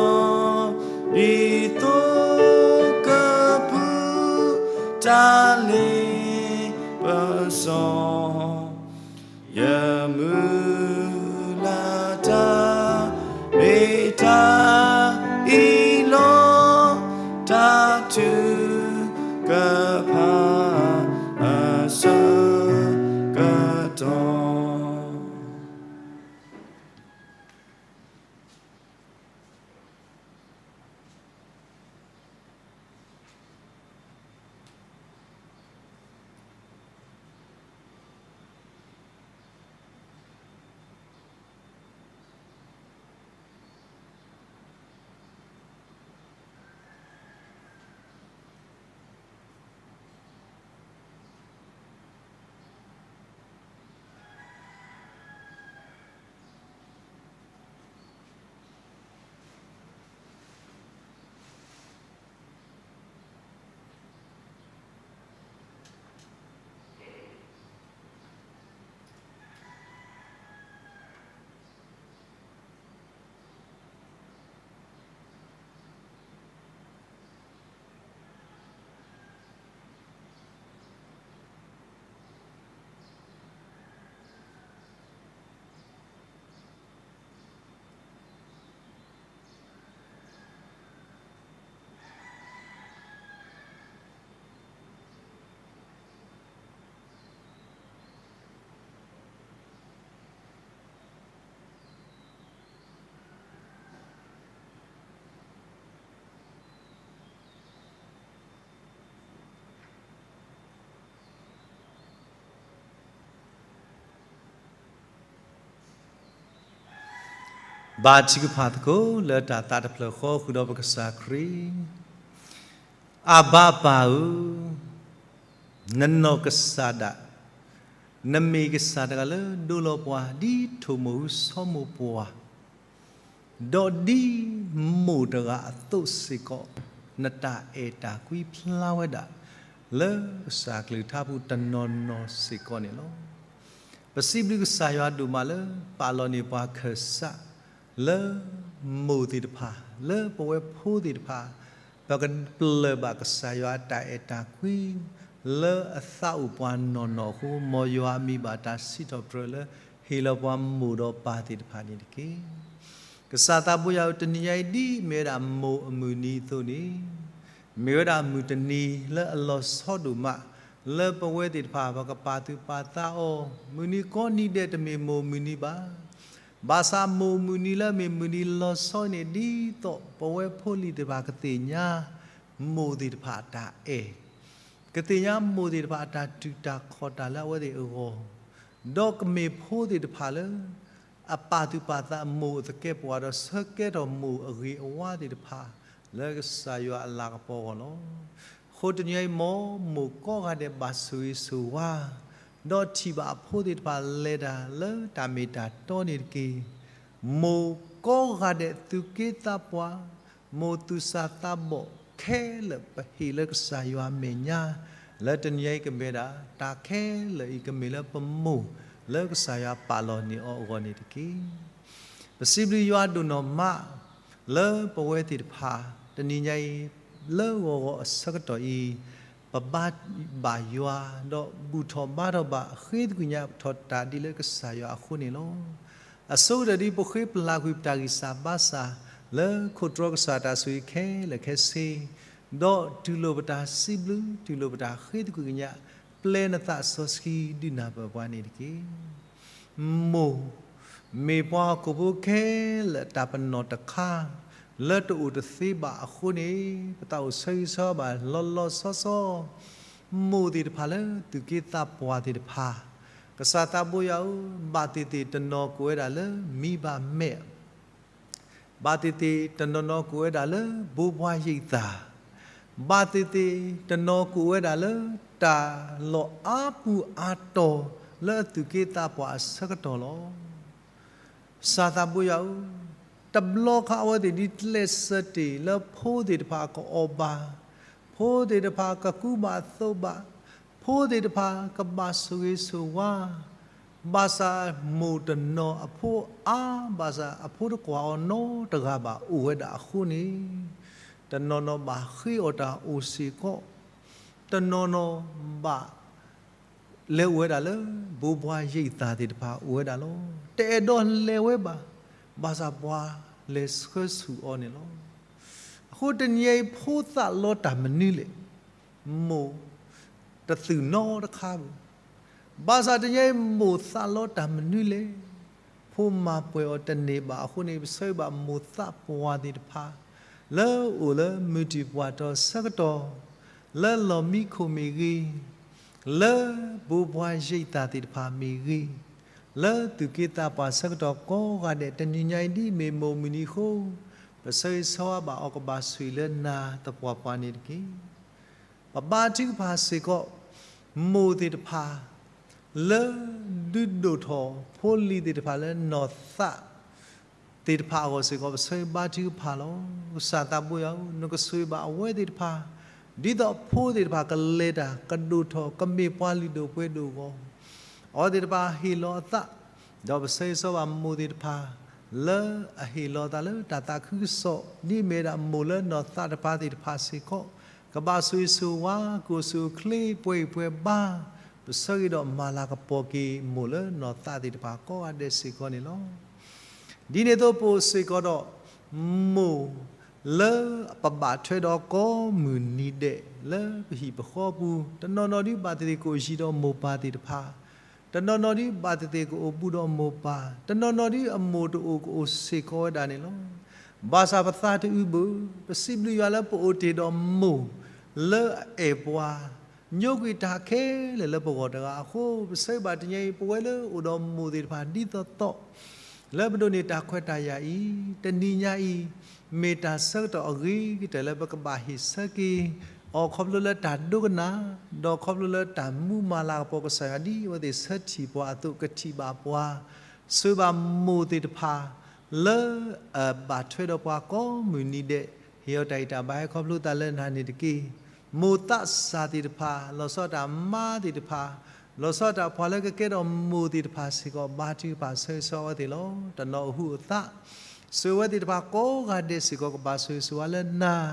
ဒီး, ဒ်သိးကပူၤ တၢ်လ့ပစီ ယမုၢ်လၢ်တၢ် မ့ၢ်တၢ်အံၤလီၤ. တၢ်ထုကဖၣ် အဆၢကတီၢ် ဘါထုကဖၣ်သကိးလၢတၢ်သးတဖျၢၣ်ဃီဃုာ်ဒီးပကစၢ်ခရံာ်. အၢဘါပၢ်ဧၢ, နနီၢ်ကစၢ်ဒၣ်, နမ့ၢ်ကစၢ်တဂၤလၢဒိလီၤပှၤ ဒ်ထိၣ်မိၢ်ဧိၤဆီမိၢ်ပှၢ် ဒီးဒ်မိၢ်တဂၤအသိးစ့ၢ်ကီး, နတၢ်အဲၣ်တၢ်ကွံဖျါဝဲဒၣ် လၢကစၢ်ကလုၢ်ကထါပူၤတနီၤနီၤစ့ၢ်ကီးန့ၣ်လီၤ. ပစံးဘျုးကစၢ်ယွၤဒိၣ်မးလၢ ပာ်လီၤန့ၢ်ပှၤခၢၣ်စး လၢမိၢ်သ့ၣ်တဖၣ်, လၢပဝဲဖိသ့ၣ်တဖၣ်, ပကပျၢၢ်ဘၣ်ကစၢ်ယွၤအတၢ်အဲၣ်တၢ်ကွံ လၢအသးအိၣ်ပှၤနီၢ်နီၢ်အဃိ, မ်ယွၤအမံၤဘၣ်တၢ်စံးထီၣ်ပတြၢၤလၢ ဟ့ၣ်လီၤပှၤမိၢ်ဒီးပၢ်သ့ၣ်တဖၣ်န့ၣ်တက့ၢ်. ကစၢ်သးဘိယွၤဧၢ, တနံၤညါအံၤဒ်မ့ၢ်ဝဲဒၣ်မိၢ်အမုၢ်နံၤအသိးန့ၣ်, မ့ၢ်ဝဲဒၣ်မုၢ်တနံၤလၢအလီၤဆီဒိၣ်မး, လၢပဝဲသ့ၣ်တဖၣ် ပကပာ်သူၣ်ပာ်သးအီၤ, မုၢ်နံၤကိးနံၤဒဲးတမ့ၢ်မိၢ်မုၢ်နံၤဘၣ်. ဘၣ်ဆၣ်မိၢ်မုၢ်နံၤလၢမ့ၢ်မုၢ်နံၤလီၤဆီန့ၣ် ဒ်သိးပဝဲဖိလံၤသ့ၣ်တဖၣ်ကသ့ၣ်ညါ မိၢ်သ့ၣ်တဖၣ်အတၢ်အဲၣ်, ကသ့ၣ်ညါမိၢ်သ့ၣ်တဖၣ်အတၢ်တူၢ်တၢ်ခီၣ်တၢ်လၢအဝဲသ့ၣ်အဂီၢ်, ဒီးကမ့ၢ်ဖိသ့ၣ်တဖၣ်လၢ အပာ်သူၣ်ပာ်သးမိၢ်အသကဲးပဝးဒီး ဆၢကဲထီၣ်မိၢ်အဂ့ၤအဝါသ့ၣ်တဖၣ် လၢကစၢ်ယွၤအလၤကပီၤအဂီၢ်လီၤ. အဃိတနံၤအံၤ မ်မိၢ်ကိးဂၤဒဲးဘၣ်ဆိၣ်ဂ့ၤဆိၣ်ဝါ, ဒီးထံၣ်ဘၣ်အဖိသ့ၣ်တဖၣ်လဲၤတၢ်လၢတၢ်မ့ၢ်တၢ်တီန့ၣ်တက့ၢ်. မိၢ်ကိးဂၤဒဲးသူၣ်က့သးပှၢ်, မိၢ်သူၣ်စၢ်သးဘီၣ်ခဲလၢာ် ပဟ့ၣ်လၢကစၢ်ယွၤအမဲာ်ညါ, လၢတနံၤအံၤကမ့ၢ်ဒၣ် တၢ်ခဲလၢာ်အံၤကမ့ၢ်လၢပမိၢ် လၢကစၢ်ယွၤပာ်လီၤန့ၢ်အီၤအဂီၢ်န့ၣ်တက့ၢ်. ပစံးဘျုးယွၤဒိၣ်နီၢ်မး လၢပဝဲသ့ၣ်တဖၣ် တနံၤညါအံၤ လၢဂီၤဂီၤအဆၢကတီၢ်အံၤ, ပဘါဘၣ်ယွၤ ဒီးဘူၣ်ထီၣ်ဘါထီၣ်ဘၣ် ဃ့သကွံာ်ညါထီၣ်တၢ်ဒ်လၢကစၢ်ယွၤအဃိန့ၣ်လီၤ. အဆိကတၢၢ်ဒ်ပဃ့ပလၢ်ကွံာ်ပတၢ်ဂံၢ်စၢ်ဘါစၢ် လၢခိၣ်တြီကစၢ်တၢ်ဆိၣ်ဂ့ၤခဲလၢာ်ခဲဆ့, ဒီးတူၢ်လိာ်ပတၢ်စံးဘျုး တူၢ်လိာ်ပတၢ်ဃ့သကွံာ်ကညး ပျဲနသးစီဆှံဒုးနၢ်ပၢၢ်ပှၤန့ၣ်တက့ၢ်. မိၢ် မ့ၢ်ပှၤဟီၣ်ခိၣ်ဖိခဲလၢာ်အတၢ်ပနီၣ်တခါ လၢတအိၣ်တသ့ဘၣ်အဃိန့ၣ်, ပသးအိၣ်ဆၢဂ့ၤဆၢဝါဘၣ်လီၤလီၤဆီဆီ မိၢ်သ့ၣ်တဖၣ်လၢသူၣ်က့သးပှၢ်သ့ၣ်တဖၣ်, ကစၢ်သးဘိယွၤဧၢ, ဘၣ်သ့ၣ်သ့ၣ်တနီၤကအိၣ်ဝဲဒၣ်လၢ မံဘၣ်မဲာ် ဘၣ်သ့ၣ်သ့ၣ်တနီၤနီၤကအိၣ်ဝဲဒၣ်လၢ ဘိးဘှါယံာ်သၣ်, ဘၣ်သ့ၣ်သ့ၣ်တနီၤကအိၣ်ဝဲဒၣ်လၢ တၢ်လီၢ်အါပူၤအါတီၤလၢအသူၣ်က့သးပှၢ်အဆၢကတီၢ်လီၤ. ကစၢ်သးဘိယွၤဧၢ, တဘျီခါအဝဲသ့ၣ်ဒ်ကျဲးစၢးတ့ၢ်လၢဖိသ့ၣ်တဖၣ်ကအီၣ်ဘၣ်, ဖိသ့ၣ်တဖၣ်ကကူဘၣ်သိးဘၣ်, ဖိသ့ၣ်တဖၣ်ကဘၣ်ဆိၣ်ဂ့ၤဆိၣ်ဝါ, ဘၣ်ဆၣ်မိၢ်တနီၤအဖိအါ, ဘၣ်ဆၣ်အဖိတကွၢ်အီၤနီတဂၤဘၣ်အိၣ်ဝဲဒၣ်အဃိန့ၣ်, တနီၤနီၤဘၣ်ဃ့အီၣ်တၢ်အိၣ်စ့ၢ်ကီး, တနီၤနီၤဘၣ် လဲၤအိၣ်ဝဲဒၣ်လၢ ဘိးဘှါယံာ်သၣ်သ့ၣ်တဖၣ်အိၣ်ဝဲဒၣ်လီၤ. တအဲၣ်ဒိးလဲၤဝဲဘၣ်, ဘၣ်ဆၣ်ပှၤလဲၤဆှၢဆူၣ်အီၤန့ၣ်လီၤ. အဃိတနံၤအံၤ ဖိသးလီတၢ်မနုၤလဲၣ်, မိၢ်တသုၣ်နီတခါဘၣ်. ဘၣ်ဆၣ်တနံၤအံၤ မိၢ်သးလီတၢ်မနုၤလဲၣ်, ဖိမၤပှဲၤအီၤတန့ၢ်ဘၣ်အဃိန့ၣ် ပဆၢဂ့ၤဘၣ်မိၢ်သးပှၢ်သ့ၣ်တဖၣ် လၢအိၣ်လၢမုၢ်တံၢ်ပှၢ်တီၤဆၢကတီၢ်, လၢလီၢ်မံခိၣ်မ့ၢ်ဂ့ၤ, လၢဘိးဘှါယံာ်သၣ်သ့ၣ်တဖၣ်မ့ၢ်ဂ့ၤ, လၢသူၣ်က့သးပှၢ်ဆၢကတီၢ်ကိးဂၤဒဲး တနံၤညါအံၤဒ်မ့ၢ်မိၢ်မုၢ်နံၤအဃိ, ပဆၢဂ့ၤဆၢဝါဘၣ်အီၤကဘၣ်ဆိၣ်ဂ့ၤလၢနၤသပှၢ်ပှၢ်န့ၣ်တက့ၢ်. ပဘါထုကဖၣ်စ့ၢ်ကီး မိၢ်သ့ၣ်တဖၣ် လၢဒုးဒိၣ်ထီၣ်ဖိလံၤသ့ၣ်တဖၣ်လၢနီၢ်သး သ့ၣ်တဖၣ်အဂီၢ်စ့ၢ်ကီး ပဆၢဂ့ၤဘါထုကဖၣ်လီၤ. ကစၢ်သးဘိယွၤဧၢ, နကဆိၣ်ဂ့ၤဘၣ်အဝဲသ့ၣ်တဖၣ်, ဒ်သိးဖိသ့ၣ်တဖၣ်ကလဲၤတၢ်ကဒိၣ်ထီၣ် ကမ့ၢ်ပှၤလုၢ်ဒိၣ်ပှ့ၤဒိၣ်အဂီၢ်, အဝဲသ့ၣ်တဖၣ်ဟ့ၣ်လီၤအသး, ဒီးပဆၢဂ့ၤဆၢဝါဘၣ်မိၢ်သ့ၣ်တဖၣ် လၢအဟ့ၣ်လီၤအသးလၢတၢ်သးခုကစီၣ် ဒ်မ့ၢ်ဝဲဒၣ်မိၢ်လၢနီၢ်သးတဖၣ်သ့ၣ်တဖၣ်စ့ၢ်ကီး, ကဘၣ်ဆိၣ်ဂ့ၤဆိၣ်ဝါ ကအိၣ်ဆူၣ်အိၣ်ချ့ပှဲၤဂံၢ်ပှဲၤဘါ, ပဆၢဂ့ၤဒီးမၤလၤကပီၤက့ၤမိၢ်လၢနီၢ်သးသ့ၣ်တဖၣ်ကိးဂၤဒဲးစ့ၢ်ကီးန့ၣ်လီၤ. ဒ်န့ၣ်အသိးပအိၣ်စ့ၢ်ကီးဒီး မိၢ်လၢပဘၣ်ထွဲဒီးကိးမုၢ်နံၤဒဲး လၢပဟံၣ်ပဃီပူၤ, တနီၤနီၤဒ်ဘၣ်သ့ၣ်သ့ၣ်ကအိၣ်ယံၤဒီးမိၢ်ပၢ်သ့ၣ်တဖၣ်, တနီၤနီၤဒ်ဘၣ်သ့ၣ်သ့ၣ်ကအိၣ်ဘူးဒီးမိၢ်ပၢ်, တနီၤနီၤဒ်အမိၢ်တအိၣ်ကအိၣ်စ့ၢ်ကီးဝဲဒၣ်န့ၣ်လီၤ. ဘၣ်ဆၣ်ပသးတအုးဘၣ်, ပစံးဘျုးယွၤလၢပအိၣ်တ့ၢ်ဒီးမိၢ်လၢအအဲၣ်ပှၤ, ညိကွံာ်တၢ်ခဲလၢာ်လၢပဂီၢ်တဂၤအဃိ, ပဆၢဂ့ၤဘၣ်တနံၤအံၤ ပဝဲလၢအိၣ်ဒီးမိၢ်သ့ၣ်တဖၣ်ဒ်သိးသိး လၢပဒိးန့ၢ်တၢ်ခွဲးတၢ်ယာ်အံၤ, တနံၤညါအံၤ, မ့ၢ်တၢ်ဆၢကတီၢ်အဂ့ၤကတၢၢ်လၢပကဘၣ်ဟ့ၣ်ဆၢက့ၤအီၤ ခီဖျိလၢတၢ်ဒိကနၣ်, ဒီးခီဖျိလၢတၢ်မူမၤလၤကပီၤကစၢ်ယွၤ ဒ်အဝဲသ့ၣ်ဆၢထံၣ်ပှၤအသိး ကထံၣ်ဘၣ်ပှၤ, ဆိၣ်ဂ့ၤဘၣ်မိၢ်သ့ၣ်တဖၣ် လၢအဘၣ်ထွဲဒီးပှၤကိးမုၢ်နံၤဒဲး, ဟ့ၣ်အီၤတၢ်အံၣ်တၢ်ဘါ ဟဲခီဖျိသးလၢနၤန့ၣ်တက့ၢ်. မိၢ်သးစၢ်သ့ၣ်တဖၣ်, လီၤဆီဒၣ်တၢ်မါသ့ၣ်တဖၣ်, လီၤဆီဒၣ်တၢ်ပှၤလၢကကဲထီၣ်မိၢ်သ့ၣ်တဖၣ်စ့ၢ်ကီး ဘါထုကဖၣ်ဆၢဂ့ၤဆၢဝါအဝဲသ့ၣ်လီၤ. တနီၤအဟူးအသး, ဆိၣ်ဂ့ၤအဝဲသ့ၣ်တဖၣ်ကိးဂၤဒဲးစ့ၢ်ကီး ကဘၣ်ဆိၣ်ဂ့ၤဆိၣ်ဝါလၢနၤ,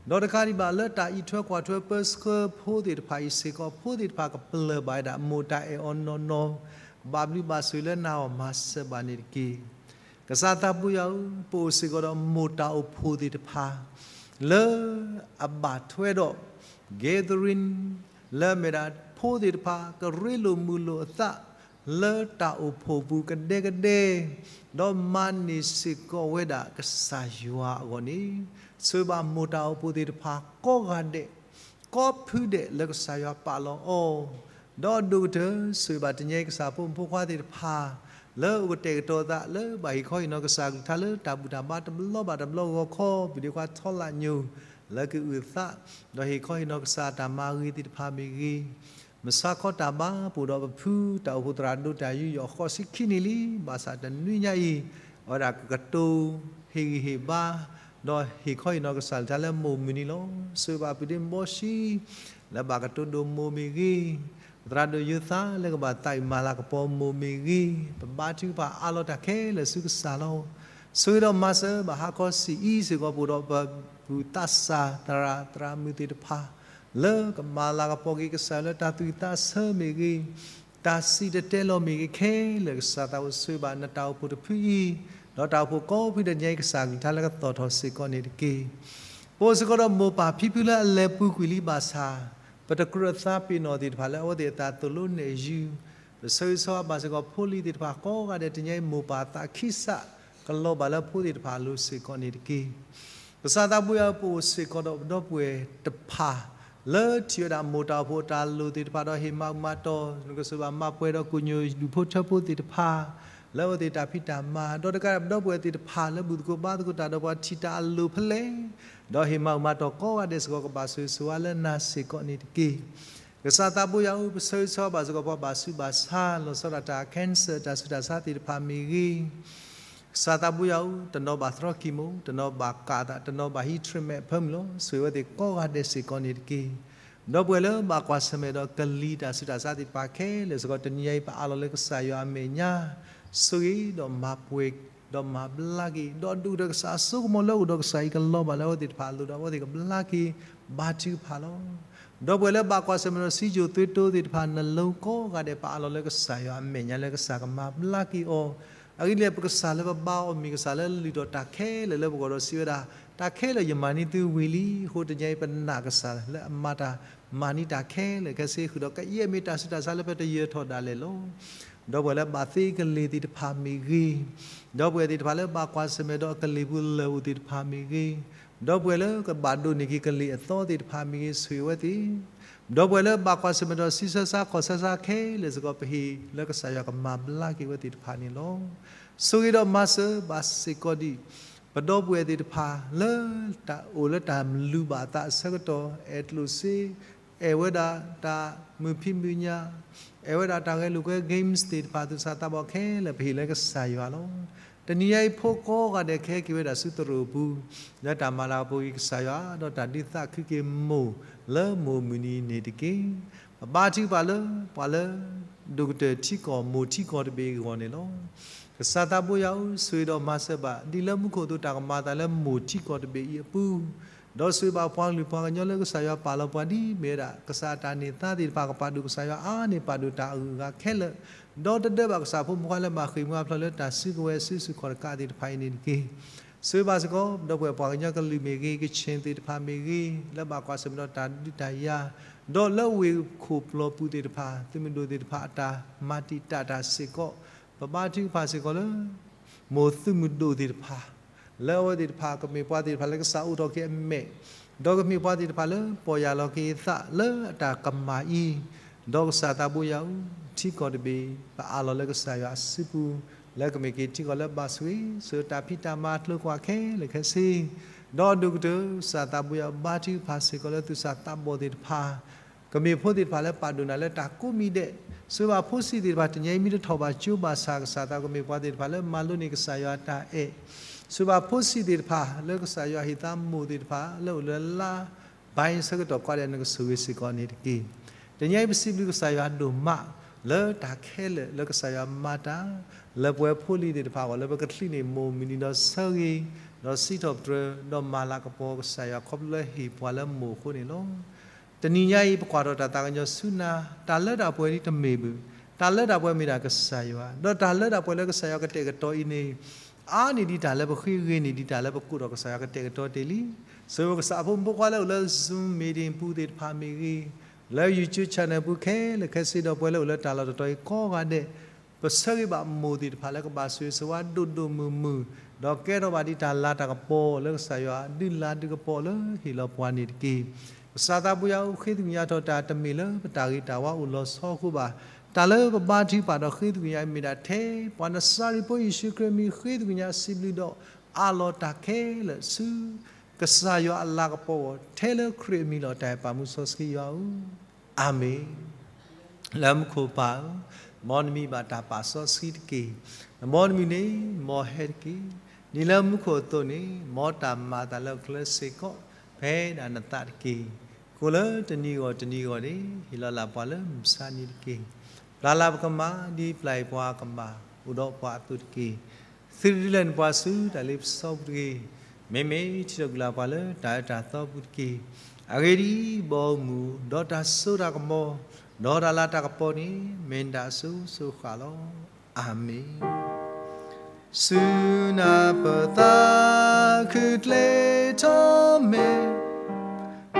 ဒီးတကးဒံးဘၣ်လၢတၢ်အံးထွဲကွၢ်ထွဲပၢဆှၢဖိသ့ၣ်တဖၣ်အံၤစ့ၢ်ကီး ဖိသ့ၣ်တဖၣ်ကပျၢ်ဘၣ်ဝဲဒၣ် မိၢ်တၢ်အဲၣ်အီၤနီၢ်နီၢ်, ကဘၣ်ဘျုးဘၣ်ဆိၣ်ဂ့ၤလၢနၤအီၤ မၤစၢၤဘၣ်န့ၣ်တက့ၢ်. ကစၢ်သးပူၤယၤဧၢ, ပအိၣ်စ့ၢ်ကီးဒီးမိၢ်တၢ်အိၣ်ဖှိၣ်သ့ၣ်တဖၣ် လၢအဘၣ်ထွဲဒီး gathering လၢအမ့ၢ်ဒၣ်ဖိသ့ၣ်တဖၣ် ကရ့လိာ်မုာ်လိာ်အသး လၢတၢ်အိၣ်ဖှိၣ်ပူၤကဒဲကဒဲ, ဒီးမၤန့ၢ်စ့ၢ်ကီးဝဲဒၣ်ကစၢ်ယွၤအဂီၢ်န့ၣ်, ဆိၣ်ဂ့ၤဘၣ်မိၢ်တၢ်အိၣ်ဖှိၣ်သ့ၣ်တဖၣ်ကိးဂၤဒဲး ကိးဖုဒဲးလၢကစၢ်ယွၤပာ်လီၤအီၤ, ဒီးအဒိၣ်ကတၢၢ် ဆိၣ်ဂ့ၤဘၣ်တနံၤအံၤ ကစၢ်ဖိမုၣ်ဖိခွါသ့ၣ်တဖၣ် လၢအအိၣ်ကတဲာ်ကတီၤအသး လၢဘၣ်ဟ့ၣ်ခီဟ့ၣ်နီၤကစၢ်အကလုၢ်ကထါလၢတၢ်ဘူၣ်တၢ်ဘါတဘျီဘၣ်တဘျီဂီၤခီ ပဒ့ခွါထီလၣ်ညိၣ် လၢကအုၣ်အသး ဒီးဟ့ၣ်ခီဟ့ၣ်နီၤကစၢ်အတၢ်မၤဂ့ၤသ့ၣ်တဖၣ်မ့ၢ်ဂ့ၤ, မုၢ်ဆါခီတၢ်ဘါ ပအိၣ်ဒီးပဖုတၢ်အိၣ်ဖှိၣ်သရၣ်ဒိၣ်တၢ်ယူးယီၣ်ဃိးဆံခံနံၣ်လံ, ဘၣ်ဆၣ်တနွံညါအံၤ အဝဲဒၣ်ကကတိၤဟ့ၣ်ဂံၢ်ဟ့ၣ်ဘါ ဒီးဟ့ၣ်ခီဟ့ၣ်နီၤကစၢ်အကလုၢ်ကထါလၢမိၢ်မုၢ်နံၤလီၤ. ဆိၣ်ဂ့ၤဘၣ်ပဒ့ဘီၡံ လၢဘၣ်ကတိၤဒိၣ်မိၢ်မ့ၢ်ဂ့ၤ, ပသရၣ်ဒိၣ်ယိၤသးလၢကဘၣ်သးအုးမၤလၤကပီၤမိၢ်မ့ၢ်ဂ့ၤ, ပဘါထုကဖၣ်အးလီၤတၢ်ခဲလၢာ်ဆူကစၢ်လီၤ. ဆိၣ်ဂ့ၤဒီးမၤစၢၤဘၣ်ဟါခီဆံးအံၤစ့ၢ်ကီး ပအိၣ်ဒီးပဘူၣ်သးစၢ်သရၣ်သရၣ်မုၣ်သ့ၣ်တဖၣ် လၢကမၤလၤကပီၤက့ၤကစၢ်လၢတၢ်သူၣ်ဝံၣ်သးဆၢမ့ၢ်ဂ့ၤ, တၢ်စံၣ်တဲၤတဲလီၤမ့ၢ်ဂ့ၤခဲလၢာ် ကစၢ်သးအိၣ်ဆိၣ်ဂ့ၤဘၣ်နတၢ်အိၣ်ဖှိၣ်တဖုအံၤ, ဒီးတၢ်အိၣ်ဖှိၣ်ကိးဖုဒဲးတနံၤအံၤ ကစၢ်အကလုၢ်ကထါလၢကသီၣ်ထီၣ်စ့ၢ်ကီးန့ၣ်တက့ၢ်. ပအိၣ်စ့ၢ်ကီးဒီးမိၢ်ပၢ်ဖံဖုလၢအလဲၤပူၤကွံာ်လံဘၣ်ဆၣ်, ပတကြၢးအသးပ့ၤနီၣ်သ့ၣ်တဖၣ်လၢအဝဲသ့ၣ်အသးသိၣ်လိနဲၣ်ယုၢ်, ပဆၢဂ့ၤဆၢဝါဘၣ်စ့ၢ်ကီးဖိလံၤသ့ၣ်တဖၣ်ကိးဂၤဒဲးတနံၤအံၤ မိၢ်ပၢ်သးခံစး ကလီၤဘၣ်လၢဖိသ့ၣ်တဖၣ်အလိၤစ့ၢ်ကီးန့ၣ်တက့ၢ်. ကစၢ်သးပူၤယၤ ပအိၣ်စ့ၢ်ကီးဒီးပဒီပုၢ်ဝဲၢ်တဖၣ် လၢထံၣ်ဝဲဒၣ်မိၢ်တၢ်အိၣ်ဖှိၣ်အတၢ်လိၣ်သ့ၣ်တဖၣ်ဒီးဟ့ၣ်မၤအုၣ်မၤတီၢ်, နကဆိၣ်ဂ့ၤဘၣ်မၤပှဲၤဒီးကိးညိၣ်ဒူၣ်ဖိထၢဖိသ့ၣ်တဖၣ် လၢအဝဲသ့ၣ်တၢ်ဖံးတၢ်မၤ, ဒီးတကးဒံးပဒီပုၢ်ဝဲၢ်သ့ၣ်တဖၣ်လၢဘူၣ်သကိးဘါသကိးတၢ်ဒီးပှၤထံၣ်တၢ်အလိၣ်ဖဲလဲၣ်, ဒီးဟ့ၣ်မၤအုၣ်မၤတီၢ်ကိးဂၤဒဲးစ့ၢ်ကီး ကဘၣ်ဆိၣ်ဂ့ၤဆိၣ်ဝါလၢနၤစ့ၢ်ကီးန့ၣ်တက့ၢ်. ကစၢ်သးပူၤယၤဧၢ, ပဆၢဂ့ၤဆၢဝါဘၣ်စ့ၢ်ကီးပှၤဘၣ်ဆူးဘၣ်ဆါ လီၤဆီဒၣ်တၢ် cancer တၢ်ဆူးတၢ်ဆါသ့ၣ်တဖၣ်မ့ၢ်ဂ့ၤ, ကစၢ်သးပူၤယၤဧၢ, တနီၤဘၣ်သရီ chemo, တနီၤဘၣ်ကးသး, တနီၤဘၣ်ဟံး treatment အဖၢမုၢ်လီၤ. ဆိၣ်ဂ့ၤအဝဲသ့ၣ်ကိးဂၤဒဲးစ့ၢ်ကီးန့ၣ်တက့ၢ်. ဒီပုၢ်ဝဲၢ်လၢဘၣ်ကွၢ်ဆၢၣ်မဲာ်ဒီးကလံၤတၢ်ဆူးတၢ်ဆါသ့ၣ်တဖၣ်ခဲလၢာ်စ့ၢ်ကီး တနံၤညါအံၤ ပအးလီၤလၢကစၢ်ယွၤအမဲာ်ညါ ဆိၣ်ဂ့ၤဒီးမၤပှဲၤ ဒီးမၤဘျါက့ၤ, ဒီးဒုၣ်ဒီးကစၢ်အစိကမီၤလၢအအိၣ်ဒီးကစၢ်အံၤ ကလီၤဘၣ်လၢအဝဲသ့ၣ်တဖၣ်အလိၤဒီး အဝဲသ့ၣ်ကဘျါက့ၤ ဘါထုကဖၣ်လီၤ. ဒီပုၢ်ဝဲၢ်လၢဘၣ်ကွၢ်ဆၢၣ်မဲာ်ဒီးစံယိၣ်သွ့တိသ့ၣ်တဖၣ် နလိကိးဂၤဒဲး ပအးလီၤလၢကစၢ်ယွၤအမဲာ်ညါလၢကစၢ်ကမၤဘျါက့ၤအီၤ, အဂ့ၢ်ဒ်လဲၣ် ပကစၢ်လၢပဘါအီၤမ့ၢ်ကစၢ်လၢလုၢ်ထီၣ်တၢ်ခဲလၢာ်လၢပဂီၢ်ဒီးစံးဝဲဒၣ်, တၢ်ခဲလၢာ်ယမၤန့ၢ်သုဝံၤလံ. အဃိတနံၤအံၤ ပနာ်ကစၢ်လၢအမၤတၢ်မၤန့ၢ်တၢ်ခဲလၢာ်ခဲဆ့ဃုာ်ဒီး ကယဲၢ်မ့ၢ်တၢ်ဆူးတၢ်ဆါလၢပတယၢၤထီၣ်ဒၣ်လဲာ်လီၤ. ဒီပုၢ်ဝဲၢ်လၢဘၣ်သ့ကလ့ၤသ့ၣ်တဖၣ်မ့ၢ်ဂ့ၤ, ဒီပုၢ်ဝဲၢ်သ့ၣ်တဖၣ်လၢဘၣ်ကွၢ်ဆၢၣ်မဲာ်ဒီးအကလ့ၤပူၤလၢာ်အိၣ်သ့ၣ်တဖၣ်မ့ၢ်ဂ့ၤ, ဒီပုၢ်ဝဲၢ်လၢကဘၣ်ဒိးန့ၢ်က့ၤကလ့ၤအသီသ့ၣ်တဖၣ်မ့ၢ်ဂ့ၤ ဆိၣ်ဂ့ၤဝဲသ့ၣ်, ဒီပုၢ်ဝဲၢ်လၢဘၣ်ကွၢ်ဆၢၣ်မဲာ်ဒီးဆံဆၢဆါခီၣ်ဆၢဆါခဲလၢာ်စ့ၢ်ကီး ပဟ့ၣ်လၢကစၢ်ယွၤကမၤဘျါက့ၤဝဲသ့ၣ်တဖၣ်န့ၣ်လီၤ. ဆိၣ်ဂ့ၤဒီးမၤစၢၤဘၣ်စ့ၢ်ကီးဒံး ပဒီပုၢ်ဝဲၢ်သ့ၣ်တဖၣ်လၢ တၢ်အိၣ်လၢတၢ်လူၤဘၣ်အသးအဆၢကတီၢ် အဲၣ်ကျိၣ်စ့, အဲၣ်ဝဲဒၣ်တၢ်မုာ်ဖံးမုာ်ညၣ်, အဲၣ်ဝဲဒၣ်တၢ်ဂဲၤလိာ်ကွဲ games သ့ၣ်တဖၣ် သူၣ်စၢ်သးဘီၣ်ခဲလၢာ် ပဟ့ၣ်လၢကစၢ်ယွၤလီၤ. တနံၤညါအံၤ ဖိကိးဂၤဒဲးကဟဲက့ၤဝဲဒၣ်ဆူသရိာ်ပူၤ လၢတၢ်မၤလၤကပီၤက့ၤကစၢ်ယွၤ ဒီးတၢ်ဒုးသးခုက့ၤမိၢ်လၢမိၢ်မုၢ်နံၤန့ၣ်တက့ၢ်. ပဘါထုကဖၣ်လၢ ပှၤလၢ ဒိၣ်ကတၢၢ်ထံကီၢ်မိၢ်ထံကီၢ်တဘ့ၣ်အဂီၢ်န့ၣ်လီၤ. ကစၢ်သးဘိယွၤဧၢ, ဆိၣ်ဂ့ၤဒီးမၤစၢၤဘၣ် ဒ်လၢမူခိၣ်အသိးတၢ်ကမၤအသးလၢမိၢ်ထံကီၢ်တဘ့ၣ်အံၤအပူၤ, ဒီးဆိၣ်ဂ့ၤဘၣ်ပှၤကလုာ်ပှၤကညီလၢကစၢ်ယွၤပာ်လီၤပှၤဒ်မ့ၢ်ဝဲဒၣ် ကစၢ်အတၢ်န့ၢ်သါသ့ၣ်တဖၣ် ကပာ်ဒိၣ်ကစၢ်ယွၤအါန့ၢ်ပာ်ဒိၣ်တၢ်အဂုၤအဂၤခဲလၢာ်, ဒီးတဒၢဘၣ်ကစၢ်ဖိမုၣ်ဖိခွါလၢဘၣ်ဃ့ၢ်မှံဟးဖျိးလၢတၢ်စုကဝဲၤစုဆူၣ်ခီၣ်တကးသ့ၣ်တဖၣ်အံၤန့ၣ်တက့ၢ်. ဆိၣ်ဂ့ၤဘၣ်စ့ၢ်ကီး ဒီပုၢ်ဝဲၢ်ပှၤကညီကလုာ်မ့ၢ်ဂ့ၤ, ကချ့ၣ်သ့ၣ်တဖၣ်မ့ၢ်ဂ့ၤ, လၢဘၣ်ကွၢ်ဆၢၣ်မဲာ်ဒီးတၢ်ဒုးတၢ်ယၤ, ဒီးလၢဝ့ၢ်ခိၣ်ပျီပူၤသ့ၣ်တဖၣ် သုးမုၢ်ဒိၣ်သ့ၣ်တဖၣ်အတၢ်မၤတံာ်တာ်တၢ်စ့ၢ်ကီး, ပဘါထုကဖၣ်စ့ၢ်ကီးလၢ မိၢ်သုးမုၢ်ဒိၣ်သ့ၣ်တဖၣ် လၢအဝဲသ့ၣ်တဖၣ် ကမ့ၢ်ပှၤသ့ၣ်တဖၣ်လၢကစၢ်အိးထီၣ်က့ၤအမဲာ်, ဒီးကမ့ၢ်ပှၤသ့ၣ်တဖၣ်လၢပီၢ်ယၢ်လီၤက့ၤအသးလၢအတၢ်ကမၣ်အံၤ, ဒီးကစၢ်သးဘိယွၤဧၢ, ထံကီၢ်တဘ့ၣ် ပအၢၣ်လီၤလၢကစၢ်ယွၤအစုပူၤ, လၢကမ့ၢ်က့ၤထံကီၢ်လၢဘၣ်ဆိၣ်ဂ့ၤ ဆိၣ်ဂ့ၤတၢ်ဖံးတၢ်မၤအကျိၤအကျဲခဲလၢာ်ခဲဆ့, ဒီးအဒိၣ်ကတၢၢ် ကစၢ်သးဘိယွၤဘါထုကဖၣ်စ့ၢ်ကီးလၢသူၣ်စၢ်သးဘီၣ်သ့ၣ်တဖၣ် ကမ့ၢ်ဖိသ့ၣ်တဖၣ်လၢပာ်ဒိၣ်နၤလၢတၢ်ကိးမံၤဒဲး, ဆိၣ်ဂ့ၤဘၣ်ဖိဆံးသ့ၣ်တဖၣ် တနံၤအံၤမ့ၢ်တထီၣ်ဘၣ်ကၠိဘၣ်ဆၣ် ကစၢ်သးကမ့ၢ်ပှၤသ့ၣ်တဖၣ်လၢမၤလိန့ၢ်ကစၢ်ယွၤအတၢ်အဲၣ်, ဆိၣ်ဂ့ၤဘၣ်ဖိဆံးသ့ၣ်တဖၣ် လၢကစၢ်ယွၤဟ့ၣ်သးမိၢ်သ့ၣ်တဖၣ် လၢအိၣ်လၢလါ ဘၣ်ဆၢကတီၢ်ကိးဂၤဒဲး နကဆိၣ်ဂ့ၤစ့ၢ်ကီးန့ၣ်တက့ၢ်. တနံၤအံၤပစံးဘျုးကစၢ်ယွၤဒိၣ်မး လၢတၢ်ခဲလၢာ်လၢကစၢ်ယွၤမၤတၢ် လၢပဝဲဖိလံၤသ့ၣ်တဖၣ်အဂီၢ် လၢပကချံးန့ၢ်မိၢ်မုၢ်နံၤဒီးဆၢဂ့ၤ, ဒီးစံးထီၣ်ပတြၢၤ ဒီးမၤလၤကပီၤကစၢ်ယွၤခီဖျိလၢဟ့ၣ်ပှၤလၢမိၢ်အဃိန့ၣ်လီၤ. တနံၤညါအံၤ ပကွၢ်ထီၣ်တၢ်သးကညီၤဆူနၤ, တၢ်လၢတၢ်ပှဲၤဒ်တမ့ၢ်ဘၣ်, တၢ်လၢတၢ်ပှဲၤမ့ၢ်ဒၣ်ကစၢ်ယွၤ, ဒီးတၢ်လၢတၢ်ပှဲၤလၢကစၢ်ယွၤကတဲာ်ကတီၤအံၤန့ၣ် အါန့ၢ်ဒံးတၢ်လၢပဃ့ ဂ့ၤန့ၢ်ဒံးတၢ်လၢပကိးထီၣ်ကစၢ်ယွၤကတဲာ်ကတီၤတ့ၢ်လံ. ဆိၣ်ဂ့ၤကစၢ်အဖိမုၣ်ဖိခွါလၢအိၣ်လၢ Zoom meeting ပူၤသ့ၣ်တဖၣ်မ့ၢ်ဂ့ၤ, လၢ YouTube channel ပူၤခဲလၢာ်ခဲဆ့ဒီးပှၤလၢအိၣ်လၢတၢ်လီၢ်တတီၤအံၤကိးဂၤဒဲး, ပဆၢဂ့ၤဘၣ်မိၢ်သ့ၣ်တဖၣ်လၢကဘၣ်ဆိၣ်ဂ့ၤဆိၣ်ဝါဒိၣ်ဒိၣ်မုၢ်မုၢ်, ဒီးကဲထီၣ်ဘၣ်ဒံးတၢ်လၤတၢ်ကပီၤလၢကစၢ်ယွၤဒုးလၤဒုးကပီၤလၢဟ့ၣ်လီၤပှၤန့ၣ်တက့ၢ်. ကစၢ်သးပူၤယွၤအိၣ်ဃ့သကွံာ်ညါထီၣ်တၢ်တမ့ၢ်လၢပတၢ်ဂ့ၤတၢ်ဝါအိၣ်လီၤဆီအဃိဘၣ်. တၢ်လၢပဘါထုကဖၣ်ဒီးဃ့သကွံာ်ညါအံၤမ့ၢ်ဒၣ်ထဲပှၤနစၤရ့းဖိယ့ၣ်ၡူးခရံာ်အမံၤဃ့သကွံာ်ညါစံးဘျုးဒီး အးလီၤတၢ်ခဲလၢာ်ဆူ ကစၢ်ယွၤအလၤကပီၤအဂီၢ် ထဲလၢခရံာ်အမံၤလီၤ. တၢ်အဲၣ်ပာ်မူစီဆှံယွၤဧၢ, အၤမ့ၣ်. လၢမူခိၣ်ပၢ်ဧၢ, မ်နမံၤဘၣ်တၢ်ပာ်စီဆှံတက့ၢ်. မ်နမုၢ်န့ၣ် မ်ဟဲတက့ၢ်. ဒ်လၢမူခိၣ်အသိးန့ၣ် မ်တၢ်မၤအသးလၢအကျဲစ့ၢ်ကီး ဖဲဒၣ်နသးတက့ၢ်. ကိးလၢတနံၤဂီၢ်တနံၤဂီၢ်န့ၣ် ဟ့ၣ်လီၤလၢ်ပှၤလၢမုၢ်မဆါနံၤတက့ၢ်. ပျၢ်လၢ်ပကမၣ် ဒ်ပျၢ်အီၤပှၤကမၣ် အိၣ်ဒီးပှၤအသိးတက့ၢ်. သုတဒုးလဲၤနပှၤဆူတၢ်လ့ပစီပူၤတဂ့ၤ. မ့မ့ၢ်ထံၣ်လိာ်ကွံာ်လၢ်ပှၤလၢတၢ်အၢတၢ်သီပူၤတက့ၢ်. အဂ့ၢ်ဒ်အံၤ, ဘီမုၢ်, ဒီးတၢ်စိတၢ်ကမီၤ, ဒီးတၢ်လၤတၢ်ကပီၤန့ၣ် မ့ၢ်နတၢ်အစိၤစိၤဃၣ်ဃၣ်လီၤ. အၤမ့ၣ်. ဆူနၤပသးခုကျ့ထီၣ်မ့ၢ်,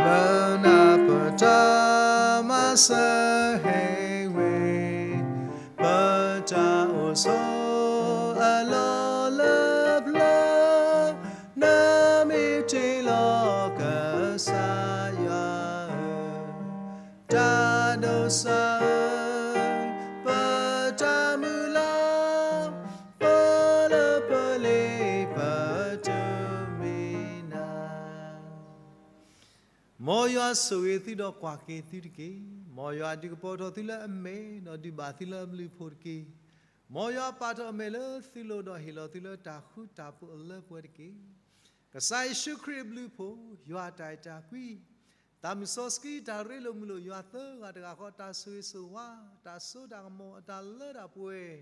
လၢနၤပတၢ်မၤစၢၤဟဲဝဲ, ပတၢ်အိၣ်ဆိးအလီၢ်လၢပျၢၤ, နမ့ၢ်တ့လီၤကစၢ်ယွၤဧၢ, တၢ်ဒိးစၢ်ဧၢ, ပတၢ်မုၢ်လၢ်, ပလၢပလ့ပတုၤမ့ၢ်နၤ. မ်ယွၤဆိၣ်ဂ့ၤသုဒီးကွၢ်က့ၤသုတက့ၢ်. မ်ယွၤဒုးကပီၤထီၣ်သုလၢအမဲာ်, ဒီးဒုးဘၣ်သုလၢအဘျုးအဖှိၣ်တက့ၢ်. မ်ယွၤပာ်ထီၣ်အမဲာ်လၢသုလိၤ, ဒီးဟ့ၣ်လီၤသုလၢတၢ်ဃူတၢ်ဖိးအလၢပှဲၤတက့ၢ်. ကစၢ်ယ့ၣ်ၡူးခရံာ်အဘျုးအဖှိၣ်, ယွၤအတၢ်အဲၣ်တၢ်ကွံ, သးမုၢ်စီဆှံတၢ်ရ့လိာ်မုာ်လိာ်ယွၤသၢဂၤတဂၤဃီ, တၢ်ဆိၣ်ဂ့ၤဆိၣ်ဝါ, တၢ်စိတၢ်ကမီၤ, အတၢ်လၢတၢ်ပှဲၤ,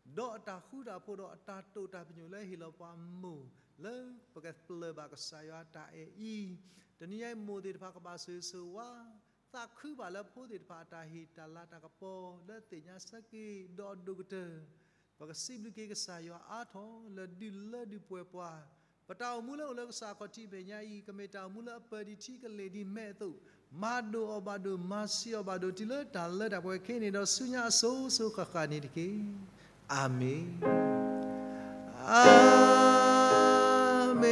ဒီးအတၢ်ဃူတၢ်ဖိး, ဒီးအတၢ်တိာ်တၢ်ပညိၣ်လၢဟ့ၣ်လီၤပှၤမိၢ်, လၢပကပျၢၤဘၣ်ကစၢ်ယွၤအတၢ်အဲၣ်အံၤ, တနံၤညါအံၤမိၢ်သ့ၣ်တဖၣ်ကဘၣ်ဆိၣ်ဂ့ၤဆိၣ်ဝါ, သးခုဘၣ်လၢဖိသ့ၣ်တဖၣ်အတၢ်ဟ့ၣ်တၢ်လၤတၢ်ကပီၤလၢသ့ၣ်ညါဆၢက့ၤ, ဒီးအဒိၣ်ကတၢၢ် ပကစံးဘျုးက့ၤကစၢ်ယွၤအါထီၣ်လၢဒုးလၢဒုးပှဲၤပှၤ, ပတၢ်အိၣ်မူလၢအိၣ်လၢကစၢ်အခီၣ်ထံးမဲာ်ညါအံၤ ကမ့ၢ်တၢ်အိၣ်မူလၢအပၢၤဒံးထံကလ့ၢ်ဒံးမဲးအသိး, မၤဒိၣ်အီၤဘၣ်ဒိၣ်, မၤဆံးအီၤဘၣ်ဒိၣ်, တုၤလၢတၢ်လၢတၢ်ပှဲၤခဲအံၤန့ၣ်ဒီးဆူညါအစိၤစိၤဃၣ်ဃၣ်န့ၣ်တက့ၢ်. အၤမ့ၣ်.